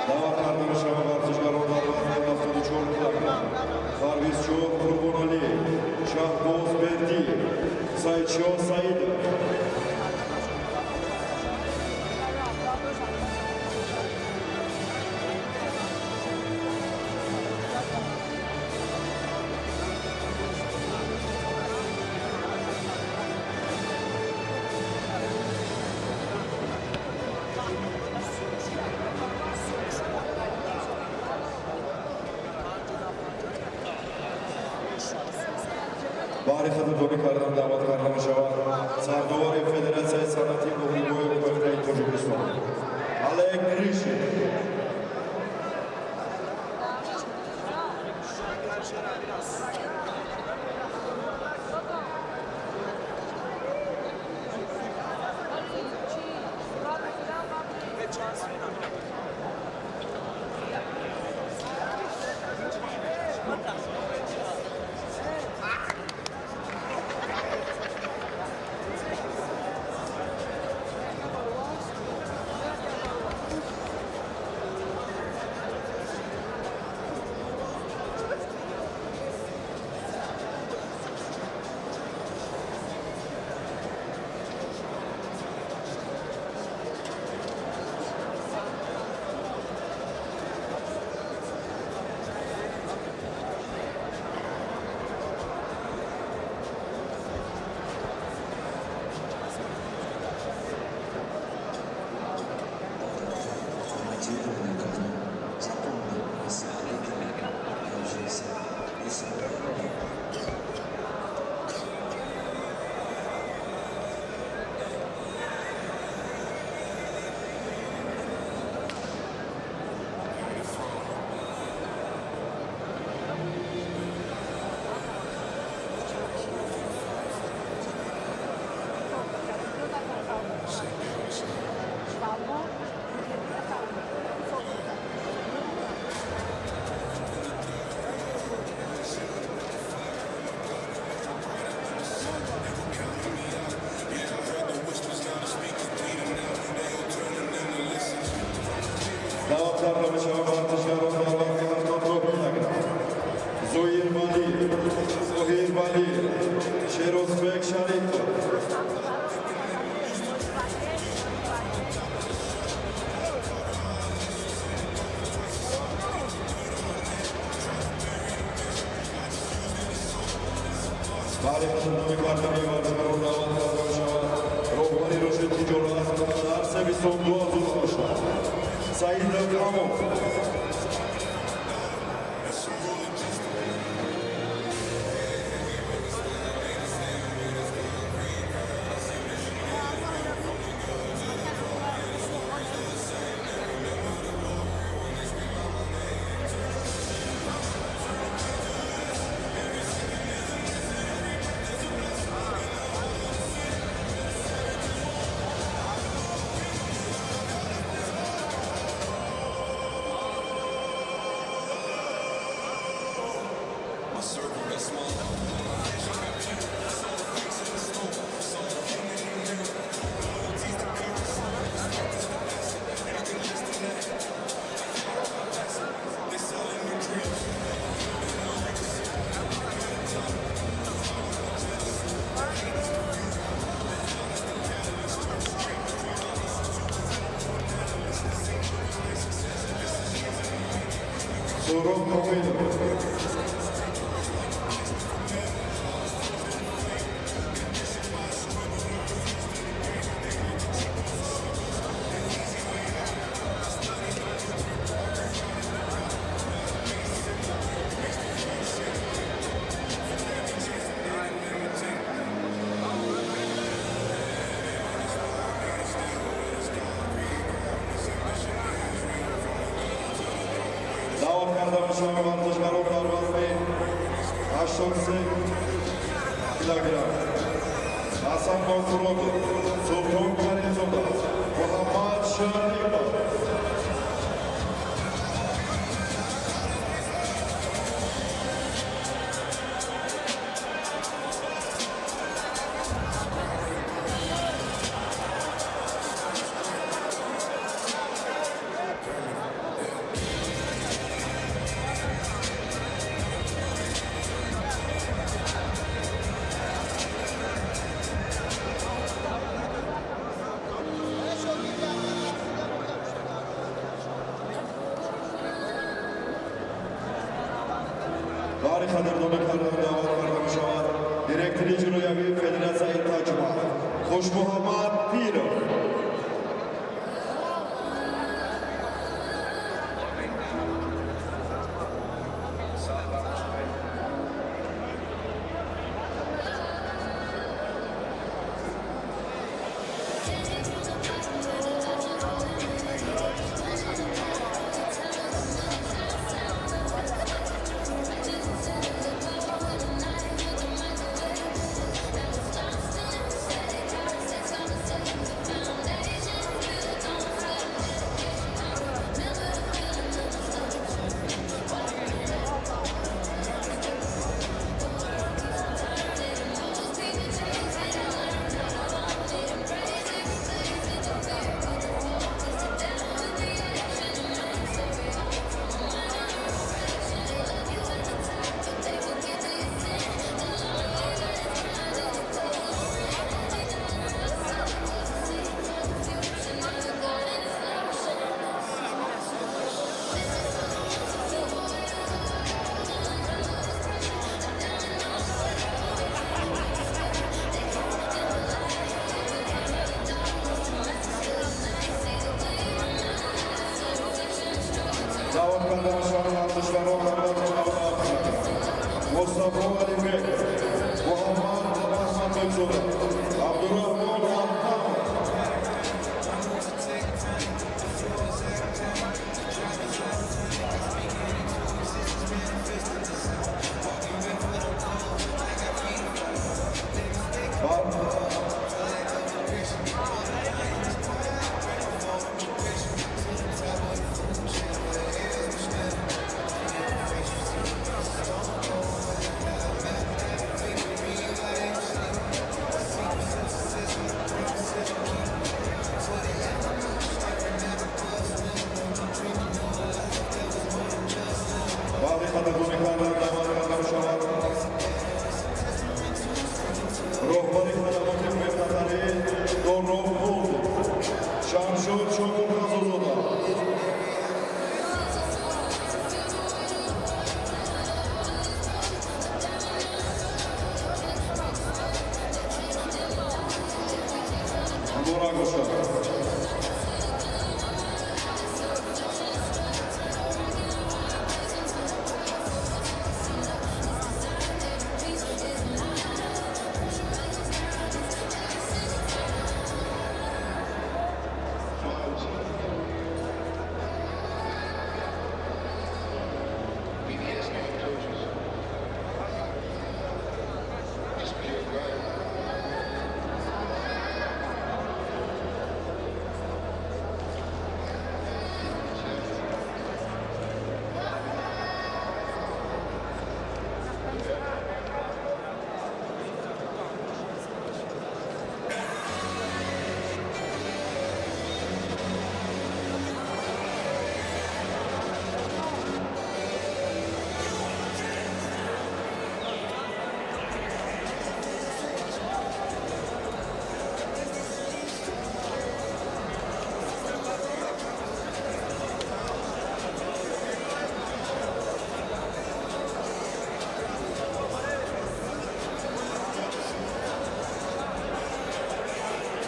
Даъват карда мешаванд варзишгарон дар вазни 74 килограмм Парвизшоҳ Қурбоналӣ, Шаҳбоз Бердиев, Саидшоҳ Саидов. Баҳри қадрдонӣ кардан даъват карда мешавад сардовари Федератсияи санъати муғрибои муттаҳидаи Тоҷикистон Олег Гришин. карда мешаванд варзишгарон дар вазни 79 килограмм. Зоир Валиев, Зоҳир Валиев, Шерозбек Шарипов. Баъди қадрдонӣ кардани варзишгарон даъват карда мешавад роҳбари рушди тиҷорат дар Себистон 2018 Саид Камов. Суроб Комилов. Даъват карда мешаванд варзишгарон дар вазни 83 килограмм. Ҳасан Нокуродов, Султон Каримзода, Муҳаммад Шарипов. Бари қадрдонӣ кардан даъват карда мешавад директори иҷроявии Федератсияи Таҷмаҳ Хушмуҳаммад Пиров. Даъват карда мешаванд варзишгарон дар вазни 97 килограмм. Мустафо Алибеков, Муҳаммад Раҳматбекзода, Абдураҳмон Аҳмадов. қадрдонӣ кардан даъват карда мешавад роҳбари хадамоти бехатарӣ Дороб Мулд Шамшуд Шокурхазозода. Муборак бошад.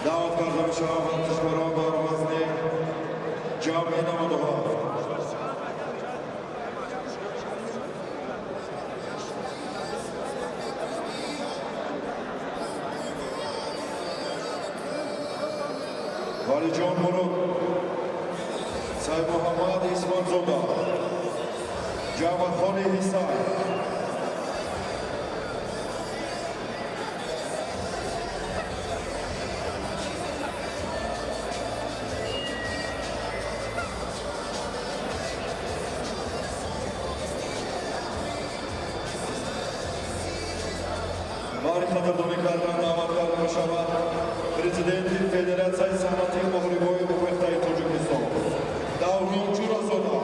Даъват карда мешаванд варзишкорон дар вазни ҷамъи 97. Валиҷон Мурод, Сайдмуҳаммад Исмонзода, Ҷамъатхони Ҳисай. Бари қадрдонӣ кардан даъват карда мешавад президенти Федератсияи санъати муҳорибаҳои омехтаи Тоҷикистон Даврон Ҷӯразода.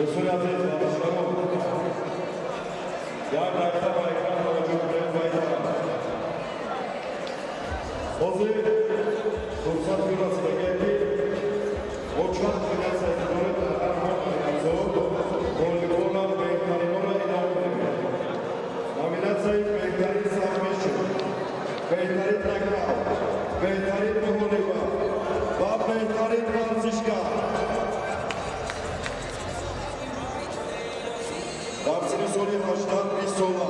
Дӯстони азиз, варзишгарон, як дақиқа ба экран таваҷҷӯҳ кунед ва ин тараф. Ҳозир фурсат расидагие, ки мо чанд номинатсия ки дорем, дар ҳар номинатсияҳо ғолибонам беҳтаринонро эълон кунем. Номинатсияи беҳтарин сабмишн, беҳтарин нокаут, беҳтарин муҳориба ва беҳтарин варзишгар. Дар синни соли 18-20 сола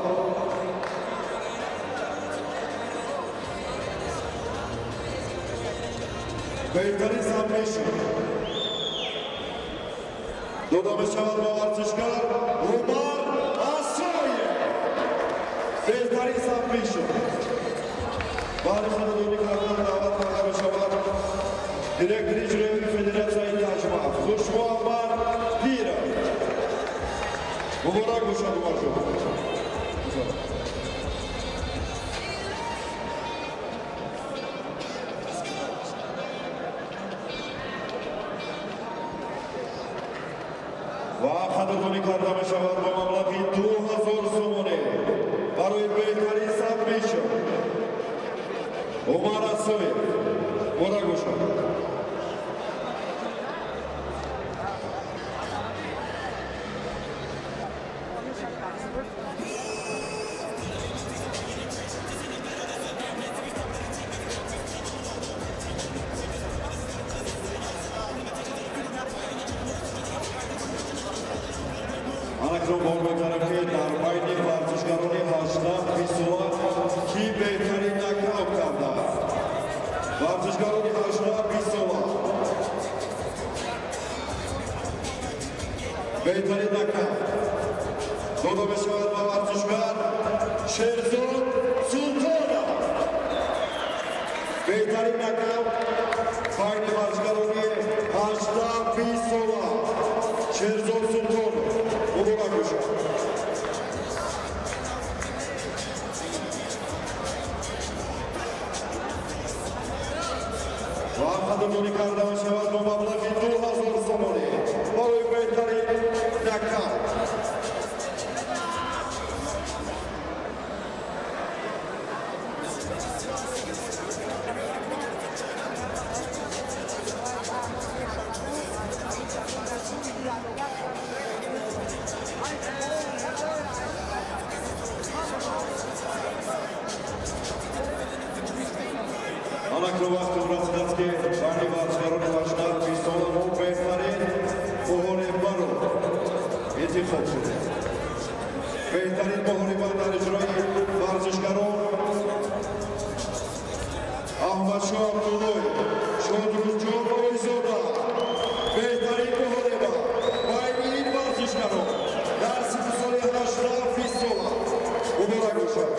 беҳтарин сабмишн дода мешавад ба варзишгар Умар Асоев. Беҳтарин сабмишн. Баъди қадрдонӣ кардан даъват карда мешавад директори иҷроии Федератсияи Таҷмаф Хушмуҳаммад Пиров. Муборак бошад, Умарҷон. Ва қадрдонӣ карда мешавад бо маблағи 2000 сомонӣ барои беҳтарин сабмишн Умар Асоев. Муборак бошад. Анакнун бор мегзарем, ки дар байни варзишгарони 18-20 сола кӣ беҳтарин нокаут кардааст. Варзишгарони 18-20 сола беҳтарин нокаут дода мешавад ба варзишгар Шерзод Султонов. Беҳтарин нокаут байни варзишгарони 18-20 сола Шерзод Султонов. Муборак бошад. Ва қадрдонӣ карда мешавад бо маблағи 2000 сомонӣ барои беҳтарин нокаут. Анакнун вақти расидааст, ки байни варзишгарони 18-20 сола мо беҳтарин муҳорибаро интихоб кунем. Беҳтарин муҳориба дар иҷрои варзишгарон Аҳмадшоҳ Абдуллоев, Шодрузҷон Ойзода. Беҳтарин муҳориба байни ин варзишгарон дар синни соли 18-20 сола. Муборак бошад.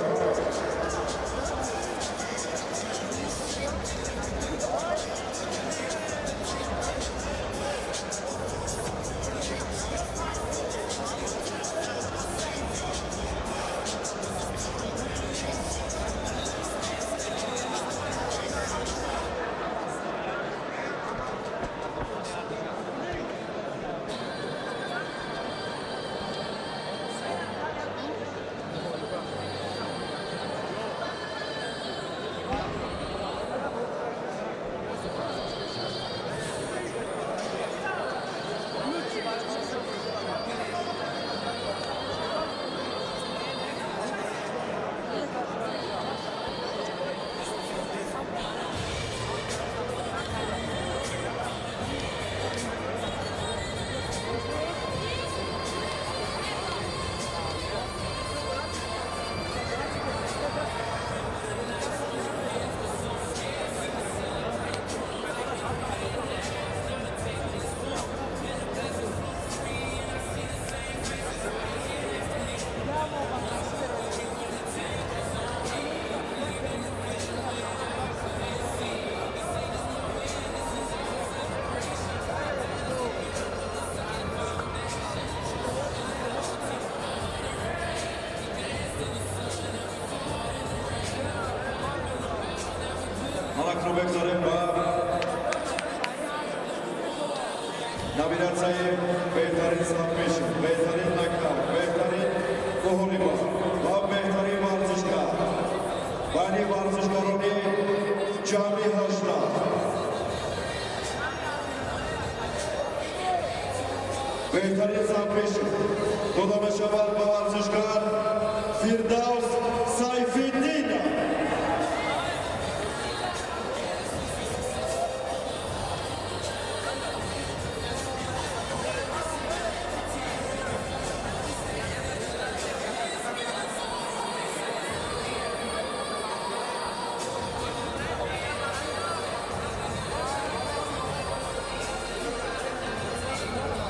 Анакнун бегзорем ба номинатсияи беҳтарин сабмишн. Муҳориба ва беҳтарин варзишгар байни варзишгарони ҷамъи 18. Беҳтарин сабмишн дода мешавад ба варзишгар Фирдавс Сайфиддинов.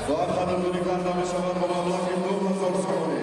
Ва қадрдонӣ карда мешавад ба маблағи 2000 сомонӣ.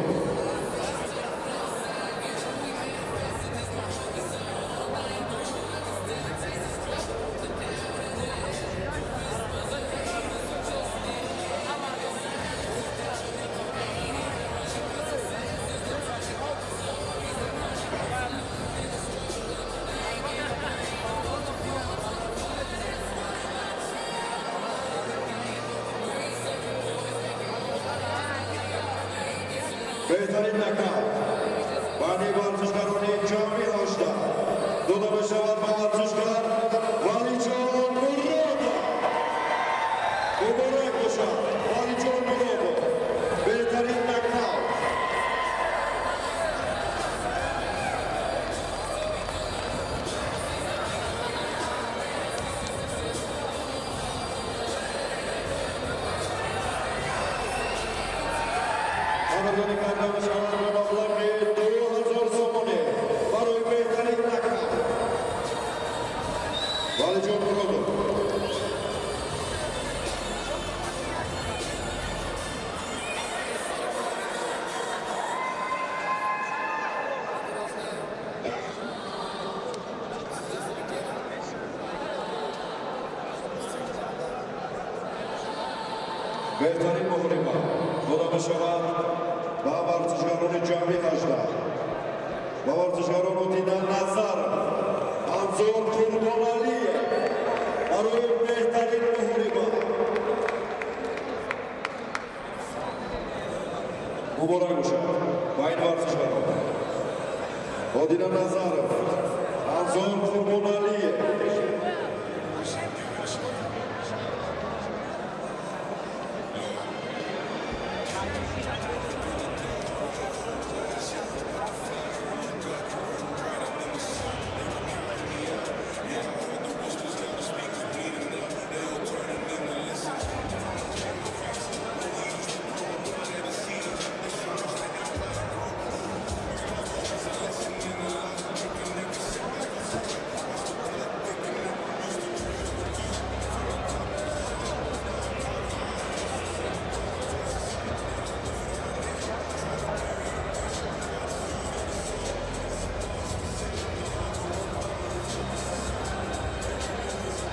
Беҳтарин нокаут байни варзишгарони ҷамъи 18 дода мешавад ба варзишгар Валиҷон Муродов. Муборак бошад, Валиҷон Муродов, беҳтарин нокаут. Қадрдонӣ карда мешавад ба маблағи 2000 сомонӣ барои беҳтарин нокаут Валиҷон Муродов. Беҳтарин муҳориба дода мешавад ба варзишгарони ҷамъи 18, ба варзишгарон Одина Назаров, Анзор Қурбоналиев барои беҳтарин муҳориба. Муборак бошад ба ин варзишгарон Одина Назаров, Анзор Қурбоналиев.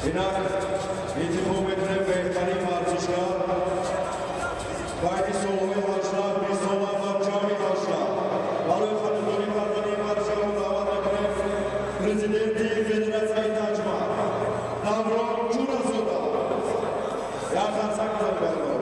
Инак интихоб мекунем беҳтарин варзишгар байни солҳои 18, 20 сола ва ҷамъи 18. Барои қадрдонӣ кардани ин варзишгарон даъват мекунем президенти Федератсияи Таҷмар Даврон Ҷуразода. Як қарсак бизанед барои.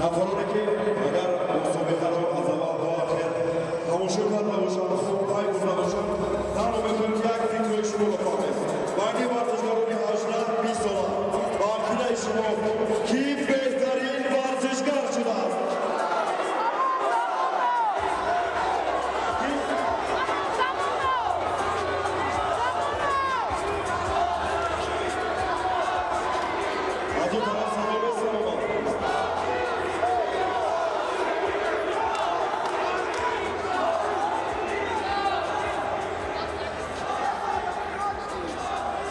Нафароне ки агар мусобиқаро аз аввал то ахир тамошо карда бошанд, хуб пай бурда бошанд, танҳо мехоҳем ки як фикрҳои шуморо фаҳмем. Байни варзишгарони 18, 20 сола ба ақидаи шумо кӣ беҳтарин варзишгар шудааст? Аз он тараф садо месаломад.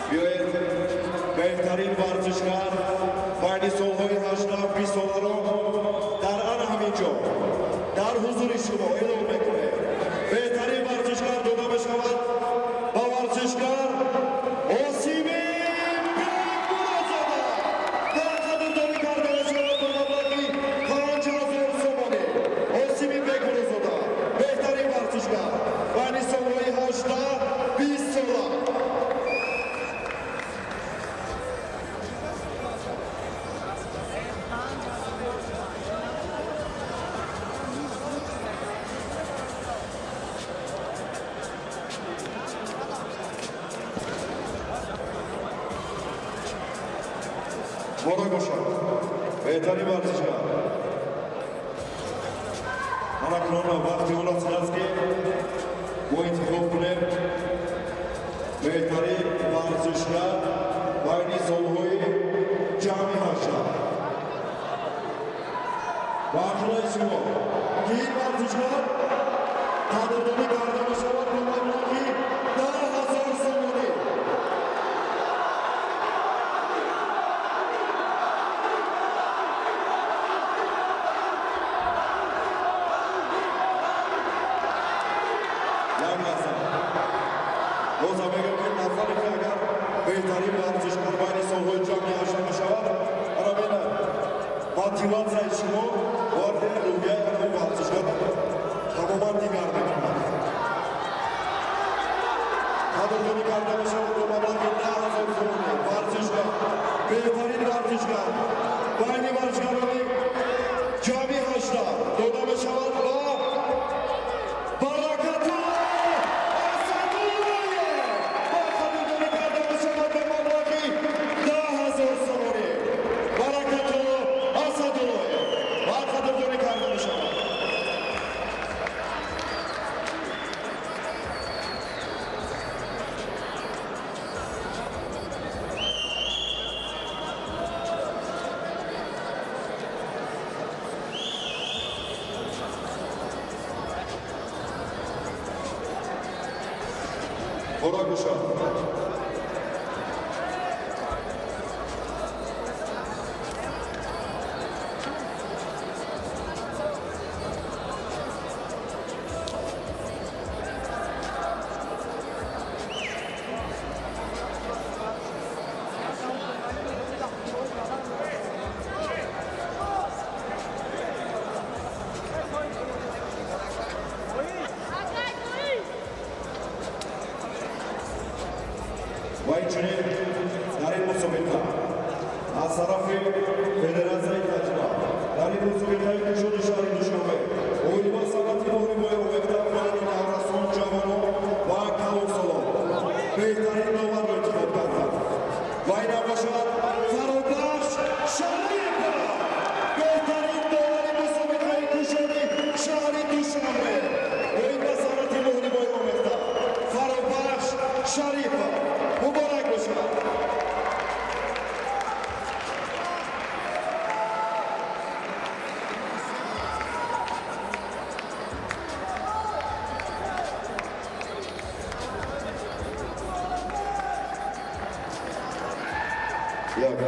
Биёед беҳтарин варзишгар байни солҳои 18, 20 соларо дар ана ҳамин ҷо дар ҳузури шумо эълон мекунем. Беҳтарин варзишгар дода мешавад ба варзишгар Осими Бекмуродзода. Дар қадрдонӣ карда мешавад ба маблағи 5000 сомонӣ. Осими Бекмуродзода беҳтарин варзишгар. Муборак бошад, беҳтарин варзишгар. Ана акнун вақти он расидааст, ки мо интихоб кунем беҳтарин варзишгар байни солҳои ҷамъи ҳашта. Ба ақидаи шумо, ки ин варзишгар қадрдонӣ карда мешавад бо маблағи 10 000 сомонӣ? Як лаҳза, бозам мегӯям, ки нафаре ки агар беҳтарин варзишгар байни солҳои ҷамъи ҳашта мешавад, ана бинад, мотиватсияи шумо бояд рӯҳияи ҳамон варзишгар тамоман дигар мекунад. Қадрдонӣ карда мешавад бо маблағи 10 000 сомонӣ варзишгар, беҳтарин варзишгар байни варзишгарони ҷамъи ҳашта дода мешавад ба Баракатулло Асадуллоев ва қадрдонӣ карда мешавад ба маблағи 10 000 сомонӣ. Баракатулло Асадуллоев ва қадрдонӣ карда мешавад. Муборак бошад. Ва инчунин дар ин мусобиқа аз тарафи Федератсияи таҷриба дар ин мусобиқаи кушоди шаҳри Душанбе оид ба санъати муҳорибаи омехта байни наврасон, ҷавонон ва калонсолон беҳтарин доварро интихоб карданд ва инам бошад Фаробахш Шарипов, беҳтарин довари мусобиқаи кушоди шаҳри Душанбе оид ба санъати муҳорибаи омехта Фаробахш Шарипов. Муборак бошад. Як.